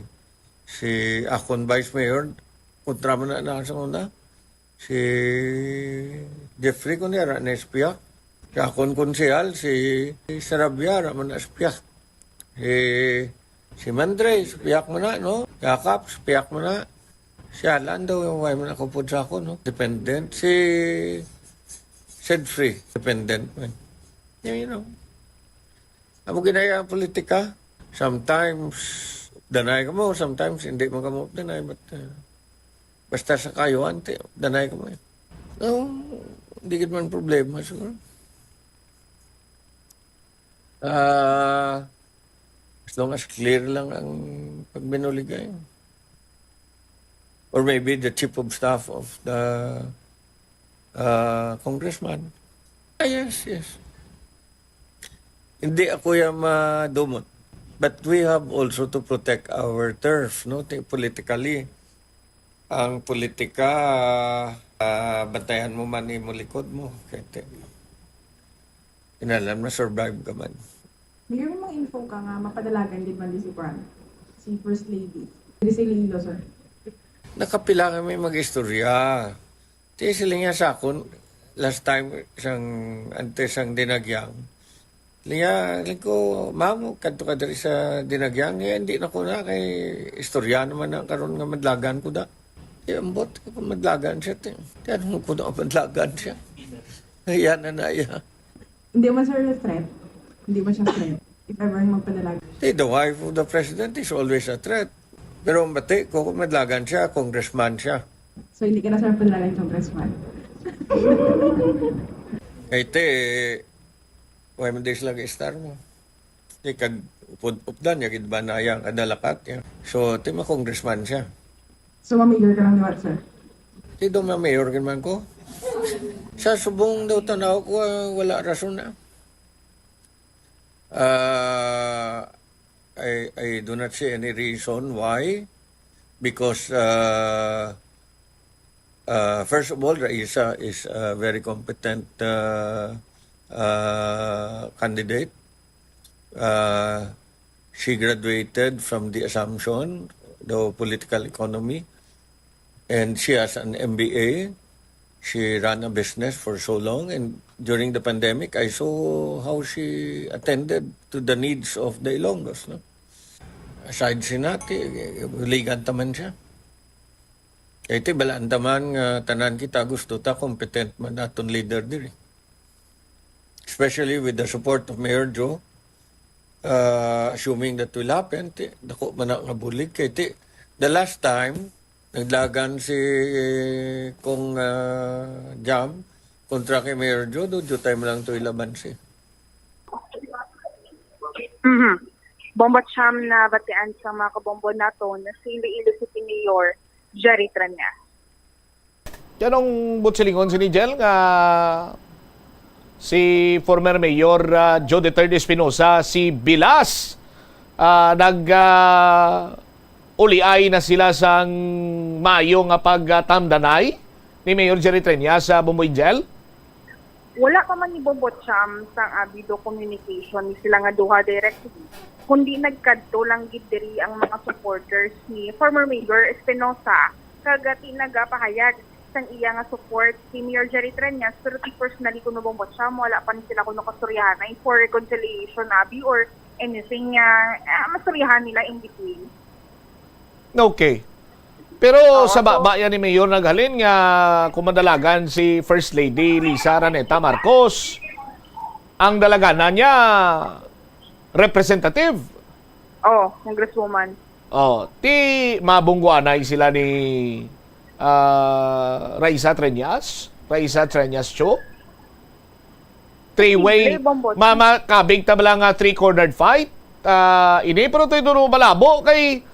si akon Vice Mayor, kontra man na, na sa una. Si Jeffrey, kundi ara na espiya. Si akon konsehal, si Sarabia, ara man na espiya. Si, si Mandre, espiyak man na, no? Yakap, espiyak man na. Si Alan daw, yung way man ako po sa ako, no? Dependent. Si Sedfrey, dependent man. You know. Amo ginaya ang politika. Sometimes, danay ka mo, sometimes hindi man ka mo danay, but, uh, Basta sa kayo, ante, danay ko mo. No, hindi gid man problema siguro. Ah, as long as clear lang ang pagbinuligay. Or maybe the chief of staff of the, ah, congressman. Ah, yes, yes. Hindi ako yan madumot. But we have also to protect our turf, no? Ti-, politically. Ang politika, ah, bantayan mo man imo likod mo. Kaya ti-, inalam na survive ka man. Mayor, may mga info ka nga mapadalagan gid man di si Kuan, si First Lady. Diri sa Iloilo, sir. Nakapila kami mag-istorya. Ti sila niya sa akon, last time sang, antes sang Dinagyang. Liya, ling ko, "Ma'am, kadto ka diri sa Dinagyang." Eh, hindi na ko na, kay istorya naman na karon nga madlagan ko da. Eh, ambot, kung madlagan siya, ti. Ti, ano ko na madlagan siya? Ayan na na, iya. Hindi man, sir, threat. Hindi man siya threat. If ever magpadalagan. Ti, the wife of the president is always a threat. Pero ang bati ko, kung madlagan siya, congressman siya. So, hindi ka na, sir, padalagan congressman? Kay ti, why man di sila ga-star mo? Ti, kag upod-, updan, ya gid ba na yang kadalakat, ya. So, ti, ma-congressman siya. So, ma-mayor ka lang liwat, sir? Ti, do ma-mayor gid man ko. Sa subong daw tanaw ko, ah, wala rason na. Ah, I, I do not see any reason why. Because, ah, ah, first of all, Raisa is a very competent, ah, ah, candidate. Ah, she graduated from the Assumption, the political economy, and she has an M B A. She ran a business for so long, and during the pandemic, I saw how she attended to the needs of the Ilonggos, no? Aside sinati, ligan taman siya. Kay ti, balaan taman nga tanan kita gusto ta competent man aton leader diri. Especially with the support of Mayor Joe, uh, assuming that will happen, ti, dako man na nga bulig. Kay ti, the last time, naglagan si Kong, uh, Jam kontra kay Mayor Joe, do, do time lang to ilaban si. Mhm. Bombo Cham, nabatian sa mga kabombo nato na si Iloilo City Mayor Jerry Treñas. Yan ang butsilingon si Nigel nga si former Mayor, ah, Joe Duterte Espinosa, si Bilas, ah, nag, ah, uliay na sila sang maayo nga pagtamdanay ni Mayor Jerry Treñas sa Bombo Angel. Wala pa man ni Bombo Cham sang abi do communication ni sila nga duha directly, kundi nagkadto lang gid diri ang mga supporters ni former Mayor Espinosa, kag ti nagapahayag sang iya nga support si Mayor Jerry Treñas, pero ti personally kuno Bombo Cham, wala pa ni sila kuno kastoryahanay for reconciliation abi or anything nga, ah, mastoryahan nila in between. Okay. Pero Oo, sa so baba yan ni Mayor naghalin nga kung madalagan si First Lady Liza Araneta Marcos, ang dalaganan niya representative. Oh, congresswoman. Oh, ti mabungguanay sila ni, ah, Raisa Treñas, Raisa Treñas Cho. Three-way, Simple, Bombo. Ma-, makabig ta bala nga three-cornered fight? Ah, ini, pero ito, ito malabo kay,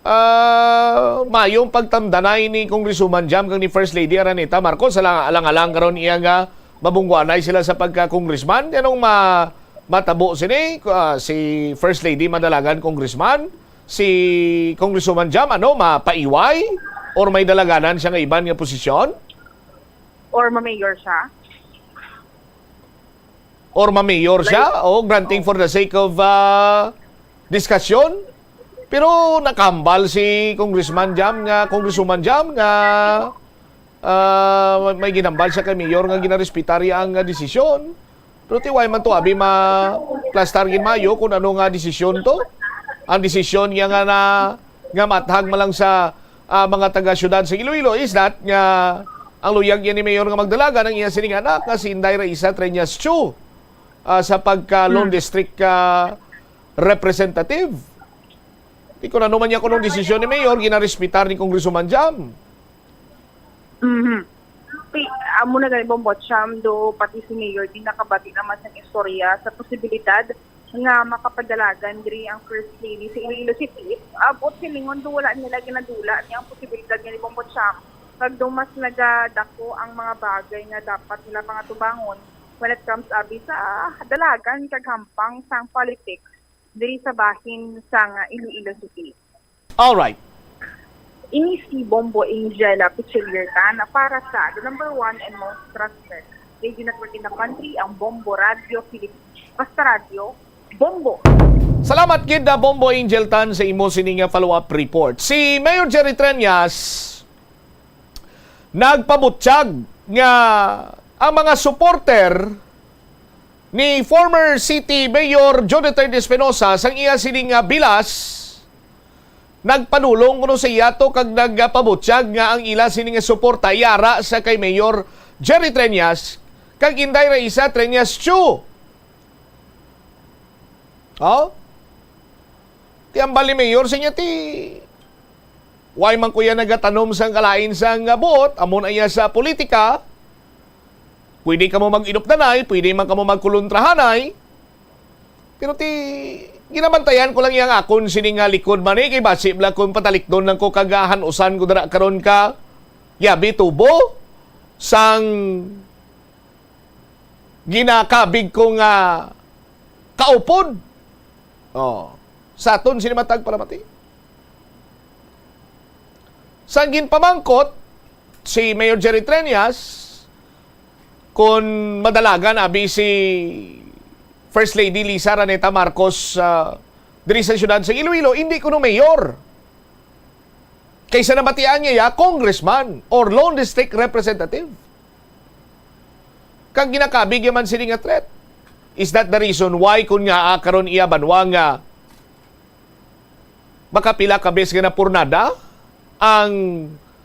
ah, mayong pagtamdanay ni Congresswoman Jam kag ni First Lady Araneta Marcos. Alang, alang-alang karon iya nga mabungguanay sila sa pagka-congressman. Anong ma-, matabo sini? Ah, si First Lady madalagan congressman? Si Congresswoman Jam, ano, mapaiway? Or may dalaganan siya nga iban nga posisyon? Or ma-mayor siya? Or ma-mayor siya? Like, o granting, oh, for the sake of, ah, discussion? Pero nakambal si Congressman Jam nga, Congresswoman Jam nga, ah, may ginambal siya kay mayor nga ginarespetar iya ang, ah, desisyon. Pero ti, why man to abi ma-plastar gid maayo kung ano nga desisyon to? Ang desisyon niya nga na, nga mathag man lang sa, ah, mga taga-syudad sa Iloilo is that nga ang luyag niya ni Mayor nga magdalagan ang iya sining anak nga si Inday Raisa Treñas Chu, ah, sa pagka Lone Hmm. District, ah, Representative. Di ko na naman niya kung anong desisyon ni Mayor, ginarespetar ni Congresswoman Jam. Mhm. Pi-, amo na gani, Bombo, Cham, do pati si Mayor di nakabati naman sang istorya sa posibilidad nga makapadalagan diri ang First Lady sa Iloilo City. Abot silingon, do wala nila ginadula ni ang posibilidad nga ni, Bombo, Cham. Kag do mas nagadako ang mga bagay nga dapat nila pangatubangon when it comes abi sa dalagan kag hampang sang politics diri sa bahin sang Iloilo City. Alright. Ini si Bombo Angel Pichiliertan para sa the number one and most trusted radio network in the country, ang Bombo Radio Philippines. Basta Radio, Bombo! Salamat gid na Bombo Angel Tan sa imo sini nga follow-up report. Si Mayor Jerry Treñas nagpabutyag nga ang mga supporter ni former City Mayor Jodie Tern Espinosa sang iya sini nga bilas nagpanulong kuno sa iya to kag nagpabutyag nga ang ila sini nga suporta yara sa kay Mayor Jerry Treñas kag Inday Raisa Treñas Chu. Oh? Ti ambal ni Mayor sa inyo ti, way man ko iya nagatanom sang kalain sang buot, amo na iya sa politika. Pwede kamo mag-inupdanay, pwede man kamo magkuluntrahanay. Pero ti, ginabantayan ko lang iya nga akon sini nga likod man, eh, kay basi bala kung patalikdon lang ko kag han-usan ko dira karon ka yabi tubo sang ginakabig ko nga kaupod. Oh, sa aton sini matag palamati. Sang ginpamangkot si Mayor Jerry Treñas, kon madalagan abi si First Lady Liza Araneta Marcos, ah, diri sa siyudad sa Iloilo, hindi kuno mayor. Kaysa nabatian niya ya, congressman or lone district representative. Kag ginakabig ya man sini nga threat. Is that the reason why, kun nga, ah, karon iya banwa nga makapila ka beses nga napurnada ang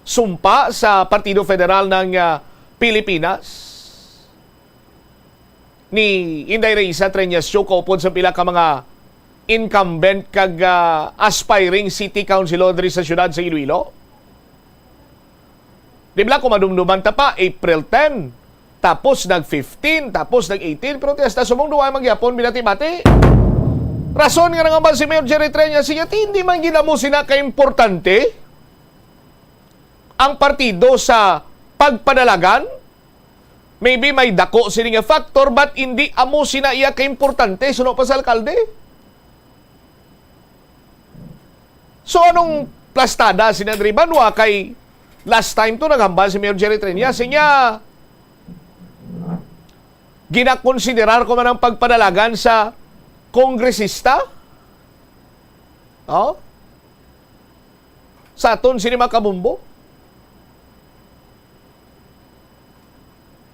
sumpa sa Partido Federal ng, ah, Pilipinas ni Inday Raisa Treñas Chu kaupod sa pila ka mga incumbent kag, ah, aspiring city councilor diri sa siyudad sa Iloilo? Di ba, kung madumduman ta pa, April ten, tapos nag fifteen, tapos nag eighteen, pero ti hasta subong duwa man gyapon binati-bati. Rason nga nangambal si Mayor Jerry Treñas, siya ti hindi man gid amo sina kaimportante ang partido sa pagpadalagan. Maybe may dako sini nga factor, but hindi amo sina iya kaimportante suno pa sa alkalde. So, anong plastada sina diri banwa? Kay last time to naghambal si Mayor Jerry Treñas, siya, ginakonsiderar ko man ang pagpadalagan sa kongresista. Oh? Sa aton sini, mga kabombo.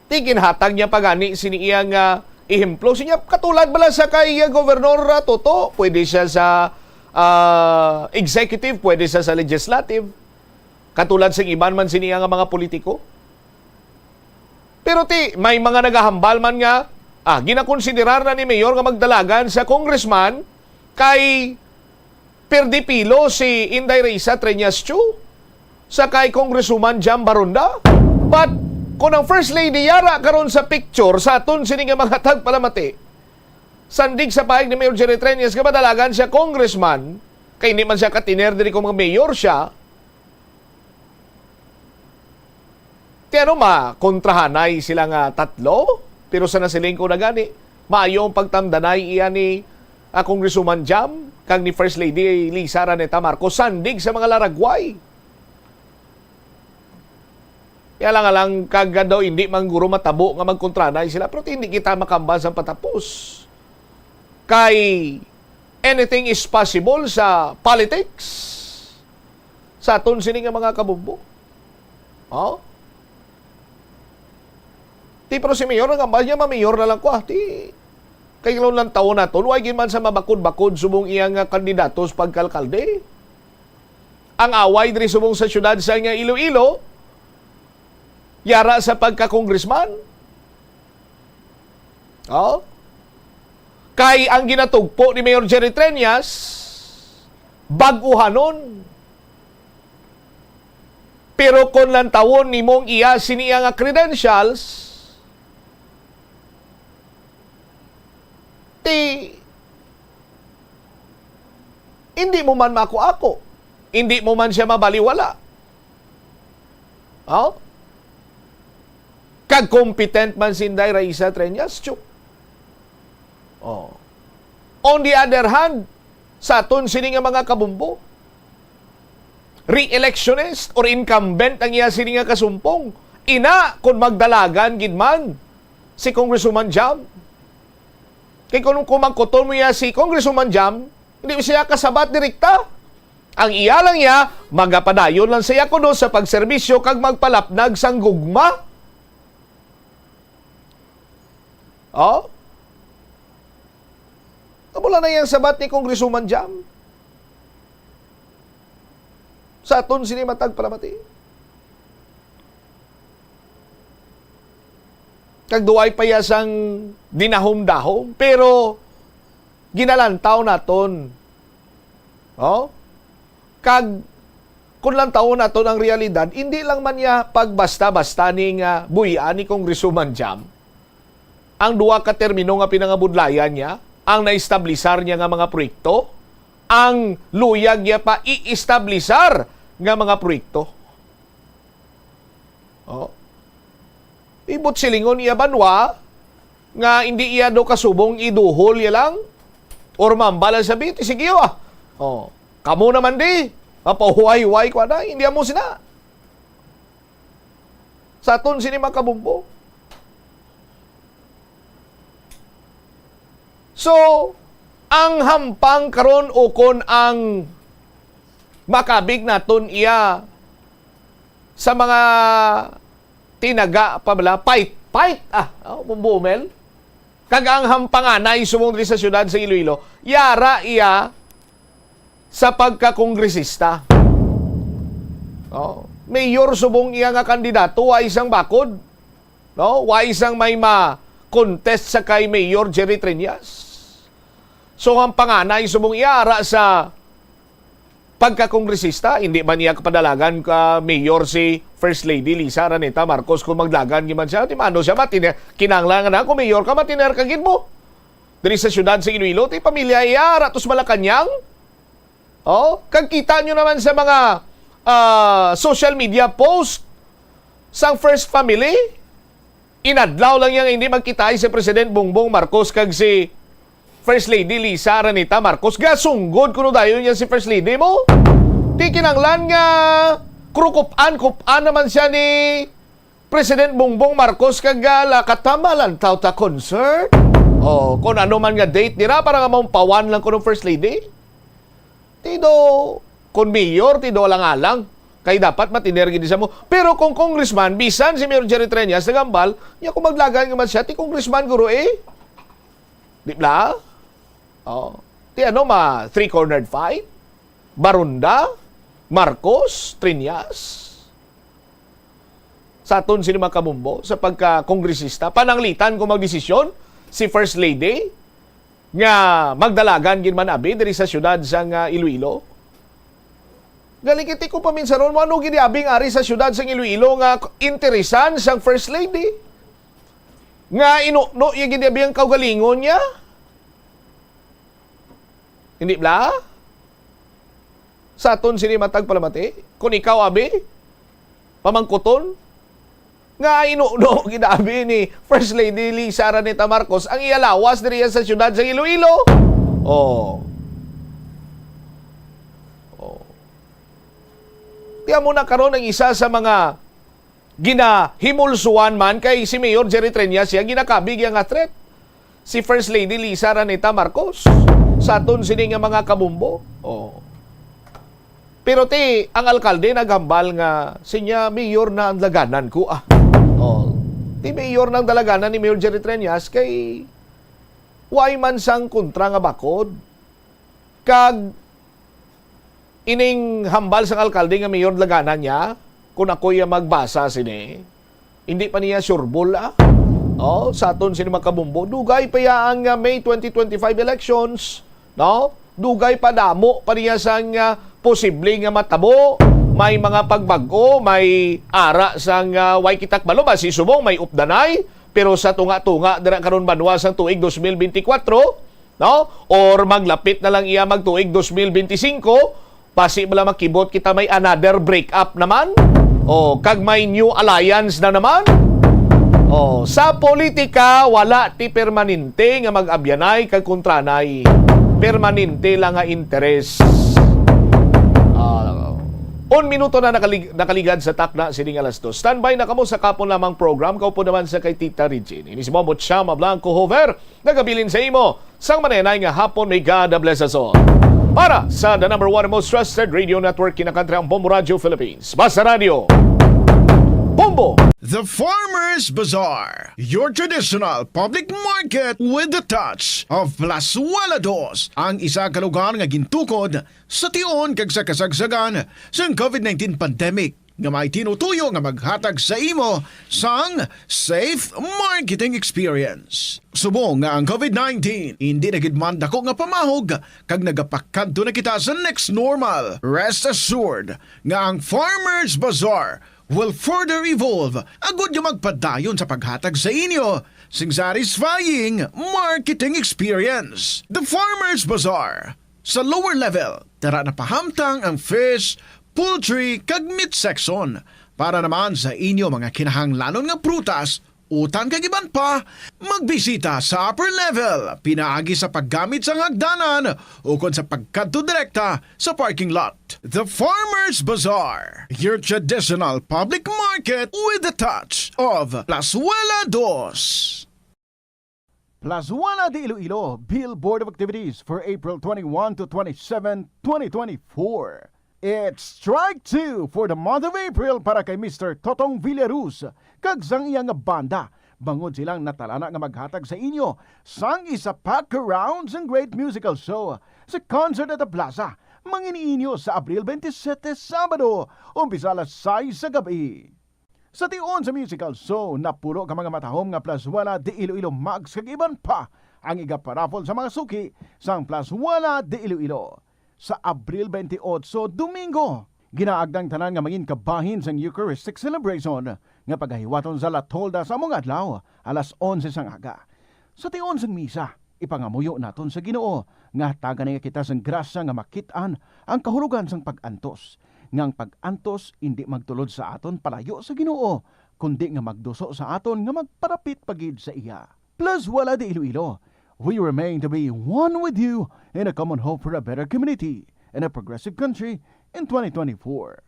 Ti ginhatag niya pa gani sini iya nga ehemplo. Siya, katulad bala sa kay, uh, Governor, uh, Toto, pwede siya sa, uh, executive, pwede siya sa legislative. Katulad sa iban man sini nga mga politiko. Pero ti, may mga nagahambal man nga, ah, ginakonsiderar na ni Mayor nga magdalagan sa congressman kay perdi pilo si Inday Raisa Treñas Chu sa kay Congresswoman Jam Baronda. But kung ang First Lady yara karon sa picture sa aton sini nga mga tagpalamati, sandig sa pahayag ni Mayor Jerry Treñas nga madalagan siya congressman, kay hindi man siya katiner diri kung mga mayor siya, ti ano, makontrahanay sila nga tatlo? Pero sa nasiling ko na gani, maayo ang pagtamdanay iya ni, ah, Congresswoman Jam kag ni First Lady Liza Araneta Marcos sandig sa mga laragway. Kaya lang, alang kag daw hindi man guro matabo nga magkontranay sila, pero hindi kita makambal sa patapos. Kay anything is possible sa politics. Sa aton sini nga mga kabombo. Oh? Ti, pero si Mayor, ang ambal niya, mamayor na lang ko, ah. Ti, kay lang taon naton, why gid man sa mabakod-bakod subong iya nga kandidato sa pagkalkalde? Ang away diri subong sa siyudad sa nga Iloilo, yara sa pagka-congressman. Oh? Kay ang ginatugpo ni Mayor Jerry Treñas, bag-uhanon. Pero kung lantawon nimo ang iya sini nga credentials, ti hindi mo man makuako, hindi mo man siya mabaliwala. Oh? Kag competent man si Inday Raisa Treñas, chuk. Oh. On the other hand, sa aton sini nga mga kabumbo, re-electionist or incumbent ang iya sini nga kasumpong. Ina, kung magdalagan gid man si Congresswoman Jam. Kay kung kumangkuton mo iya si Congresswoman Jam, hindi siya kasabat direkta. Ang iya lang niya, magapadayon lang siya kuno sa pagserbisyo kag magpalapnag sang gugma. Oh? Amo lang na iyang sabat ni Congresswoman Jam. Sa aton sini matag palamati. Kag duway pa iya sang dinahom-dahom, pero ginalantaw naton. Oh? Kag kung lantawon naton ang realidad, hindi lang man niya pagbasta-basta ni nga buy-an ni Congresswoman Jam ang duha ka termino nga pinangabudlayan niya, ang naestablisar niya nga mga proyekto, ang luyag niya pa i-establisar nga mga proyekto. Oh. Ibot silingon iya banwa nga hindi iya do kasubong iduhol iya lang or mambal ang sabi, "Ti sige, ah. Oh, kamo naman di, mapahuway-huway ko na, hindi amo sina." Sa aton sini makabumbo. So, ang hampang karon ukon ang makabig naton iya sa mga tinaga pa bala, fight, fight, ah, oh, bumbo, Mel. Kag ang hampanganay subong diri sa siyudad sa Iloilo, yara iya sa pagkakongresista. Oh, mayor subong iya nga kandidato, wa isang bakod. No? Wa isang may ma-contest sa kay Mayor Jerry Treñas. So, ang panganay subong iya ara sa pagkakongresista, hindi man niya kapadalagan ka mayor si First Lady Lisa Araneta Marcos kung maglagan gid man siya. Di mano siya, matiner, kinahanglan nga na, kung mayor ka, matiner ka gid mo. Diri sa siyudad sa Iloilo, ti pamilya iya, ara to sa Malacañang. Oh, kag kita nyo naman sa mga, ah, social media post sang First Family, inadlaw lang niya nga hindi magkitaay si President Bongbong Marcos kag si First Lady Lisa Araneta Marcos. Gasunggod kuno dayon niya si First Lady mo. Di kinanglan nga krukup-an, kup-an naman siya ni President Bongbong Marcos kag, ah, la katama lang taw ta concert. Oh, kung ano man nga date nira para nga maumpawan lang kuno First Lady. Ti do, kung mayor, ti do alang-alang. Kay dapat matiner gid siya mo. Pero kung congressman, bisan si Mayor Jerry Treñas nagambal, nya kung maglagan nga man siya, ti congressman guro eh. Di bla? Oh. Ti ano ma three-cornered fight? Baronda, Marcos, Treñas. Sa aton sini mga kabumbo, sa pagka-kongresista, pananglitan kung magdesisyon si First Lady nga magdalagan gid man abi diri sa siyudad sang, ah, Iloilo. Galing kiti ko paminsaron mo, ano gid abi ang ari sa siyudad sang Iloilo nga interesan sang First Lady? Nga inuno iya gid abi ang kaugalingon niya? Hindi bla? Sa aton sini matag palamati, kung ikaw abi, pamangkuton, nga inuno gid abi ni First Lady Lisa Araneta Marcos ang iya lawas diri sa siyudad sa Iloilo. Oh. Oh. Tiyan mo na karon ang isa sa mga ginahimulsuan man kay si Mayor Jerry Treñas siya ginakabig iya nga threat. Si First Lady Lisa Araneta Marcos sa aton sini nga mga kabumbo. Oh. Pero ti, ang alkalde naghambal nga, "Sinya, mayor na ang dalaganan ko, ah." Oh. Ti mayor na ang dalaganan ni Mayor Jerry Treñas kay way man sang kontra nga bakod. Kag ining hambal sang alkalde nga mayor dalaganan niya, kung ako iya magbasa sini, hindi pa niya sureball, ah. Oh, sa aton sini mga kabumbo, dugay pa ya ang, ah, May twenty twenty-five elections, no? Dugay pa, damo pa niya sang, ah, posible nga matabo. May mga pagbag-o, may ara sang, ah, way kita kabalo, basi subong may updanay, pero sa tunga-tunga dira karon banwa sang tuig dos mil benti kwatro, no? Or maglapit na lang iya magtuig dos mil benti singko, basi bala makibot kita may another break up naman. O, kag may new alliance na naman. O, sa politika, wala ti permanente nga mag-abyanay kag kontranay. Permanente lang nga interes. Ah, un minuto na nakalig-, nakaligad sa takna sining alas dos. Standby na kamo sa kapon lamang program. Kaupo naman sa kay Tita Regine. Ini si Bombot Shama Blanco Hover. Nagabilin sa imo sang manenay nga hapon, may God bless us all. Para sa the number one most trusted radio network, Kinakantrang Bombo Radio Philippines. Basta Radio, Bombo! The Farmers Bazaar, your traditional public market with the touch of Plazuela Dos, ang isa ka lugar nga gintukod sa tion kag sa kasagsagan sang covid nineteen pandemic, nga may tinutuyo nga maghatag sa imo sang safe marketing experience. Subong nga ang covid nineteen indi na gid man dako nga pamahog kag nagapakadto na kita sa next normal, rest assured nga ang Farmers Bazaar will further evolve agud nga magpadayon sa paghatag sa inyo sing satisfying marketing experience. The Farmers Bazaar, sa lower level, tara na pahamtang ang fish, poultry, kag meat section. Para naman sa inyo mga kinahanglanon nga prutas, utan kag iban pa, magbisita sa upper level pinaagi sa paggamit sang hagdanan ukon sa pagkadto direkta sa parking lot. The Farmers Bazaar, your traditional public market with the touch of Plazuela Dos. Plazuela de Iloilo, Bill Board of Activities for April twenty-one to twenty-seven, twenty twenty-four. It's strike two for the month of April para kay Mister Totong Villaruz kag sang iya nga banda, bangod silang natalana nga maghatag sa inyo sang isa pa ka round sang great musical show sa Concert at the Plaza, mangin-inyo sa Abril twenty-seven, Sabado, umpisa alas sais sa gab-i. Sa tion sa musical show, napulo ka mga matahom nga Plazuela de Iloilo mugs kag iban pa ang igaparaffle sa mga suki sang Plazuela de Iloilo. Sa Abril twenty-eight, Domingo, ginaagda ang tanan nga mangin kabahin sang Eucharistic celebration nga pagahiwaton sa La Tolda sa among adlaw, alas onse sang aga. Sa tion sang misa, ipangamuyo naton sa Ginoo nga hatagan niya kita sang grasya nga makit-an ang kahulogan sang pag-antos, nga ang pag-antos indi magtulod sa aton palayo sa Ginoo, kundi nga magduso sa aton nga magparapit pa gid sa iya. Plazuela de Iloilo, we remain to be one with you in a common hope for a better community and a progressive country in twenty twenty-four.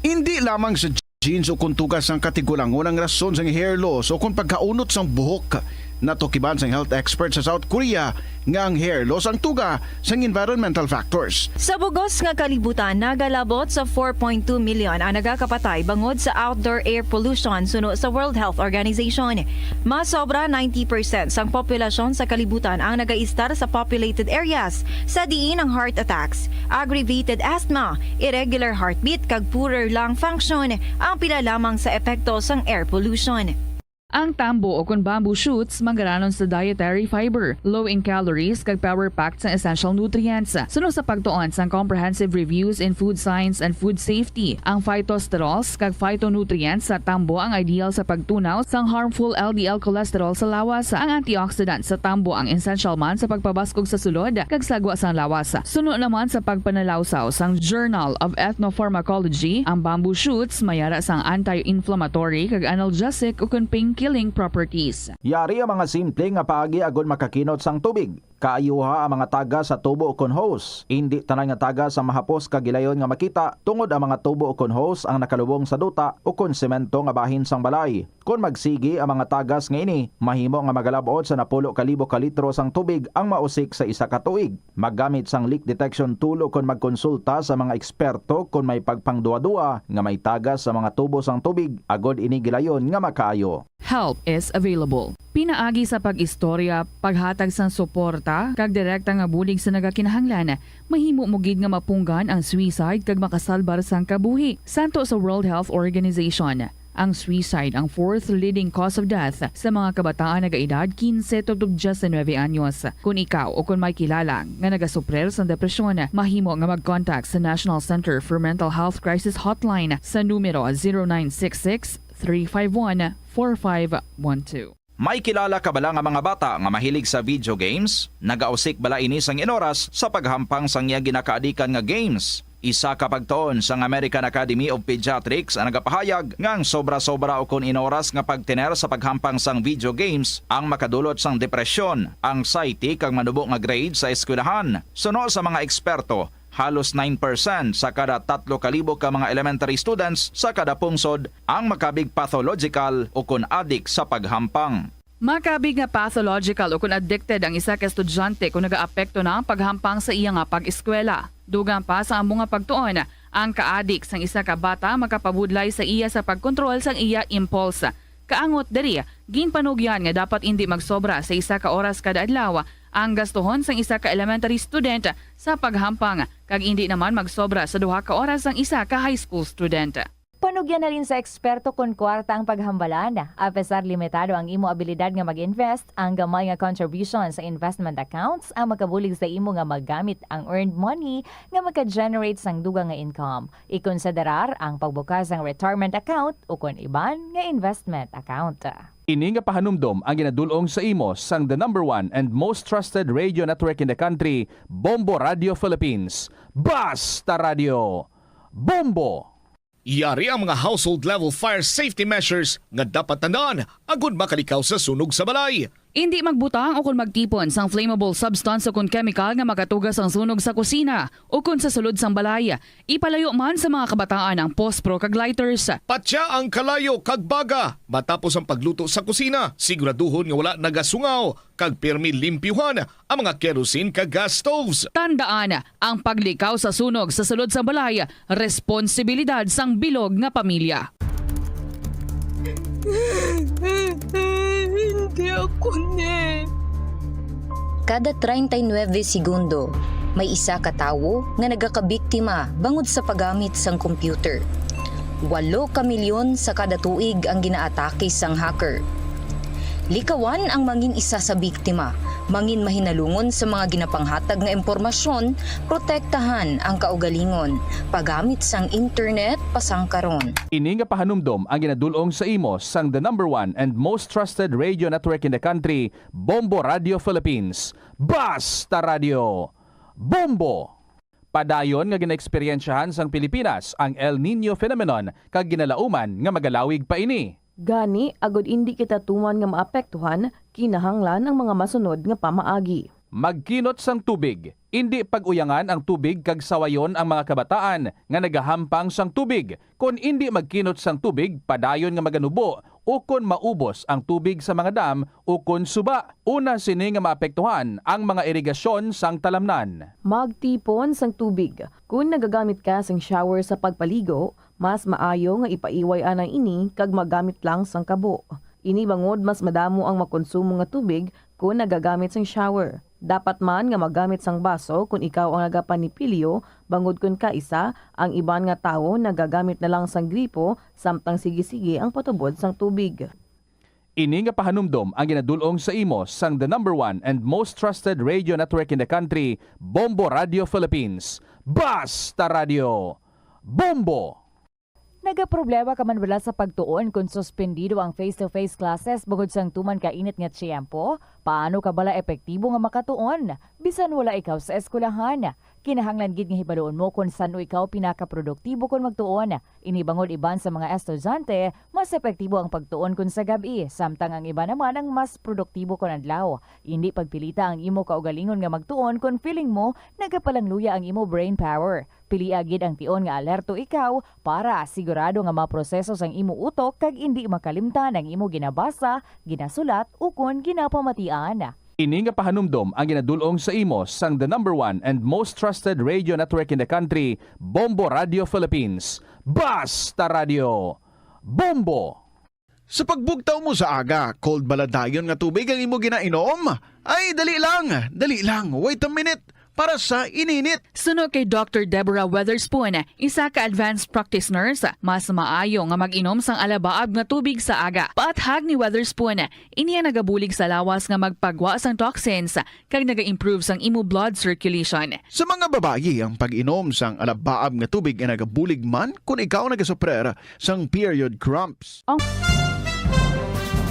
Indi lamang sa genes o kon tuga sang katigulangon ang rason sang hair loss o kon pagkaunot sang buhok. Natukiban sang health expert sa South Korea nga ang hair loss ang tuga sang environmental factors. Sa bug-os nga kalibutan, nagalabot sa four point two million ang nagakapatay bangod sa outdoor air pollution, suno sa World Health Organization. Mas sobra ninety percent sang populasyon sa kalibutan ang nagaistar sa populated areas, sa diin ang heart attacks, aggravated asthma, irregular heartbeat, kag poorer lung function ang pila lamang sa epekto sang air pollution. Ang tambo o kon bamboo shoots manggaranon sa dietary fiber, low in calories, kag power-packed sang essential nutrients. Suno sa pagtuon sang Comprehensive Reviews in Food Science and Food Safety, ang phytosterols kag phytonutrients sa tambo ang ideal sa pagtunaw sang harmful L D L cholesterol sa lawas. Ang antioxidant sa tambo ang essential man sa pagpabaskog sa sulod kag sagwa sang lawas. Suno naman sa pagpanalawsaw sang Journal of Ethnopharmacology, ang bamboo shoots may ara sang anti-inflammatory kag analgesic ukon pain-killing properties. Yari ang mga simple nga paagi agod makakinot sang tubig. Kaayuha ang mga tagas sa tubo ukon hose. Indi tanan nga tagas ang mahapos kag gilayon nga makita, tungod ang mga tubo ukon hose ang nakalubong sa duta ukon semento nga bahin sang balay. Kon magsigi ang mga tagas nga ini, mahimo nga magalab-ot sa napulo ka libo ka litro sang tubig ang mausik sa isa ka tuig. Maggamit sang leak detection tool ukon magkonsulta sa mga eksperto kon may pagpangduwa-duwa nga may tagas sa mga tubo sang tubig, agod ini gilayon nga makaayo. Help is available. Pinaagi sa pag-istorya, paghatag sang suporta, kag direkta nga bulig sa nagakinahanglan, mahimo mo gid nga mapunggan ang suicide kag makasalbar sang kabuhi. Santo sa World Health Organization, Ang suicide ang fourth leading cause of death sa mga kabataan nagaedad quince tubtob diecinueve anyos. Kon ikaw o kon may kilala nga nagasuprir sang depresyon, mahimo nga mag-contact sa National Center for Mental Health Crisis Hotline sa numero zero nine six six, three five one, four five one two. May kilala ka bala nga mga bata nga mahilig sa video games? Nagausik bala ini sang inoras sa paghampang sang iya ginakaadikan nga games? Isa ka pagtuon sang American Academy of Pediatrics ang nagapahayag nga ang sobra-sobra ukon inoras nga pagtener sa paghampang sang video games ang makadulot sang depresyon, anxiety, kag manubo nga grade sa eskwelahan. Suno sa mga eksperto, halos nine percent sa kada tatlo ka libo ka mga elementary students sa kada pungsod ang makabig pathological ukon adik sa paghampang. Makabig nga pathological ukon addicted ang isa ka estudyante kon nagaapekto na ang paghampang sa iya nga pag-eskwela. Dugang pa sa amo nga pagtuon, ang kaadik sang isa ka bata makapabudlay sa iya sa pagkontrol sang iya impulse. Kaangot diri, ginpanugyan nga dapat indi magsobra sa isa ka oras kada adlaw ang gastuhon sang isa ka elementary student sa paghampang, kag indi naman magsobra sa duha ka oras ang isa ka high school student. Panugyan halin sa eksperto kon kwarta ang paghambalan. Apesar limitado ang imo abilidad nga mag-invest, ang gamay nga contribution sa investment accounts ang makabulig sa imo nga magamit ang earned money nga maka-generate sang dugang nga income. Ikonsiderar ang pagbukas sang retirement account ukon iban nga investment account. Ini nga pahanumdom ang ginadul-ong sa imo sang the number one and most trusted radio network in the country, Bombo Radio Philippines. Basta Radio! Bombo! Yari ang mga household level fire safety measures nga dapat tandaan agud makalikaw sa sunog sa balay. Indi magbutang o kon magtipon sang flammable substance o kon chemical nga makatuga sang sunog sa kusina o kon sa sulod sang balay. Ipalayo man sa mga kabataan ang pospro kag lighters. Patya ang kalayo kag baga matapos ang pagluto sa kusina. Siguraduhon nga wala nagasungaw kag pirmi limpyuhan ang mga kerosene kag gas stoves. Tandaan, ang paglikaw sa sunog sa sulod sang balay, responsibilidad sang bilog nga pamilya. Hindi ako ni. Kada treinta y nueve segundo, may isa ka tawo nga nagakabiktima bangod sa paggamit sang computer. Walo ka milyon sa kada tuig ang ginaatake sang hacker. Likawan ang mangin isa sa biktima, mangin mahinalungon sa mga ginapanghatag nga impormasyon, protektahan ang kaugalingon, paggamit sang internet pasangkaron. Ini nga pahanumdom ang ginadul-ong sa imo sang the number one and most trusted radio network in the country, Bombo Radio Philippines. Basta Radio! Bombo! Padayon nga ginaeksperyensyahan sang Pilipinas ang El Niño phenomenon kag ginalauman nga magalawig pa ini. Gani, agud indi kita tuman nga maapektuhan, kinahanglan ang mga masunod nga pamaagi. Magkinot sang tubig. Indi pag-uyangan ang tubig kag sawayon ang mga kabataan nga nagahampang sang tubig. Kon indi magkinot sang tubig, padayon nga maganubo ukon maubos ang tubig sa mga dam ukon suba. Una sini nga maapektuhan ang mga irigasyon sang talamnan. Magtipon sang tubig. Kon nagagamit ka sang shower sa pagpaligo, mas maayo nga ipaiway anay ini kag maggamit lang sang kabo. Ini bangod mas madamo ang makonsumo nga tubig kon nagagamit sang shower. Dapat man nga maggamit sang baso kon ikaw ang nagapanipilyo, bangod kon kaisa, ang iban nga tawo nagagamit na lang sang gripo samtang sige-sige ang patubod sang tubig. Ini nga pahanumdom ang ginadul-ong sa imo sang the number one and most trusted radio network in the country, Bombo Radio Philippines. Basta Radio! Bombo! Nagaproblema ka man bala sa pagtuon kon suspendido ang face-to-face classes bangod sang tuman ka init nga tiyempo? Paano ka bala epektibo nga makatuon bisan wala ikaw sa eskwelahan? Kinahanglan gid nga hibaluon mo kon san-o ikaw pinakaproduktibo kon magtuon. Ini bangod iban sa mga estudyante, mas epektibo ang pagtuon kon sa gab-i, samtang ang iban naman ang mas produktibo kon adlaw. Indi pagpilita ang imo kaugalingon nga magtuon kon feeling mo nagapalangluya ang imo brain power. Pilia gid ang tion nga alerto ikaw para sigurado nga maproseso sang imo utok kag indi makalimtan ang imo ginabasa, ginasulat, ukon ginapamatian. Ini nga pahanumdom ang ginadul-ong sa imo sang the number one and most trusted radio network in the country, Bombo Radio Philippines. Basta Radio! Bombo! Sa pagbugtaw mo sa aga, cold bala dayon nga tubig ang imo ginainom? Ay, dali lang, dali lang, wait a minute. para sa ininit. Suno kay Doctor Deborah Weatherspoon, isa ka advanced practice nurse, mas maayo nga mag-inom sang alabaab nga tubig sa aga. Paathag ni Weatherspoon, ini ang nagabulig sa lawas nga magpagwa sang toxins kag naga-improve sang imo blood circulation. Sa mga babayi, ang pag-inom sang alabaab nga tubig ay nagabulig man kon ikaw nagasuprer sang period cramps.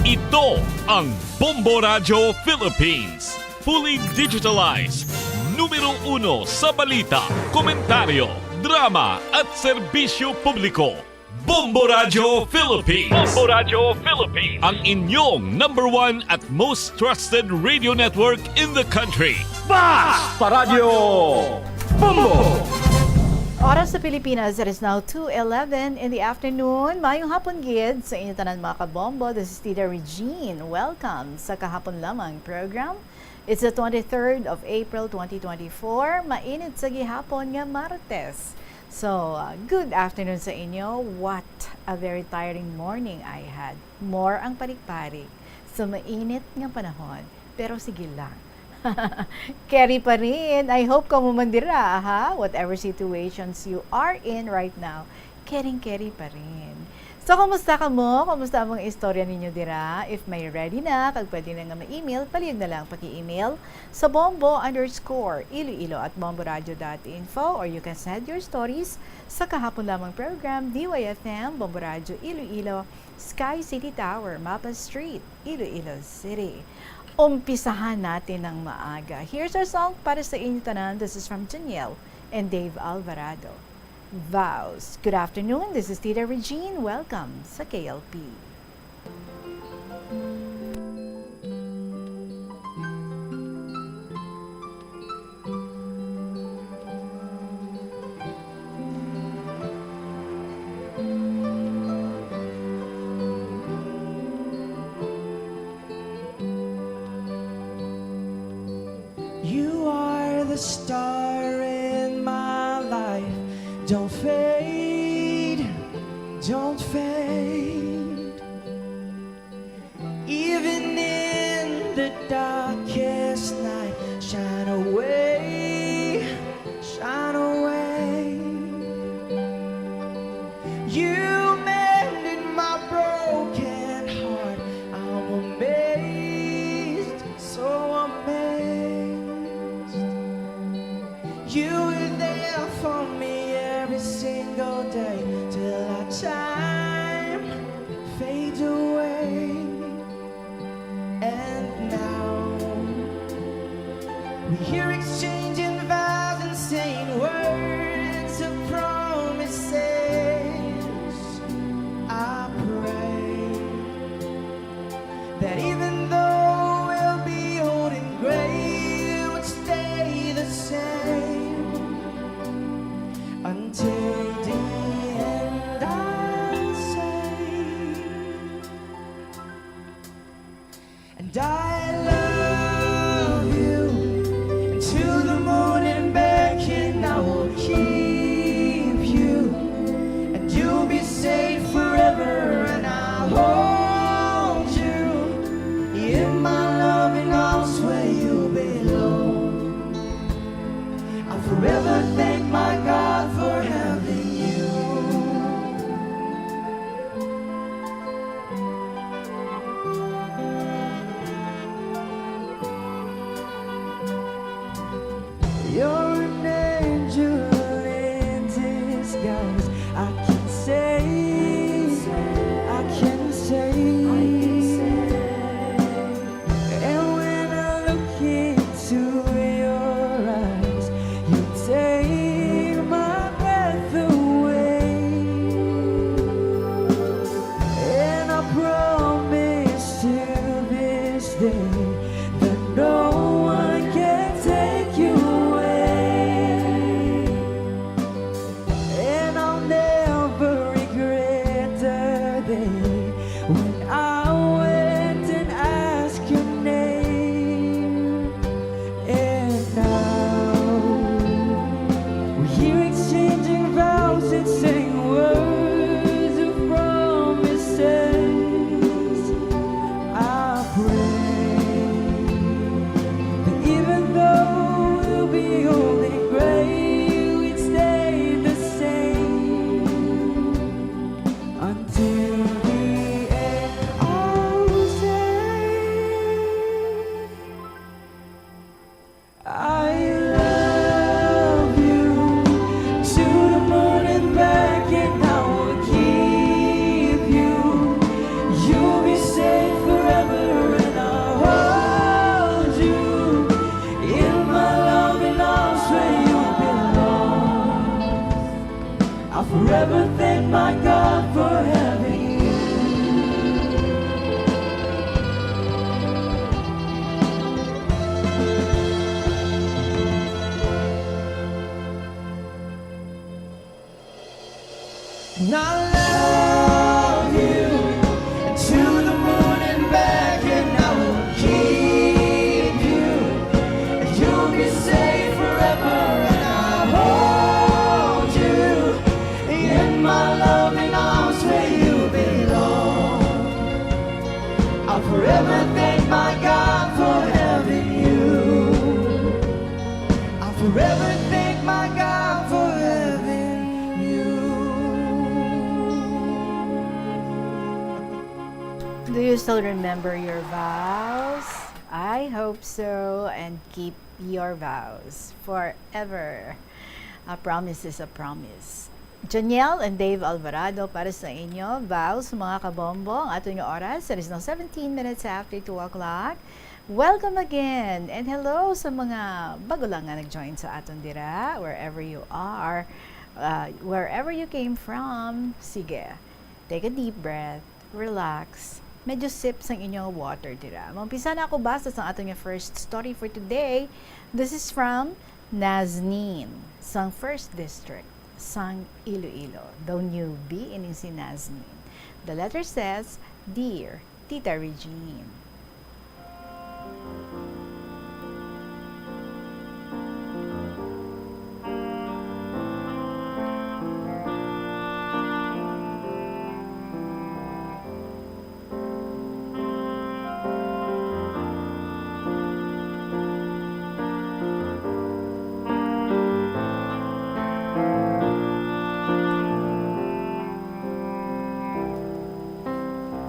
Ito ang Bombo Radyo Philippines. Fully digitalized. Numero uno sa balita, komentaryo, drama at serbisyo publiko. Bombo Radyo Philippines. Bombo Radyo Philippines. Ang inyong number one at most trusted radio network in the country. Basta Radyo Bombo! Oras sa Pilipinas, it is now two eleven in the afternoon. Mayong hapon gid sa inyo tanan, mga kabombo. This is Tita Regine. Welcome sa Kahapon Lamang program. It's the twenty-third of April, twenty twenty-four. Mainit sa gihapon nga Martes. So, uh, good afternoon sa inyo. What a very tiring morning I had. More ang parik-parik. Sa mainit nga panahon. Pero sige lang. Carry pa rin. I hope kamo man dira, ha? Whatever situations you are in right now, caring-carry pa rin. So, kumusta kamo? Kumusta ang mga istorya ninyo dira? If may ready na, kag pwede na nga ma-email, palihog na lang paki-email sa bombo underscore iloilo at bomboradio dot info, or you can send your stories sa Kahapon Lamang program, D Y F M, Bombo Radyo Iloilo, Sky City Tower, Mapa Street, Iloilo City. Umpisahan natin ng maaga. Here's our song para sa inyo tanan. This is from Janiel and Dave Alvarado. Vows. Good afternoon. This is Tita Regine. Welcome sa K L P. You are the star in my life. Don't fade, don't fade. Even in the darkest night, shine away, shine away. You mended my broken heart. I'm amazed, so amazed. You were there for me every single day till our time fades away. And now we hear exchanging vows and saying words of promises. I pray that even though we'll be old and gray, we'll stay the same until the end, I'll say. And I love you until the morning back, and I will keep you, and you'll be safe forever, and I'll hold you in my loving arms where you belong. I'll forever thank my God for having you. You're an angel in disguise. I can say, I can say. And when I look into your eyes, you take my breath away. And I promise till this day that no one can take you away. Ever thank my God for having you. And I love you to the moon and back, and I will keep you. You'll be safe forever, and I'll hold you in my loving arms where you belong. I'll forever thank my God for having you. I'll forever thank my God for having you. Do you still remember your vows? I hope so, and keep your vows forever. A promise is a promise. Janiel and Dave Alvarado para sa inyo, vows, mga kabombo. Ang aton nga oras, it is now seventeen minutes after two o'clock. Welcome again, and hello sa mga bago lang nga nag-join sa aton dira, wherever you are, uh, wherever you came from. Sige, take a deep breath, relax, medyo sip sang inyong water dira. Maumpisa na ako basa sang aton nga first story for today. This is from Nazneen, sang First District, sang Iloilo. Daw newbie ini si Nazneen. The letter says, "Dear Tita Regine."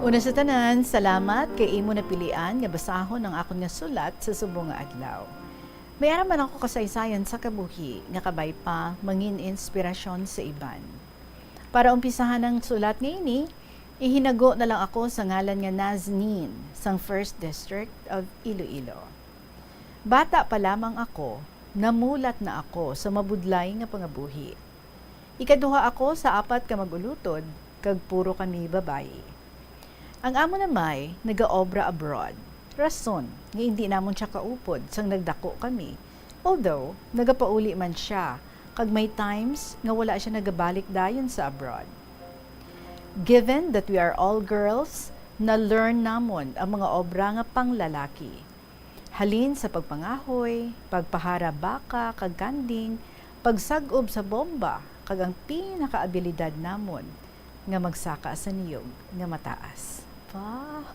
Una sa tanan, salamat kay imo napilian nga basahon ang akon nga sulat sa subong nga adlaw. May ara man ako kasaysayan sa kabuhi nga kabay pa mangin-inspirasyon sa iban. Para umpisahan ang sulat nga ini, ihinago na lang ako sa ngalan nga Nazneen sang First District of Iloilo. Bata pa lamang ako, namulat na ako sa mabudlay nga pangabuhi. Ikaduha ako sa apat ka mag-ulutod, kag puro kami babayi. Ang amon amay nagaobra abroad, rason nga indi namon sia kaupod sang nagdako kami, although nagapauli man sia, kag may times nga wala sia nagabalik dayon sa abroad. Given that we are all girls, na-learn namon ang mga obra nga panglalaki. Halin sa pagpangahoy, pagpahara baka kag kanding, pagsag-ob sa bomba, kag ang pinakaabilidad namon nga magsaka sa niyog nga mataas. Wow!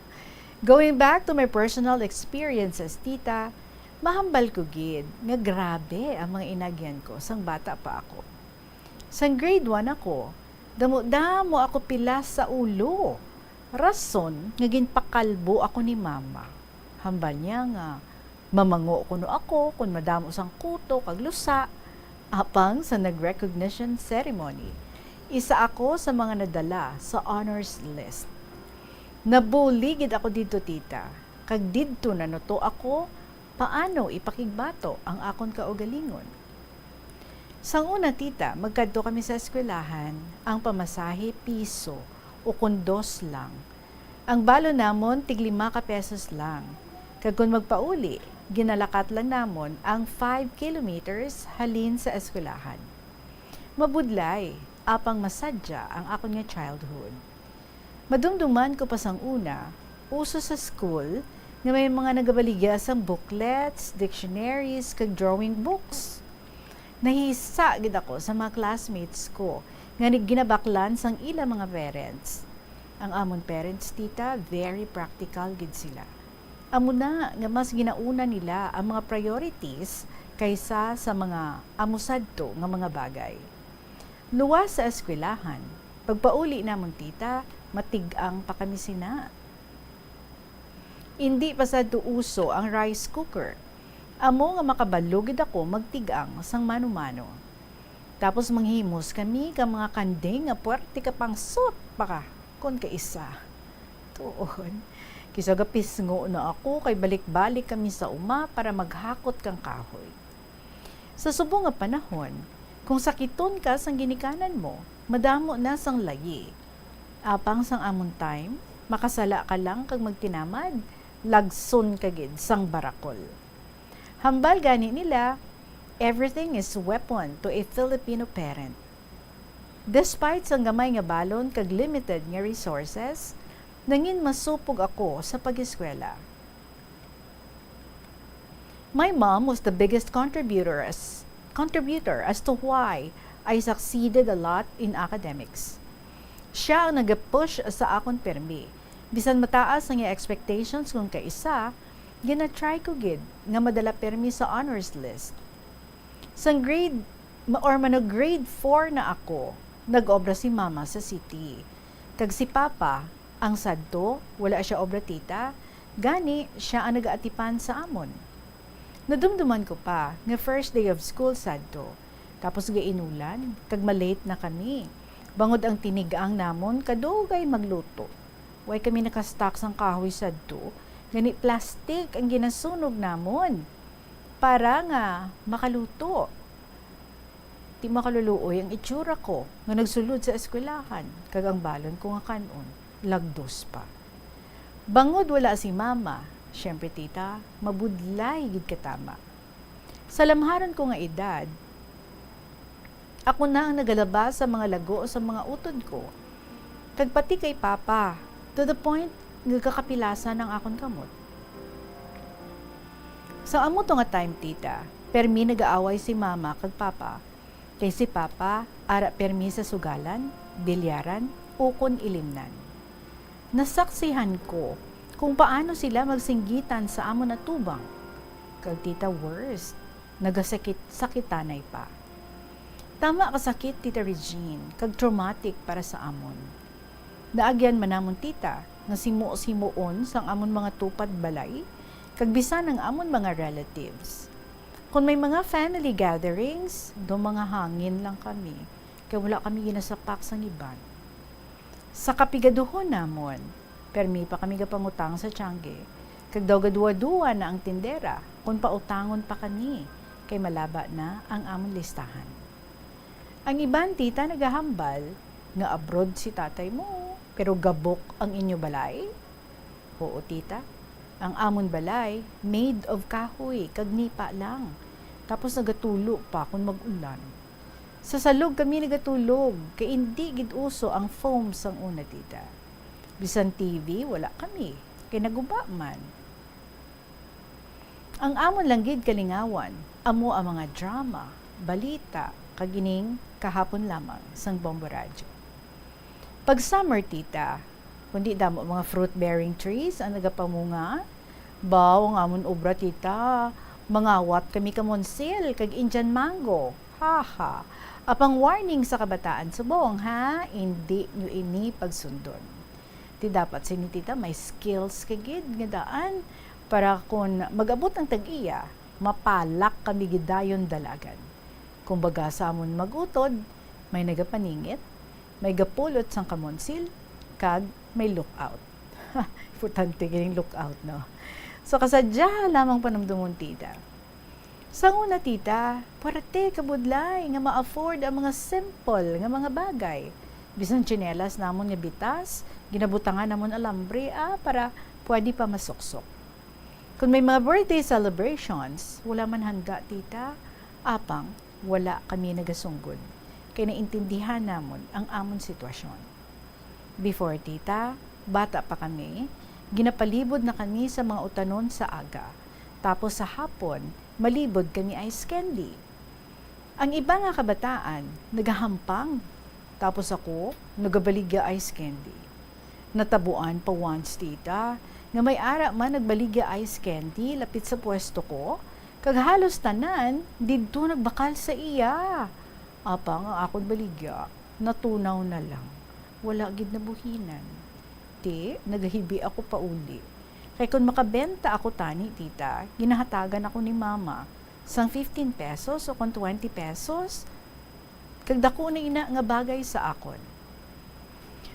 Going back to my personal experiences, tita, mahambal ko gid nga grabe ang mga inagyan ko sang bata pa ako. Sang grade one ako, damo-damo ako pilas sa ulo, rason nga ginpakalbo ako ni mama. Hambal niya nga mamango kuno ako kon madamo sang kuto kag lusa. Apang sa nag-recognition ceremony, isa ako sa mga nadala sa honors list. Nabuli gid ako didto, tita, kag didto nanuto ako paano ipakigbato ang akon kaugalingon. Sang una, tita, magkadto kami sa eskwelahan, ang pamasahe piso ukon dos lang. Ang balon namon tig lima ka pesos lang. Kag kon magpauli, ginalakat lang namon ang five kilometers halin sa eskwelahan. Mabudlay, apang masadya ang akon nga childhood. Madumduman ko pa sang una, uso sa school nga may mga nagabaligya sang booklets, dictionaries, kag drawing books. Nahisa gid ako sa mga classmates ko nga ni-, ginabaklan sang ila mga parents. Ang amon parents, tita, very practical gid sila. Amo na nga mas ginauna nila ang mga priorities kaysa sa mga amo sadto nga mga bagay. Luwas sa eskwelahan, pagpauli namon, tita, matig-ang pa kami sina. Indi pa sadto uso ang rice cooker. Amo nga makabalo gid ako magtig-ang sang mano-mano. Tapos manghimos kami ka mga kanding nga puwerte ka pangsot pa ka kon kaisa. Tuod. Kisa gapisngo na ako kay balik-balik kami sa uma para maghakot kang kahoy. Sa subong nga panahon, Kung sakiton ka sang ginikanan mo, madamo na sang layi. Apang sang amon time, makasala ka lang kag magtinamad, lagson ka gid sang barakol. Hambal gani nila, everything is weapon to a Filipino parent. Despite sang gamay nga balon kag limited nga resources, nangin masupog ako sa pag-eskwela. My mom was the biggest contributor as, contributor as to why I succeeded a lot in academics. Siya ang nag-push sa akon pirmi. Bisan mataas ang iya expectations kon kaisa, gina-try ko gid nga madala pirmi sa honors list. Sang grade, ma-, or mano grade four na ako, nag-obra si mama sa city. Kag si papa, ang sadto, wala siya obra, tita, gani siya ang nagaatipan sa amon. Nadumduman ko pa nga first day of school sadto, tapos gainulan, kag malate na kami. Bangod ang tinigang namon kadugay magluto. Way kami nakastock sang kahoy sadto, gani plastic ang ginasunog namon para nga makaluto. Di makaluluoy ang itsura ko nga nagsulod sa eskwelahan, kag ang balon ko nga kan-on, lagdos pa. Bangod wala si mama, siyempre, tita, mabudlay gid ka tama. Sa lamharon ko nga edad, ako na ang nagalaba sa mga lago sa mga utod ko, kag pati kay papa, to the point nga gakapilasan ang akon kamot. Sa amo to nga time, tita, permi nagaaway si mama kag papa, kay si papa ara permi sa sugalan, bilyaran, ukon ilimnan. Nasaksihan ko kung paano sila magsinggitan sa amon atubang, kag, tita, worst, nagasakit-sakitanay pa. Tama ka sakit, Tita Regine, kag traumatic para sa amon. Naagyan man namon, tita, nga simo-simoon sang amon mga tupad balay, kag bisan ang amon mga relatives. Kon may mga family gatherings, daw mga hangin lang kami, kay wala kami ginasapak sang iban. Sa kapigaduhon namon, permi pa kami gapangutang sa tiangge, kag daw gaduwa-duwa na ang tindera kon pautangon pa kami, kay malaba na ang amon listahan. Ang iban, tita, nagahambal nga abroad si tatay mo, pero gabok ang inyo balay? Oo, tita. Ang amon balay, made of kahoy kag nipa lang. Tapos nagatulo pa kon mag-ulan. Sa salog kami nagatulog, kay indi gid uso ang foam sang una, tita. Bisan T V, wala kami, kay naguba man. Ang amon lang gid kalingawan, amo ang mga drama, balita, kag ining kahapon lamang sang Bombo Radyo. Pag summer, tita, kundi damo mga fruit-bearing trees ang nagapamunga. Baw, ang amon obra, tita, mangawat kami kamonsil kag Indian mango. Ha, ha. Apang warning sa kabataan subong, ha? Indi nyo ini pagsundon. Ti dapat sini, tita, may skills ka gid nga daan para kon mag-abot ang tag-iya, mapalak kami gid dayon dalagan. Kumbaga, sa amon mag-utod, may nagapaningit, may gapulot sang kamonsil, kag may lookout. Importante gid ang lookout, no? So, kasadya lamang panumdumon, tita. Sa una, tita, puwerte kabudlay nga ma-afford ang mga simple nga mga bagay. Bisan tsinelas namon nga bitas, ginabutangan namon alambre, ah, para pwede pa masuksok. Kung may mga birthday celebrations, wala man handa, tita, apang wala kami nagasunggod, kay naintindihan namon ang amon sitwasyon. Before, tita, bata pa kami, ginapalibod na kami sa mga utanon sa aga. Tapos sa hapon, malibod kami ice candy. Ang iba nga kabataan, nagahampang. Tapos ako, nagabaligya ice candy. Natabuan pa once, tita, nga may ara man nagbaligya ice candy lapit sa pwesto ko, kag halos tanan didto nagbakal sa iya. Apang ang akon baligya, natunaw na lang. Wala gid nabuhinan. Ti, nagahibi ako pauli. Kay kon makabenta ako tani, tita, ginahatagan ako ni mama sang fifteen pesos o kon twenty pesos. Kag daku na ina nga bagay sa akon.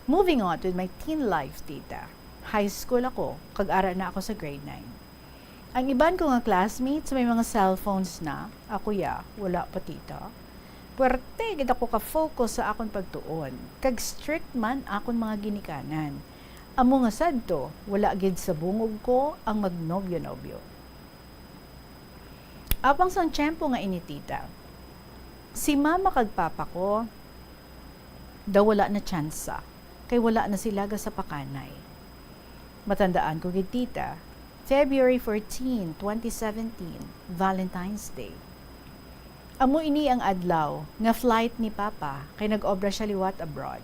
Moving on with my teen life, tita. High school ako, kag ara na ako sa grade nine. Ang iban ko nga classmates may mga cellphones na, ako ya, wala pa, tita. Puwerte gid ako ka-focus sa akon pagtuon, kag strict man akon mga ginikanan. Amo nga sadto, wala gid sa bungog ko ang magnobyo-nobyo. Apang sang tiyempo nga ini, tita, si mama kag papa ko daw wala na tsansa, kay wala na sila gasapakanay. Matandaan ko gid, tita, February fourteen, twenty seventeen, Valentine's Day. Amo ini ang adlaw nga flight ni Papa, kay nag-obra sia liwat abroad.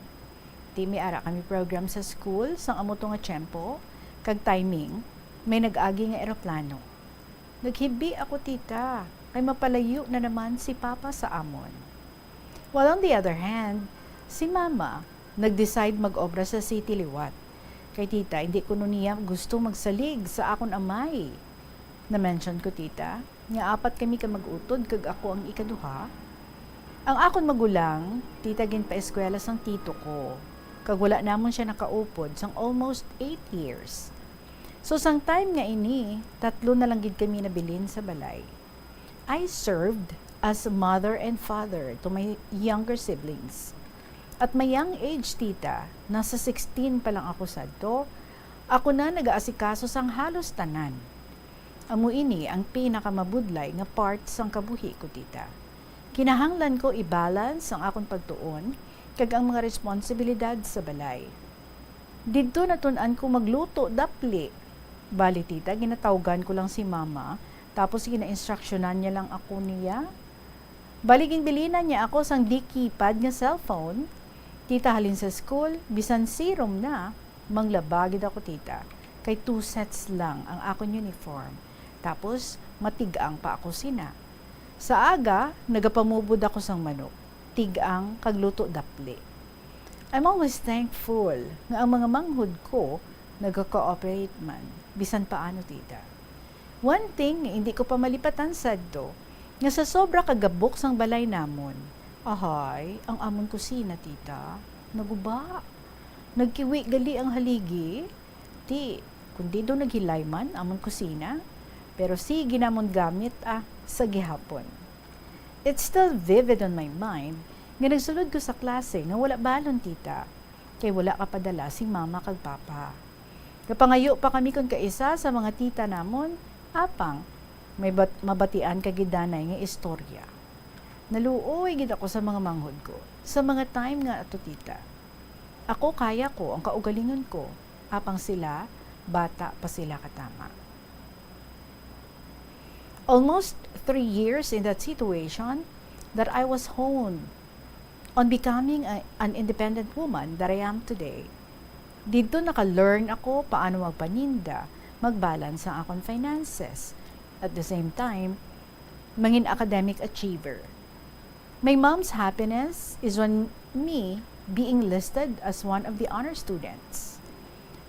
Ti may ara kami program sa school sang amo to nga tiyempo kag timing, may nag-agi nga eroplano. Naghibi ako, tita, kay mapalayo na naman si Papa sa amon. While on the other hand, si Mama nag-decide mag-obra sa city liwat. Kay, tita, hindi kuno niya gusto magsalig sa akon amay. Na-mention ko, tita, nga apat kami ka mag-utod kag ako ang ikaduha. Ang akon magulang, tita, ginpaeskwela sang tito ko, kag wala namon sia nakaupod sang almost eight years. So, sang time nga ini, tatlo na lang gid kami nabilin sa balay. I served as mother and father to my younger siblings. At my young age, tita, nasa sixteen pa lang ako sadto, ako na nagaasikaso sang halos tanan. Amo ini ang pinakamabudlay nga part sang kabuhi ko, tita. Kinahanglan ko i-balance ang akon pagtuon kag ang mga responsibilidad sa balay. Didto natun-an ko magluto dapli. Bali, tita, ginatawgan ko lang si mama, tapos gina-instructionan niya lang ako niya. Bali, ginbilinan niya ako sang di keypad nga cellphone. Tita, halin sa school, bisan sirom na, manglaba gid ako, tita, kay two sets lang ang akon uniform. Tapos, matig-ang pa ako sina. Sa aga, nagapamubod ako sang manok, tig-ang kag luto dapli. I'm always thankful nga ang mga manghod ko naga-cooperate man, bisan paano, tita. One thing nga indi ko pa malipatan sadto, nga sa sobra ka gabok sang balay namon, ahay, ang amon kusina, tita, naguba. Nagkiwi gali ang haligi. Ti, kundi do naghilay man amon kusina, pero sige namon gamit, ah, sa gihapon. It's still vivid on my mind nga nagsulod ko sa klase nga wala balon, tita, kay wala kapadala si mama kag papa. Gapangayo pa kami kon kaisa sa mga tita namon, apang may bat-, mabatian ka gid danay nga istorya. Naluoy gid ako sa mga manghod ko sa mga time nga ato, tita. Ako, kaya ko ang kaugalingon ko, apang sila, bata pa sila katama. Almost three years in that situation that I was honed on becoming a, an independent woman that I am today. Didto naka-learn ako paano magpaninda, mag-balance ang akon finances. At the same time, mangin academic achiever. My mom's happiness is on me being listed as one of the honor students.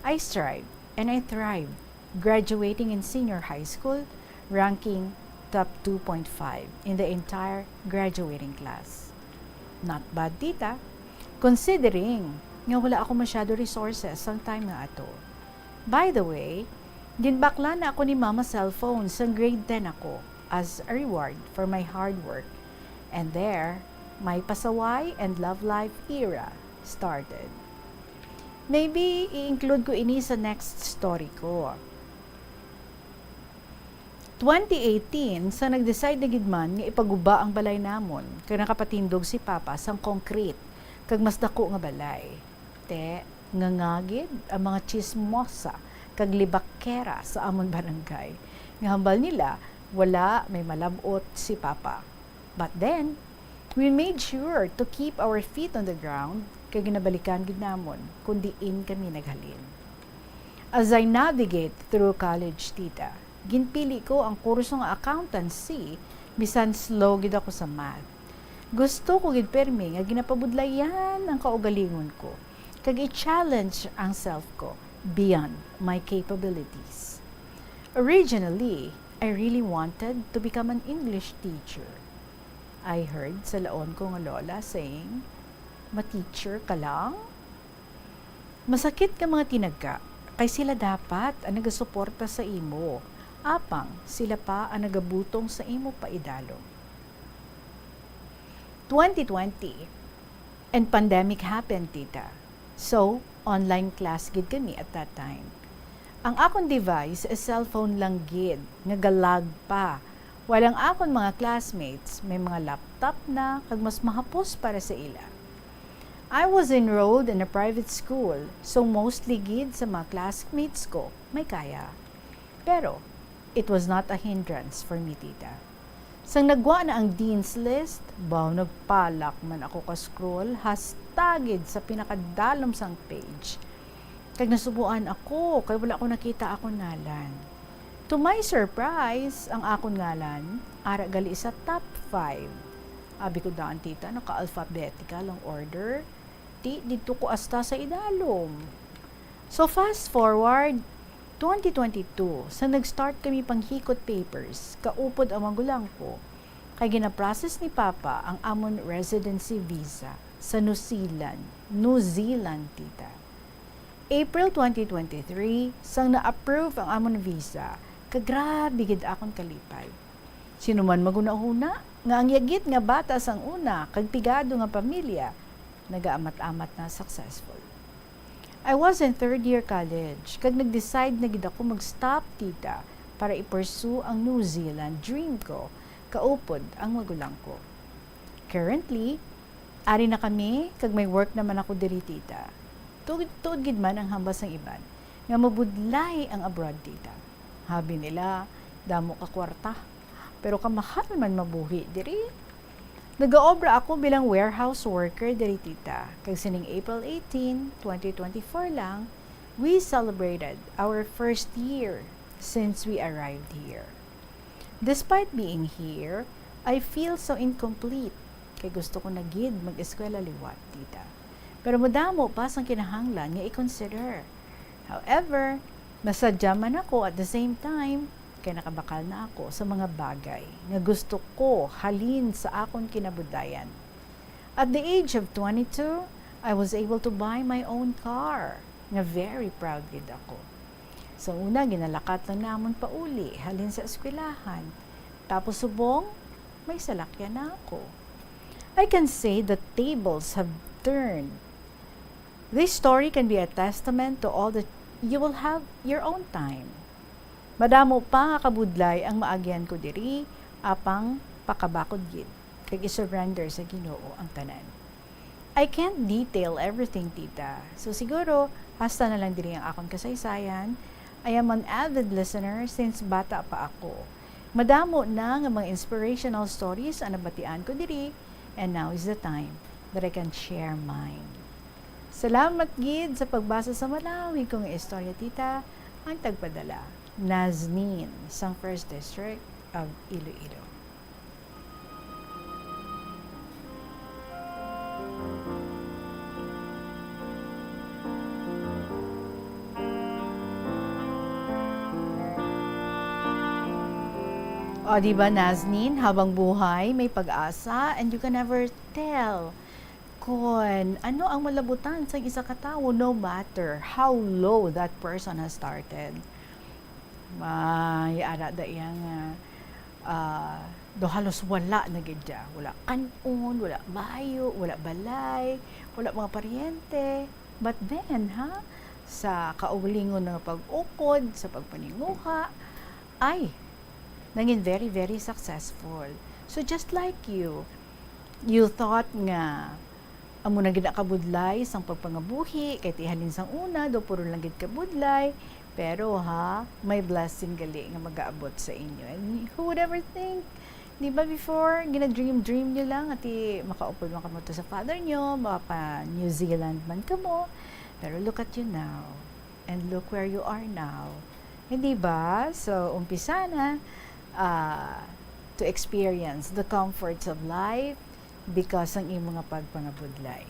I strive and I thrive, graduating in senior high school, ranking top two point five in the entire graduating class. Not bad, tita, considering nga wala ako masyado resources sang time nga ato. By the way, ginbakla na ako ni Mama cellphone sang grade ten ako as a reward for my hard work. And there, my pasaway and love life era started. Maybe i-include ko ini sa next story ko. Twenty eighteen, sa nag-decide na gid man nga ipaguba ang balay namon, kay nakapatindog si Papa sang concrete kag mas dako nga balay. Te, nganga gid ang mga tsismosa kag libakera sa amon barangay, nga hambal nila wala may malab-ot si Papa. But then, we made sure to keep our feet on the ground, kay ginabalikan gid namon kon diin kami naghalin. As I navigate through college, tita, ginpili ko ang kurso nga accountancy, bisan slow gid ako sa math. Gusto ko gid permi nga ginapabudlayan ang kaugalingon ko, kag i-challenge ang self ko beyond my capabilities. Originally, I really wanted to become an English teacher. I heard sa laon ko nga lola saying, "Ma-teacher ka lang? Masakit nga mga tinaga, kay sila dapat ang nagasuporta sa imo, apang sila pa ang nagabutong sa imo paidalom." Twenty twenty. And pandemic happened, tita. So, online class gid kami at that time. Ang akon device is cellphone lang gid, nga galag pa. While ang akon mga classmates may mga laptop na kag mas mahapos para sa ila. I was enrolled in a private school, so mostly gid sa mga classmates ko may kaya. Pero, it was not a hindrance for me, tita. Sang nagwa na ang dean's list, baw nagpalak man ako ka-scroll hasta gid sa pinakadalom sang page. Kag nasubuan ako kay wala ko nakita akon ngalan. To my surprise, ang akon ngalan ara gali sa top five. Abi ko daan, tita, naka-alphabetical ang order. Ti, didto ko hasta sa idalom. So, fast forward, twenty twenty-two, sa nag-start kami panghikot papers, kaupod ang magulang ko, kay gina-process ni Papa ang amon residency visa sa New Zealand, New Zealand, tita. April twenty twenty-three, sang na-approve ang amon visa, ka grabe gid akon kalipay. Sino man maghunahuna nga ang yagit nga bata sang una kag pigado nga pamilya nagaamat-amat na successful. I was in third year college kag nag-decide na gid ako mag-stop, tita, para i-pursue ang New Zealand dream ko, kaupod ang magulang ko. Currently, ari na kami kag may work naman ako diri, tita. Tuod, tuod gid man ang hambal sang iban nga mabudlay ang abroad, tita. Habi nila, damo ka kwarta, pero kamahal man mabuhi diri. Nagaobra ako bilang warehouse worker diri, tita, kag sining April eighteen, twenty twenty-four lang, we celebrated our first year since we arrived here. Despite being here, I feel so incomplete kay gusto ko na gid mag-eskwela liwat, tita. Pero madamo pa sang kinahanglan nga i-consider. However, nasadya man ako at the same time kay nakabakal na ako sa mga bagay nga gusto ko halin sa akon kinabudlayan. At the age of twenty-two, I was able to buy my own car, nga very proud gid ako. Sa una, ginalakat lang namon pauli halin sa eskwelahan. Tapos subong, may salakyan na ako. I can say the tables have turned. This story can be a testament to all that you will have your own time. Madamo pa nga kabudlay ang maagyan ko diri, apang pakabakod gid, kag i-surrender sa Ginoo ang tanan. I can't detail everything, tita. So siguro, hasta na lang diri ang akon kasaysayan. I am an avid listener since bata pa ako. Madamo na nga mga inspirational stories ang nabatian ko diri, and now is the time that I can share mine. Salamat gid sa pagbasa sa malawi ko nga istorya, tita. Ang tagpadala, Nazneen, sang First District of Iloilo. O, di ba, Nazneen, habang buhay, may pag-asa, and you can never tell kon ano ang malabutan sang isa ka tawo, no matter how low that person has started. May ara da iya nga, ah, do halos wala na gid siya. Wala kan-on, wala bayo, wala balay, wala mga paryente. But then, ha, sa kaugalingon nga pag-ukod, sa pagpaninguha, ay, nangin very, very successful. So, just like you, you thought nga amo na gid ang kabudlay sang pagpangabuhi, kay ti halin sang una, do puro lang gid kabudlay, pero ha, may blessing gali nga magaabot sa inyo. And who would ever think, di ba, before, gina-dream-dream nyo lang, ati makaupod man kamo to sa father nyo, mapa New Zealand man kamo, pero look at you now, and look where you are now. Hindi ba? So, umpisa na, ah, to experience the comforts of life, because sang imo nga pagpangabudlay.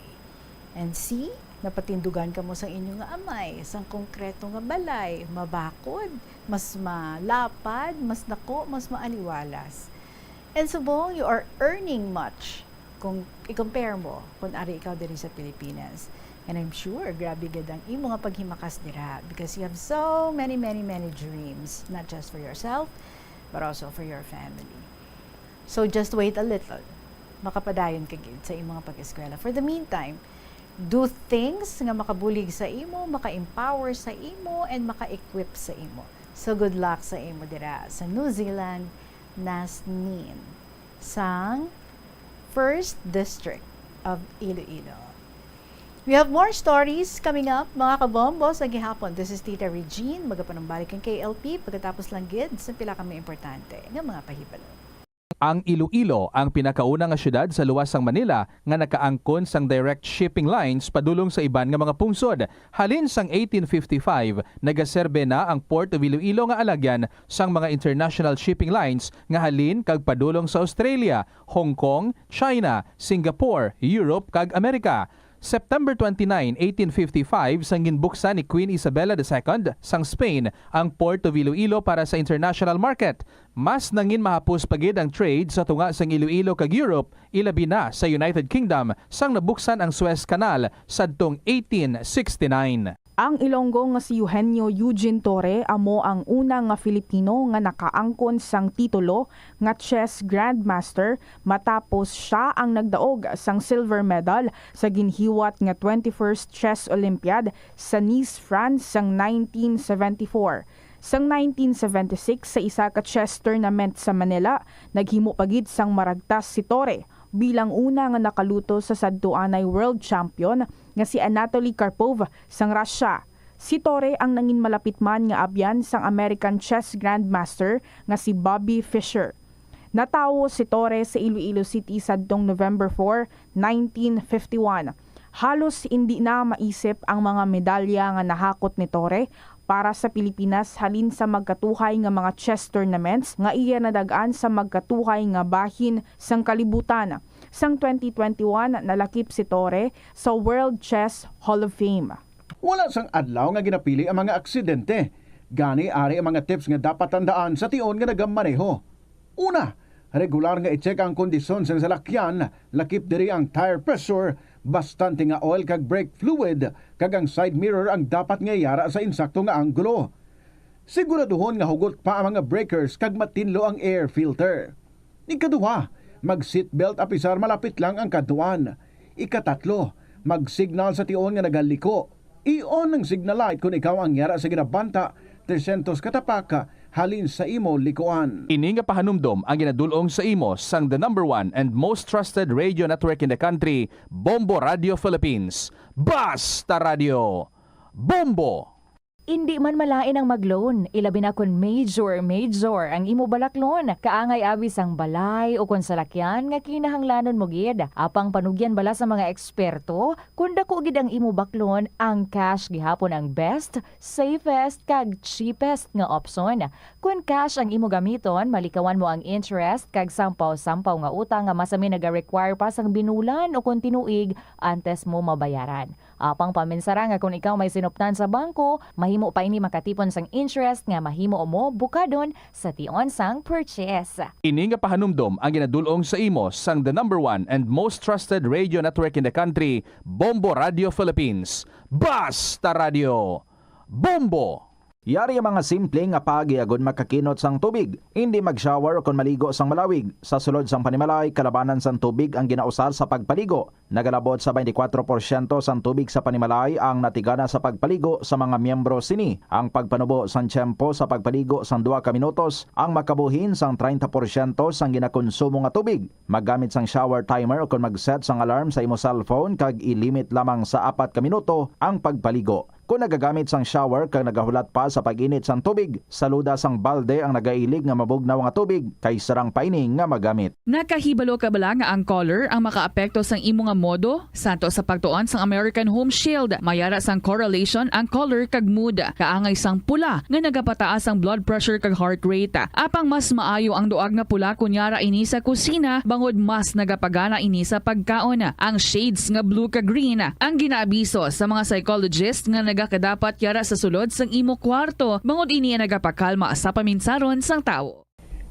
And see, napatindugan kamo sang inyo nga amay, sang konkreto nga balay, mabakod, mas malapad, mas dako, mas maaliwalas. And subong, you are earning much kung i-compare mo kung ari ikaw diri sa Pilipinas. And I'm sure, grabe gid ang imo nga paghimakas dira because you have so many, many, many dreams, not just for yourself, but also for your family. So just wait a little. Makapadayon ka gid sa imong pag-eskwela. For the meantime, do things nga makabulig sa imo, maka-empower sa imo, and maka-equip sa imo. So, good luck sa imo dira sa New Zealand, Nasnin, sang First District of Iloilo. We have more stories coming up, mga kabombo, sa gihapon. This is Tita Regine, magapanumbalik ang K L P, pagkatapos lang gid sa pila ka mga importante nga mga pahibalo. Ang Iloilo ang pinakauna nga siyudad sa luwas sang Manila nga nakaangkon sang direct shipping lines padulong sa iban nga mga pungsod. Halin sang eighteen fifty-five, nagaserbe na ang Port of Iloilo nga alagyan sang mga international shipping lines nga halin kag padulong sa Australia, Hong Kong, China, Singapore, Europe, kag Amerika. September twenty-nine, eighteen fifty-five, sang ginbuksan ni Queen Isabella the Second sang Spain ang Port of Iloilo para sa international market. Mas nangin mahapos pa gid ang trade sa tunga sang Iloilo kag Europe, ilabi na sa United Kingdom, sang nabuksan ang Suez Canal sadtong eighteen sixty-nine. Ang Ilonggo nga si Eugenio Eugene Torre amo ang una nga Filipino nga nakaangkon sang titulo nga chess grandmaster, matapos sia ang nagdaog sang silver medal sa ginhiwat nga twenty-first Chess Olympiad sa Nice, France, sang nineteen seventy-four. Sang nineteen seventy-six, sa isa ka chess tournament sa Manila, naghimo pa gid sang maragtas si Torre bilang una nga nakaluto sa sadtuanay world champion nga si Anatoly Karpov sang Russia. Si Torre ang nangin malapit man nga abyan sang American chess grandmaster nga si Bobby Fischer. Natawo si Torre sa Iloilo City sadtong November four, nineteen fifty-one. Halos indi na maisip ang mga medalya nga nahakot ni Torre para sa Pilipinas halin sa magkatuhay nga mga chess tournaments nga iya nadag-an sa magkatuhay nga bahin sang kalibutan. Sang twenty twenty-one, nalakip si Torre sa World Chess Hall of Fame. Wala sang adlaw nga ginapili ang mga aksidente. Gani, ari ang mga tips nga dapat tandaan sa tion nga nagamaneho. Una, regular nga i-check ang kondisyon sang salakyan, lakip diri ang tire pressure, bastante nga oil kag brake fluid, kag ang side mirror ang dapat nga yara sa insakto nga anggulo. Siguraduhon nga hugot pa ang mga breakers kag matinlo ang air filter. Ikaduha, mag-seatbelt apisar malapit lang ang kadtuan. Ikatatlo, mag-signal sa tion nga nagaliko. I-on ang signal light kon ikaw ang yara sa ginabanta tresyentos ka tapak halin sa imo likuan. Ini nga pahanumdom ang ginadul-ong sa imo sang the number one and most trusted radio network in the country, Bombo Radio Philippines. Basta Radio, Bombo! Indi man malain ang mag-loan, ilabi na kon major, major ang imo balaklon. Kaangay abi sang balay o kon salakyan nga kinahanglanon mo gid. Apang panugyan bala sa mga eksperto, kon dako gid ang imo baklon, ang cash gihapon ang best, safest, kag cheapest nga opsyon. Kon cash ang imo gamiton, malikawan mo ang interest kag sampaw-sampaw nga utang nga masami naga-require pa sang binulan o kon tinuig antes mo mabayaran. Apang paminsara nga kon ikaw may sinuptan sa bangko, mahimo pa ini makatipon sang interest nga mahimo mo bukadon sa tion sang purchase. Ini nga pahanumdom ang ginadul-ong sa imo sang the number one and most trusted radio network in the country, Bombo Radio Philippines. Basta Radio, Bombo! Yari ang mga simple nga paagi agud makakinot sang tubig. Indi mag-shower o kon maligo sang malawig. Sa sulod sang panimalay, kalabanan sang tubig ang ginausar sa pagpaligo. Nagalabot sa twenty-four porsyento sang tubig sa panimalay ang natigana sa pagpaligo sa mga miyembro sini. Ang pagpanubo sang tiyempo sa pagpaligo sang duha ka minutos ang makabuhin sang treinta porsyento sang ginakonsumo nga tubig. Maggamit sang shower timer o kon mag-set sang alarm sa imo cellphone kag i-limit lamang sa apat ka minuto ang pagpaligo. Kon nagagamit sang shower kag nagahulat pa sa pag-init sang tubig, saluda sang balde ang nagailig nga mabugnaw nga tubig, kay sarang pa ini nga magamit. Nakahibalo ka bala nga ang color ang makaapekto sang imo nga modo? Santo sa pagtuon sang American Home Shield, mayara sang correlation ang color kag mood. Kaangay sang pula nga nagapataas ang blood pressure kag heart rate. Apang mas maayo ang duag nga pula kon yara ini sa kusina, bangod mas nagapagana ini sa pagkaon. Ang shades nga blue kag green ang ginaabiso sa mga psychologist nga nagakadapat yara sa sulod sang imo kwarto, bangod ini ang nagapakalma sa paminsaron sang tawo.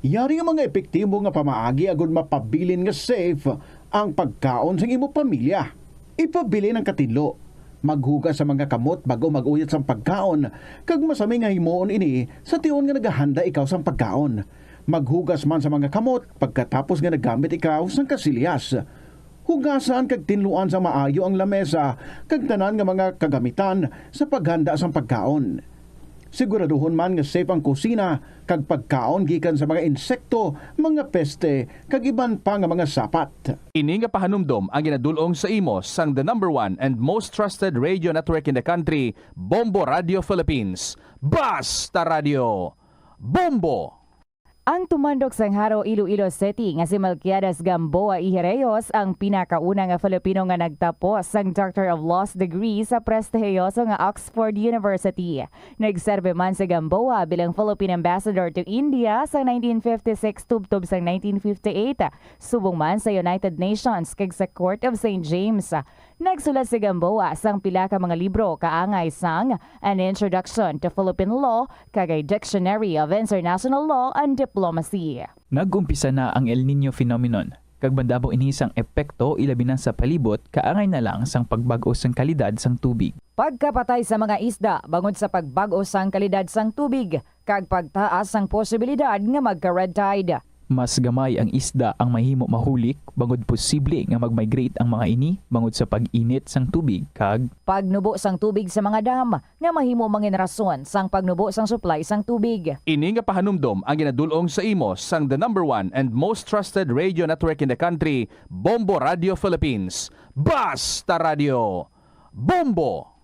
Yari nga mga epektibo nga pamaagi agud mapabilin nga safe ang pagkaon sang imo pamilya. Ipabilin ang katinlo. Maghugas sa mga kamot bag-o mag-uyat sang pagkaon, kag masami nga himuon ini sa tion nga nagahanda ikaw sang pagkaon. Maghugas man sa mga kamot pagkatapos nga naggamit ikaw sang kasilyas. Hugasan kag tinluan sa maayo ang lamesa kag tanan nga mga kagamitan sa paghanda sang pagkaon. Siguraduhon man nga safe ang kusina kag pagkaon gikan sa mga insekto, mga peste, kag iban pa nga mga sapat. Ini nga pahanumdom ang ginadul-ong sa imo sang the number one and most trusted radio network in the country, Bombo Radio Philippines. Basta Radio! Bombo! Ang tumandok sang Jaro, Iloilo City nga si Melquiades Gamboa y Herreos ang pinakauna nga Filipino nga nagtapos sang Doctor of Laws degree sa prestihiyoso nga Oxford University. Nagserbe man si Gamboa bilang Philippine Ambassador to India sa nineteen fifty-six tubtob sang nineteen fifty-eight, subong man sa United Nations kag sa Court of Saint James. Nagsulat si Gamboa sang pila ka mga libro kaangay sang An Introduction to Philippine Law kag a Dictionary of International Law and Diplomacy. Nag-umpisa na ang El Niño phenomenon, kag madamo ini sang epekto, ilabi na sa palibot, kaangay na lang sang pagbag-o sang kalidad sang tubig. Pagkapatay sa mga isda bangod sa pagbag-o sang kalidad sang tubig, kag pagtaas sang posibilidad nga magka-red tide. Mas gamay ang isda ang mahimo mahulik bangod posible nga mag-migrate ang mga ini bangod sa pag-init sang tubig kag pagnubo sang tubig sa mga dam nga mahimo mangin rason sang pagnubo sang supply sang tubig. Ini nga pahanumdom ang ginadul-ong sa imo sang the number one and most trusted radio network in the country, Bombo Radio Philippines. Basta Radio! Bombo!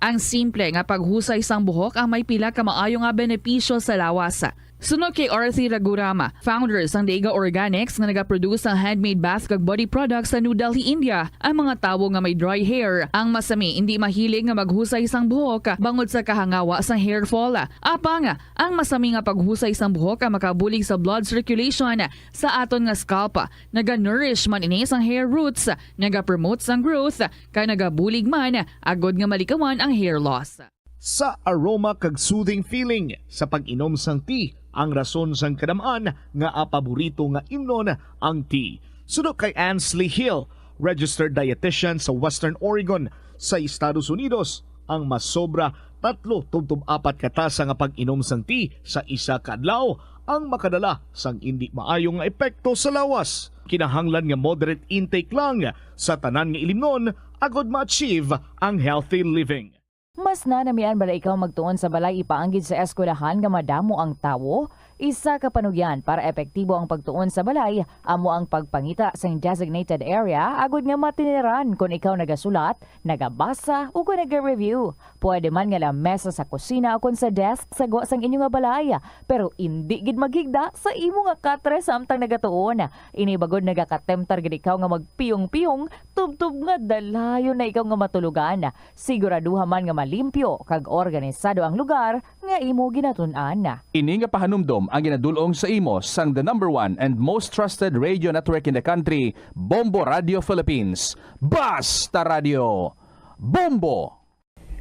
Ang simple nga paghusay sang buhok ang may pila ka maayo nga benepisyo sa lawas. Suno kay Arthi Raghuram, founder sang Daiga Organics nga nagaproduce sang handmade bath kag body products sa New Delhi, India, ang mga tawo nga may dry hair, ang masami indi mahilig nga maghusay sang buhok bangod sa kahangawa sang hair fall. Apang, ang masami nga paghusay sang buhok ang makabulig sa blood circulation sa aton nga scalp. Naga-nourish man ini sang hair roots, naga-promote sang growth, kag nagabulig man agod nga malikawan ang hair loss. Sa aroma kag soothing feeling sa pag-inom sang tea ang rason sang kadam-an nga paborito nga imnon ang tea. Suno kay Ansley Hill, registered dietitian sa Western Oregon sa Estados Unidos, ang masobra tatlo tubtob apat ka tasa nga pag-inom sang tea sa isa ka adlaw ang makadala sang indi maayo nga epekto sa lawas. Kinahanglan nga moderate intake lang sa tanan nga ilimnon agod ma-achieve ang healthy living. Mas nanamian bala ikaw magtuon sa balay ipaanggid sa eskwelahan nga madamo ang tawo? Isa ka panugyan para epektibo ang pagtuon sa balay amo ang pagpangita sing designated area agud nga matiniran kon ikaw nagasulat, nagabasa, ukon naga-review. Pwede man nga lamesa sa kusina ukon sa desk sa gwa sang inyo nga balay, pero indi gid maghigda sa imo nga katre samtang nagatuon. Ini bagod nagakatemptar gid ikaw nga magpiyong-piyong tubtob nga dalayon na ikaw nga matulogan. Siguraduha man nga malimpyo kag organisado ang lugar nga imo ginatun-an. Ini nga pahanumdom ang ginadul-ong sa imo sang the number one and most trusted radio network in the country, Bombo Radio Philippines. Basta Radio! Bombo!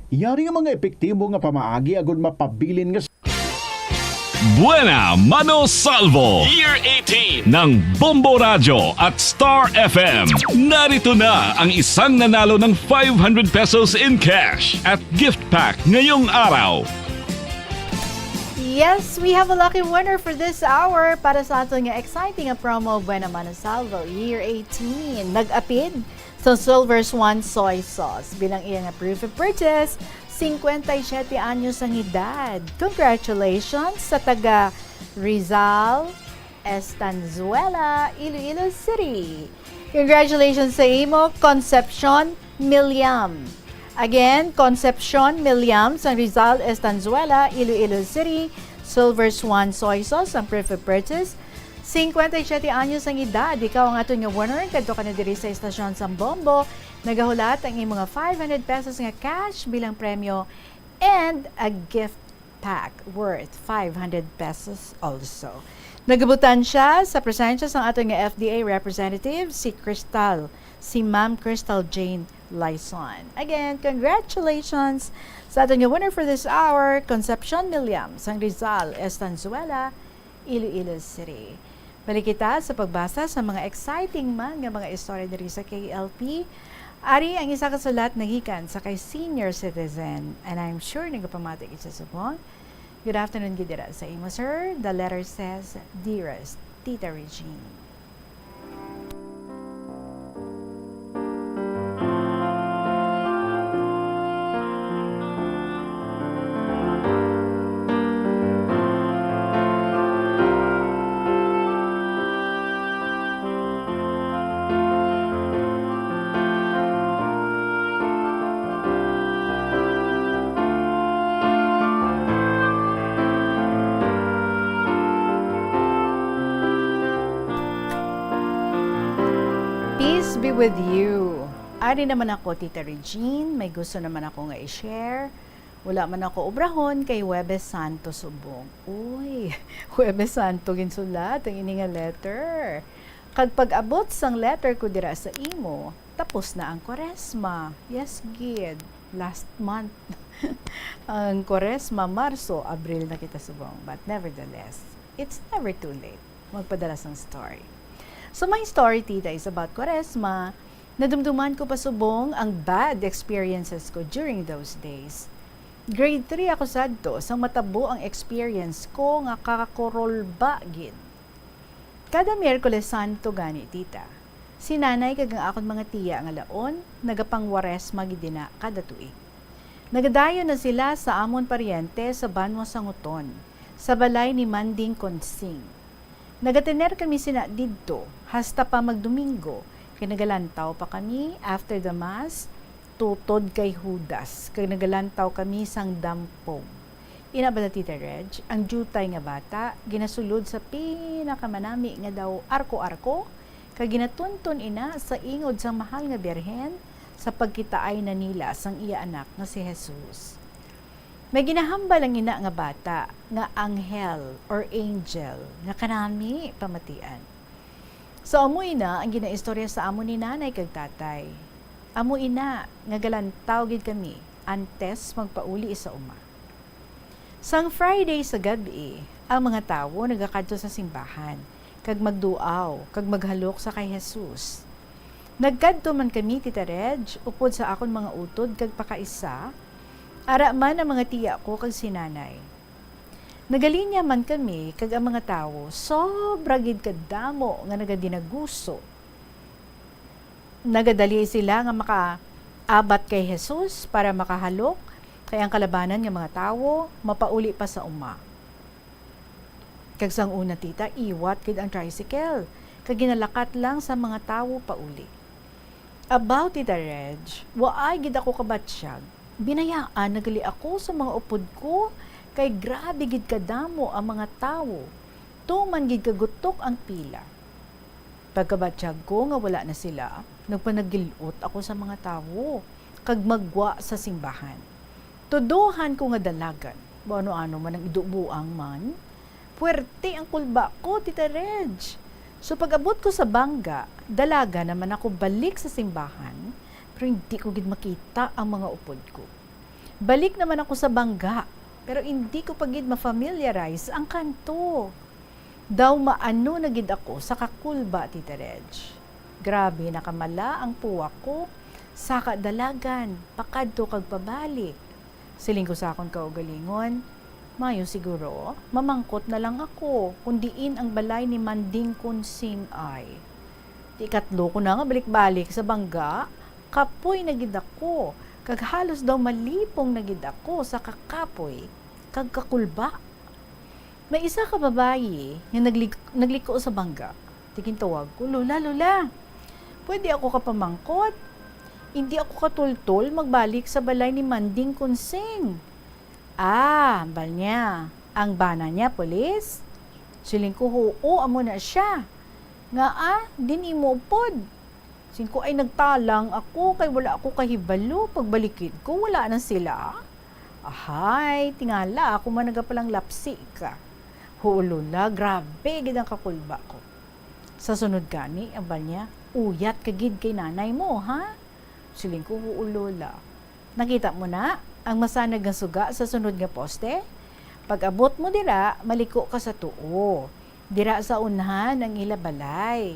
Yari nga mga epektibo nga pamaagi agud mapabilin nga Buena Mano Salvo Year eighteen ng Bombo Radyo at Star F M. Narito na ang isang nanalo ng five hundred pesos in cash at gift pack ngayong araw. Yes, we have a lucky winner for this hour para sa aton nga exciting nga promo, Buena Mano Salvo Year eighteen. Nag-apid sa Silver Swan Soy Sauce bilang iya nga proof of purchase, singkwenta y siyete anyos ang edad. Congratulations sa taga Rizal, Estanzuela, Iloilo City. Congratulations sa imo, Concepcion Miliam. Again, Concepcion Miliam sang Rizal, Estanzuela, Iloilo City. Silver Swan Soy Sauce ang proof of purchase. Singkwenta y siyete anyos ang edad, ikaw ang aton nga winner. Kadto ka na diri sa estasyon sang Bombo. Nagahulat ang imo nga five hundred pesos nga cash bilang premyo and a gift pack worth five hundred pesos also. Nagabutan siya sa presensya sang aton nga F D A representative, si Crystal, si Ma'am Crystal Jane Lyson. Again, congratulations sa aton nga winner for this hour, Concepcion Miliam, sang Rizal, Estanzuela, Iloilo City. Balik kita sa pagbasa sa mga exciting man nga mga istorya diri sa K L P. Ari ang isa ka sulat nagikan sa kay senior citizen, and I'm sure nagapamati gid siya subong. Good afternoon gid dira sa imo, sir. The letter says, "Dearest Tita Regine." Peace be with you. Ari naman ako, Tita Regine. May gusto naman ako nga i-share. Wala man ako obrahon kay Huwebes Santo subong. Uy, Huwebes Santo ginsulat ang ini nga letter. Kag pag-abot sang letter ko dira sa imo, tapos na ang Kwaresma. Yes, gid. Last month. Ang Kwaresma, Marso, Abril na kita subong. But nevertheless, it's never too late magpadala sang story. So my story, tita, is about Kwaresma. Nadumduman ko pa subong ang bad experiences ko during those days. Grade three ako sadto sang matabo ang experience ko nga kakakurulba gid. Kada Miyerkules Santo gani, tita, si nanay kag ang akon mga tiya nga laon nagapangwaresma gid ina kada tuig. Nagadayon na sila sa amon paryente sa Banwa Sanguton, sa balay ni Manding Consing. Nagatener kami sina didto hasta pa magdomingo, kay nagalantaw pa kami after the mass, tutod kay Judas, kag nagalantaw kami sang dampog. Ina bala, Tita Reg, ang diutay nga bata ginasulod sa pinakamanami nga daw arko-arko, kag ginatunton ina sa ingod sang Mahal nga Birhen sa pagkitaay na nila sang iya anak nga si Jesus. May ginahambal ang ina nga bata nga anghel or angel nga kanami pamatian. So, amo ina ang ginaistorya sa amon ni nanay kag tatay. Amo ina nga galantaw gid kami antes magpauli sa uma. Sang Friday sa gab-i, ang mga tawo nagakadto sa simbahan, kag magduaw, kag maghalok sa kay Jesus. Nagkadto man kami, Tita Reg, upod sa akon mga utod kag pakaisa, ara man ang mga tiya ko kag si nanay. Nagalinya man kami, kag ang mga tawo sobra gid kadamo nga nagadinaguso. Nagadali sila nga makaabat kay Jesus para makahalok, kay ang kalabanan nga mga tawo mapauli pa sa uma. Kag sang una, tita, iwat gid ang tricycle, kag ginalakat lang sa mga tawo pauli. About, Tita Reg, waay gid ako kabatyag. Binayaan na gali ako sa mga upod ko, kay grabe gid kadamo ang mga tawo. Tuman gid kagutok ang pila. Pagkabatyag ko nga wala na sila, nagpanagil-ot ako sa mga tawo, kag magwa sa simbahan. Tudohan ko nga dalagan, ano-ano man ang idubuang man. Puwerte ang kulba ko, Tita Reg. So, pag-abot ko sa bangga, dalagan naman ako balik sa simbahan, pero hindi ko gid makita ang mga upod ko. Balik naman ako sa bangga, pero hindi ko pa gid ma-familiarize ang kanto. Daw maano na gid ako sa kakulba, Tita Reg. Grabe, nakamala ang puwak ko, saka dalagan, pakadto kag pabalik. Siling ko sa akon kaugalingon, "Maayo siguro, mamangkot na lang ako kon diin ang balay ni Manding Consing ay." Di ikatlo ko na nga balik-balik sa bangga, kapoy na gid ako, kag halos daw malipong na gid ako sa kakapoy kag kakulba. May isa ka babayi nga naglig-, nagliko sa bangga. Di gintawag ko, "Lola, Lola, pwede ako ka pamangkot? Hindi ako katultol magbalik sa balay ni Manding Consing." "Ah," hambal niya, "ang bana niya pulis?" Siling ko, "Huo, amo na sia." "Ngaa, diin imo upod?" Siling ko, "Ay, nagtalang ako kay wala ako kahibalo. Pagbalikid ko, wala na sila." "Ahay, tingala, ako man nagapalanglapsi ka." "Huo, Lola, grabe gid ang kakulba ko." "Sa sunod gani," hambal niya, "uyat ka gid kay nanay mo, ha?" Siling ko, "Huo, Lola." Nakita mo na ang masanag nga suga sa sunod nga poste? Pag-abot mo dira, maliko ka sa tuo. Dira sa unhan ang ila balay.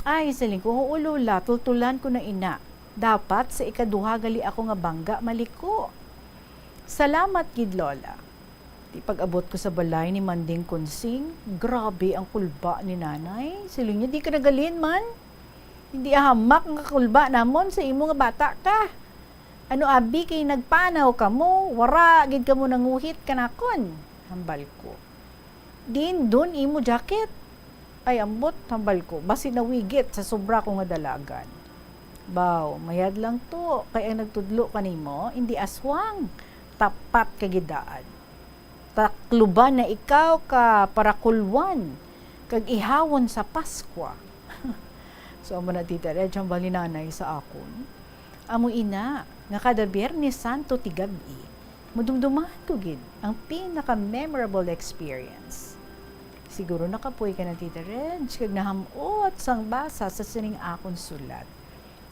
Ay, siling ko, "Huo, Lola, tultulan ko na ina. Dapat sa ikaduha gali ako nga bangga maliko." "Salamat gid, Lola." Di pag-abot ko sa balay ni Manding Kunsing, grabe ang kulba ni Nanay. Siling niya, "Di ka nagalin man? Hindi hamak ang kakulba namon sa imo nga bata ka. Ano abi kay nagpanaw kamo, wara gid kamo nanguhit kanakon," hambal ko. "Diin dun imo jacket?" "Ay, ambot," hambal ko, "basi nawigit sa sobra ko nga dalagan." "Baw, mayad lang to, kay ang nagtudlo kanimo, indi aswang, tapat ka gid daan. Takluban na ikaw ka parakulwan, kag ihawon sa Paskwa." So, amo na, Tita Reg, ang bali nanay sa akon. Amo ina, nga kada Biyernes Santo ti gab-i, madumduman ko gid ang pinaka-memorable experience. Siguro nakapoy ka na, Tita Reg, kag naham-ot sang basa sa sining akon sulat.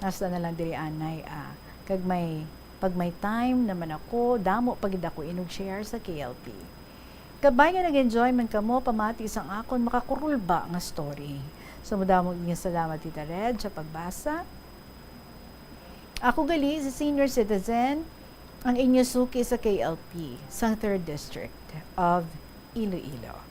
Hasta na lang diri anay, ah. Kag may, pag may time naman ako, damo pa gid ako inug-share sa K L P. Kabay nga nag-enjoy man kamo pamati sang akon makakurulba nga story. So, madamo nga salamat, Tita Reg, sa pagbasa. Ako gali, si senior citizen, ang inyo suki sa K L P, sang Third District of Iloilo.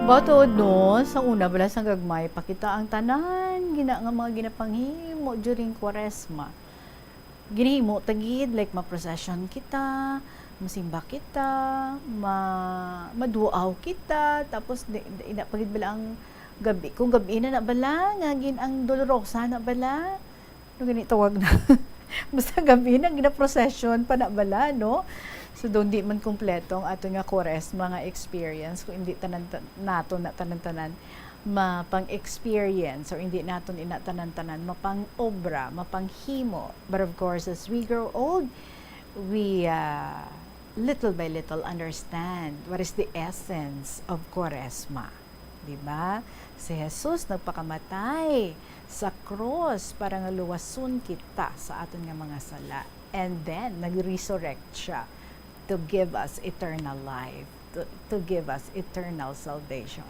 Baw tuod, no, sa una bala, sang gagmay pa kita, ang tanan gina nga mga ginapanghimo during Kwaresma, ginahimo ta gid, like, ma-procession kita, masimba kita, ma-, maduaw kita, tapos di, di, ina pa gid bala ang gabi, kung gabi na na bala, nga gin-, ang Dolorosa na bala, ano gani tawag na? Basta gabi na, gina-procession pa na bala, no? So, doon di man kompleto ang aton nga Kwaresma nga experience kung hindi tanan, ta-, nato na tanan-tanan mapang-experience, or hindi naton ina tanan-tanan mapang-obra, mapanghimo. But of course, as we grow old, we, uh, little by little understand what is the essence of Kwaresma. Di ba? Si Jesus nagpakamatay sa krus para nga luwason kita sa aton nga mga sala. And then, nag-resurrect siya to give us eternal life, to, to give us eternal salvation.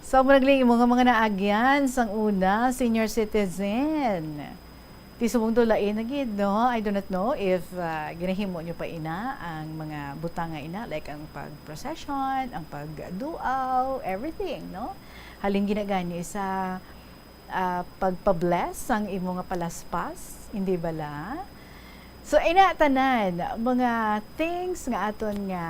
So, murag lang imo nga mga naagyan sang una, senior citizen. Ti subong to lain na gid, no? I do not know if, ah, ginahimo nyo pa ina ang mga butang nga ina, like ang pag-procession, ang pagduaw, everything, no? Halin gina gani sa, ah, pagpa-bless sang imo nga palaspas, hindi bala? So, ina tanan, mga things nga aton nga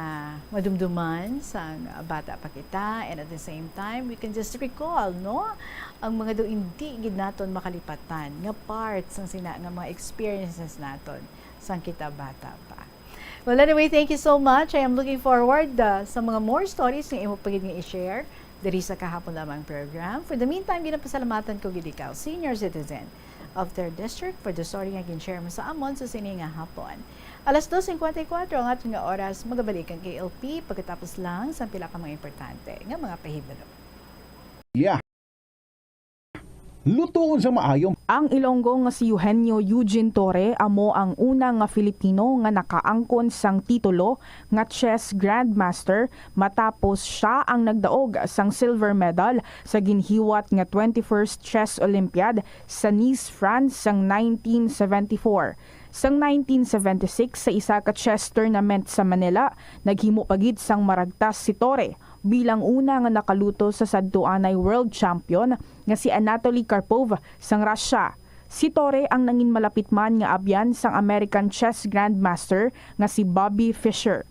madumduman sang bata pa kita, and at the same time, we can just recall, no? Ang mga daw hindi gid naton makalipatan nga part sang sina nga mga experiences naton sang kita bata pa. Well, anyway, thank you so much. I am looking forward, uh, sa mga more stories nga imo pa gid nga i-share diri sa Kahapon Lamang program. For the meantime, ginapasalamatan ko gid ikaw, senior citizen of Third District, for the story nga gin-share mo sa amon sa sini nga hapon. Alas dos cincuenta y cuatro ang aton nga oras. Magabalik ang K L P pagkatapos lang sa pila ka mga importante nga mga pahibalo. Yeah. Lutoon sa maayo. Ang Ilonggo nga si Eugenio Eugene Torre amo ang una nga Filipino nga nakaangkon sang titulo nga chess grandmaster matapos sia ang nagdaog sang silver medal sa ginhiwat nga twenty-first Chess Olympiad sa Nice, France sang nineteen seventy-four. Sang nineteen seventy-six, sa isa ka chess tournament sa Manila, naghimo pa gid sang maragtas si Torre bilang una nga nakaluto sa sadtuanay world champion nga si Anatoly Karpov sang Russia. Si Torre ang nangin malapit man nga abyan sang American chess grandmaster nga si Bobby Fischer.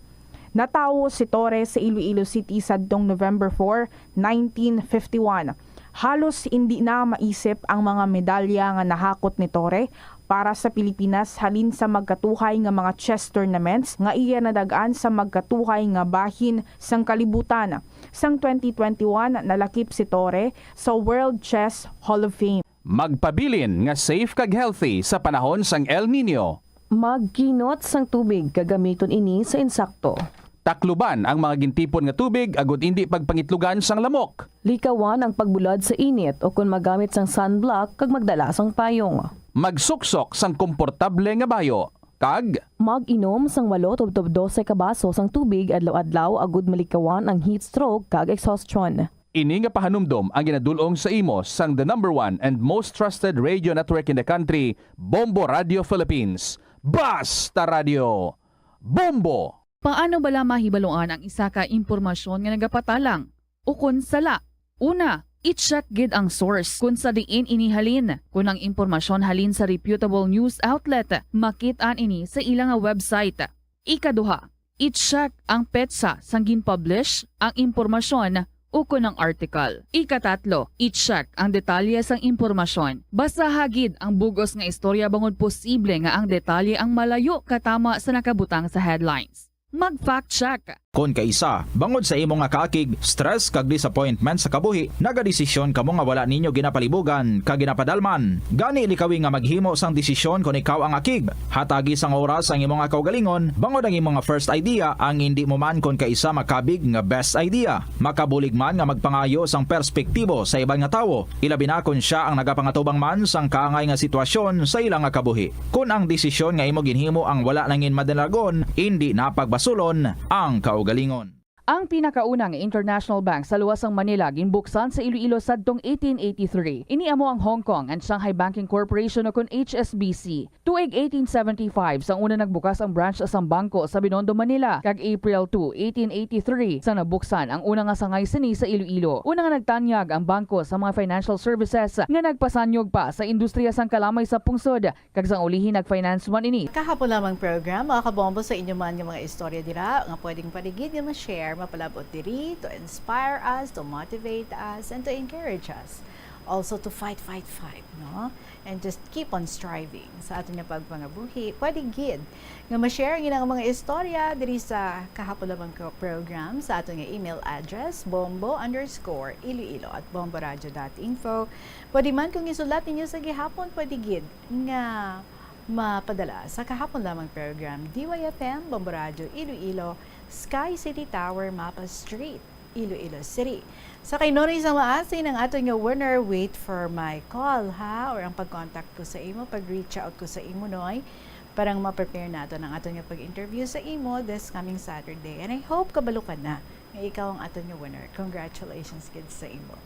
Natawo si Torre sa Iloilo City sadtong November four, nineteen fifty-one. Halos indi na maisip ang mga medalya nga nahakot ni Torre para sa Pilipinas halin sa magkatuhay nga mga chess tournaments nga iya nadag-an sa magkatuhay nga bahin sang kalibutan. Sang twenty twenty-one, nalakip si Torre sa World Chess Hall of Fame. Magpabilin nga safe kag healthy sa panahon sang El Niño. Magkinot sang tubig kag gamiton ini sa insakto. Takluban ang mga gintipon nga tubig agud indi pagpangitlugan sang lamok. Likawan ang pagbulad sa init ukon magamit sang sunblock kag magdala sang payong. Magsuksok sang komportable nga bayo. Kag mag-inom sang walo tubtob dose ka baso sang tubig adlaw-adlaw agud malikawan ang heat stroke kag exhaustion. Ini nga pahanumdom ang ginadul-ong sa imo sang the number one and most trusted radio network in the country, Bombo Radio Philippines. Basta Radio! Bombo! Paano bala mahibaluan ang isa ka impormasyon nga nagapatalang ukon sala? Una, i-check gid ang source kon sa diin ini halin. Kon ang impormasyon halin sa reputable news outlet, makit-an ini sa ila nga website. Ikaduha, i-check ang petsa sang gin-publish ang impormasyon ukon ang article. Ikatatlo, i-check ang detalye sang impormasyon. Basaha gid ang bug-os nga istorya bangod posible nga ang detalye ang malayo katama sa nakabutang sa headlines. Mag-fact check. Kon kaisa, bangod sa imo nga kaakig, stress kag disappointment sa kabuhi, nagadesisyon kamo nga wala ninyo ginapalibugan kag ginapadalman. Gani, likawi nga maghimo sang desisyon kon ikaw ang akig. Hatagi sang oras ang imo nga kaugalingon, bangod ang imo nga first idea ang indi mo man kon kaisa makabig nga best idea. Makabulig man nga magpangayo sang perspektibo sa iban nga tawo, ilabi na kon sia ang nagapangatubang man sang kaangay nga sitwasyon sa ila nga kabuhi. Kon ang desisyon nga imo ginhimo ang wala nangin madalagon, indi na pagbasulon ang kaugalingon. Ang pinakauna nga international bank sa luwas sang Manila ginbuksan sa Iloilo sadtong eighteen eighty-three. Ini amo ang Hong Kong and Shanghai Banking Corporation, o kon H S B C. Tuig eighteen seventy-five, sang una nagbukas ang branch sang bangko sa Binondo, Manila, kag April two, eighteen eighty-three, sang nabuksan ang una nga sangay sini sa Iloilo. Una nga nagtanyag ang bangko sa mga financial services nga nagpasanyog pa sa industriya sang kalamay sa pungsod, kag sang ulihi nag-finance man ini. Kahapon lamang program, mga kabombo, sa inyo man nga mga istorya dira nga pwedeng paligid nga ma-share, mapalabot diri to inspire us, to motivate us, and to encourage us. Also to fight, fight, fight, no? And just keep on striving sa aton nga pagpangabuhi. Pwede gid nga ma-share ang ilang mga istorya diri sa kahapon lamang ko program sa aton nga email address, bombo underscore iloilo at bomboradio dot info. Pwede man kung isulat ninyo sa gihapon, pwede gid nga mapadala sa kahapon lamang program, D Y F M, Bombo Radio Iloilo, Sky City Tower, Mapa Street, Iloilo City. Sa kay Nonoy sang maasin ang aton nga winner, wait for my call, ha, or ang pag-contact ko sa imo, pag-reach out ko sa imo, Noy, para nga ma-prepare naton ang aton nga pag-interview sa imo this coming Saturday. And I hope kabalo ka na nga ikaw ang aton nga winner. Congratulations gid sa imo.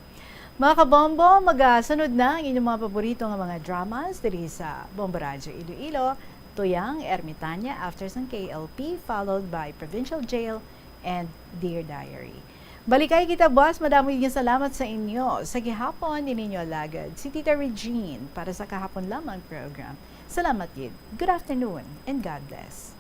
Mga kabombo, magasunod na ang inyong mga paborito nga mga dramas diri sa Bombo Radyo Iloilo, Tuyang, Ermitaña, after sang K L P, followed by Provincial Jail and Dear Diary. Balikay kita buas. Madamo gid nga salamat sa inyo. Sa gihapon, ini inyo alagad, si Tita Regine, para sa kahapon lamang program. Salamat gid. Good afternoon and God bless.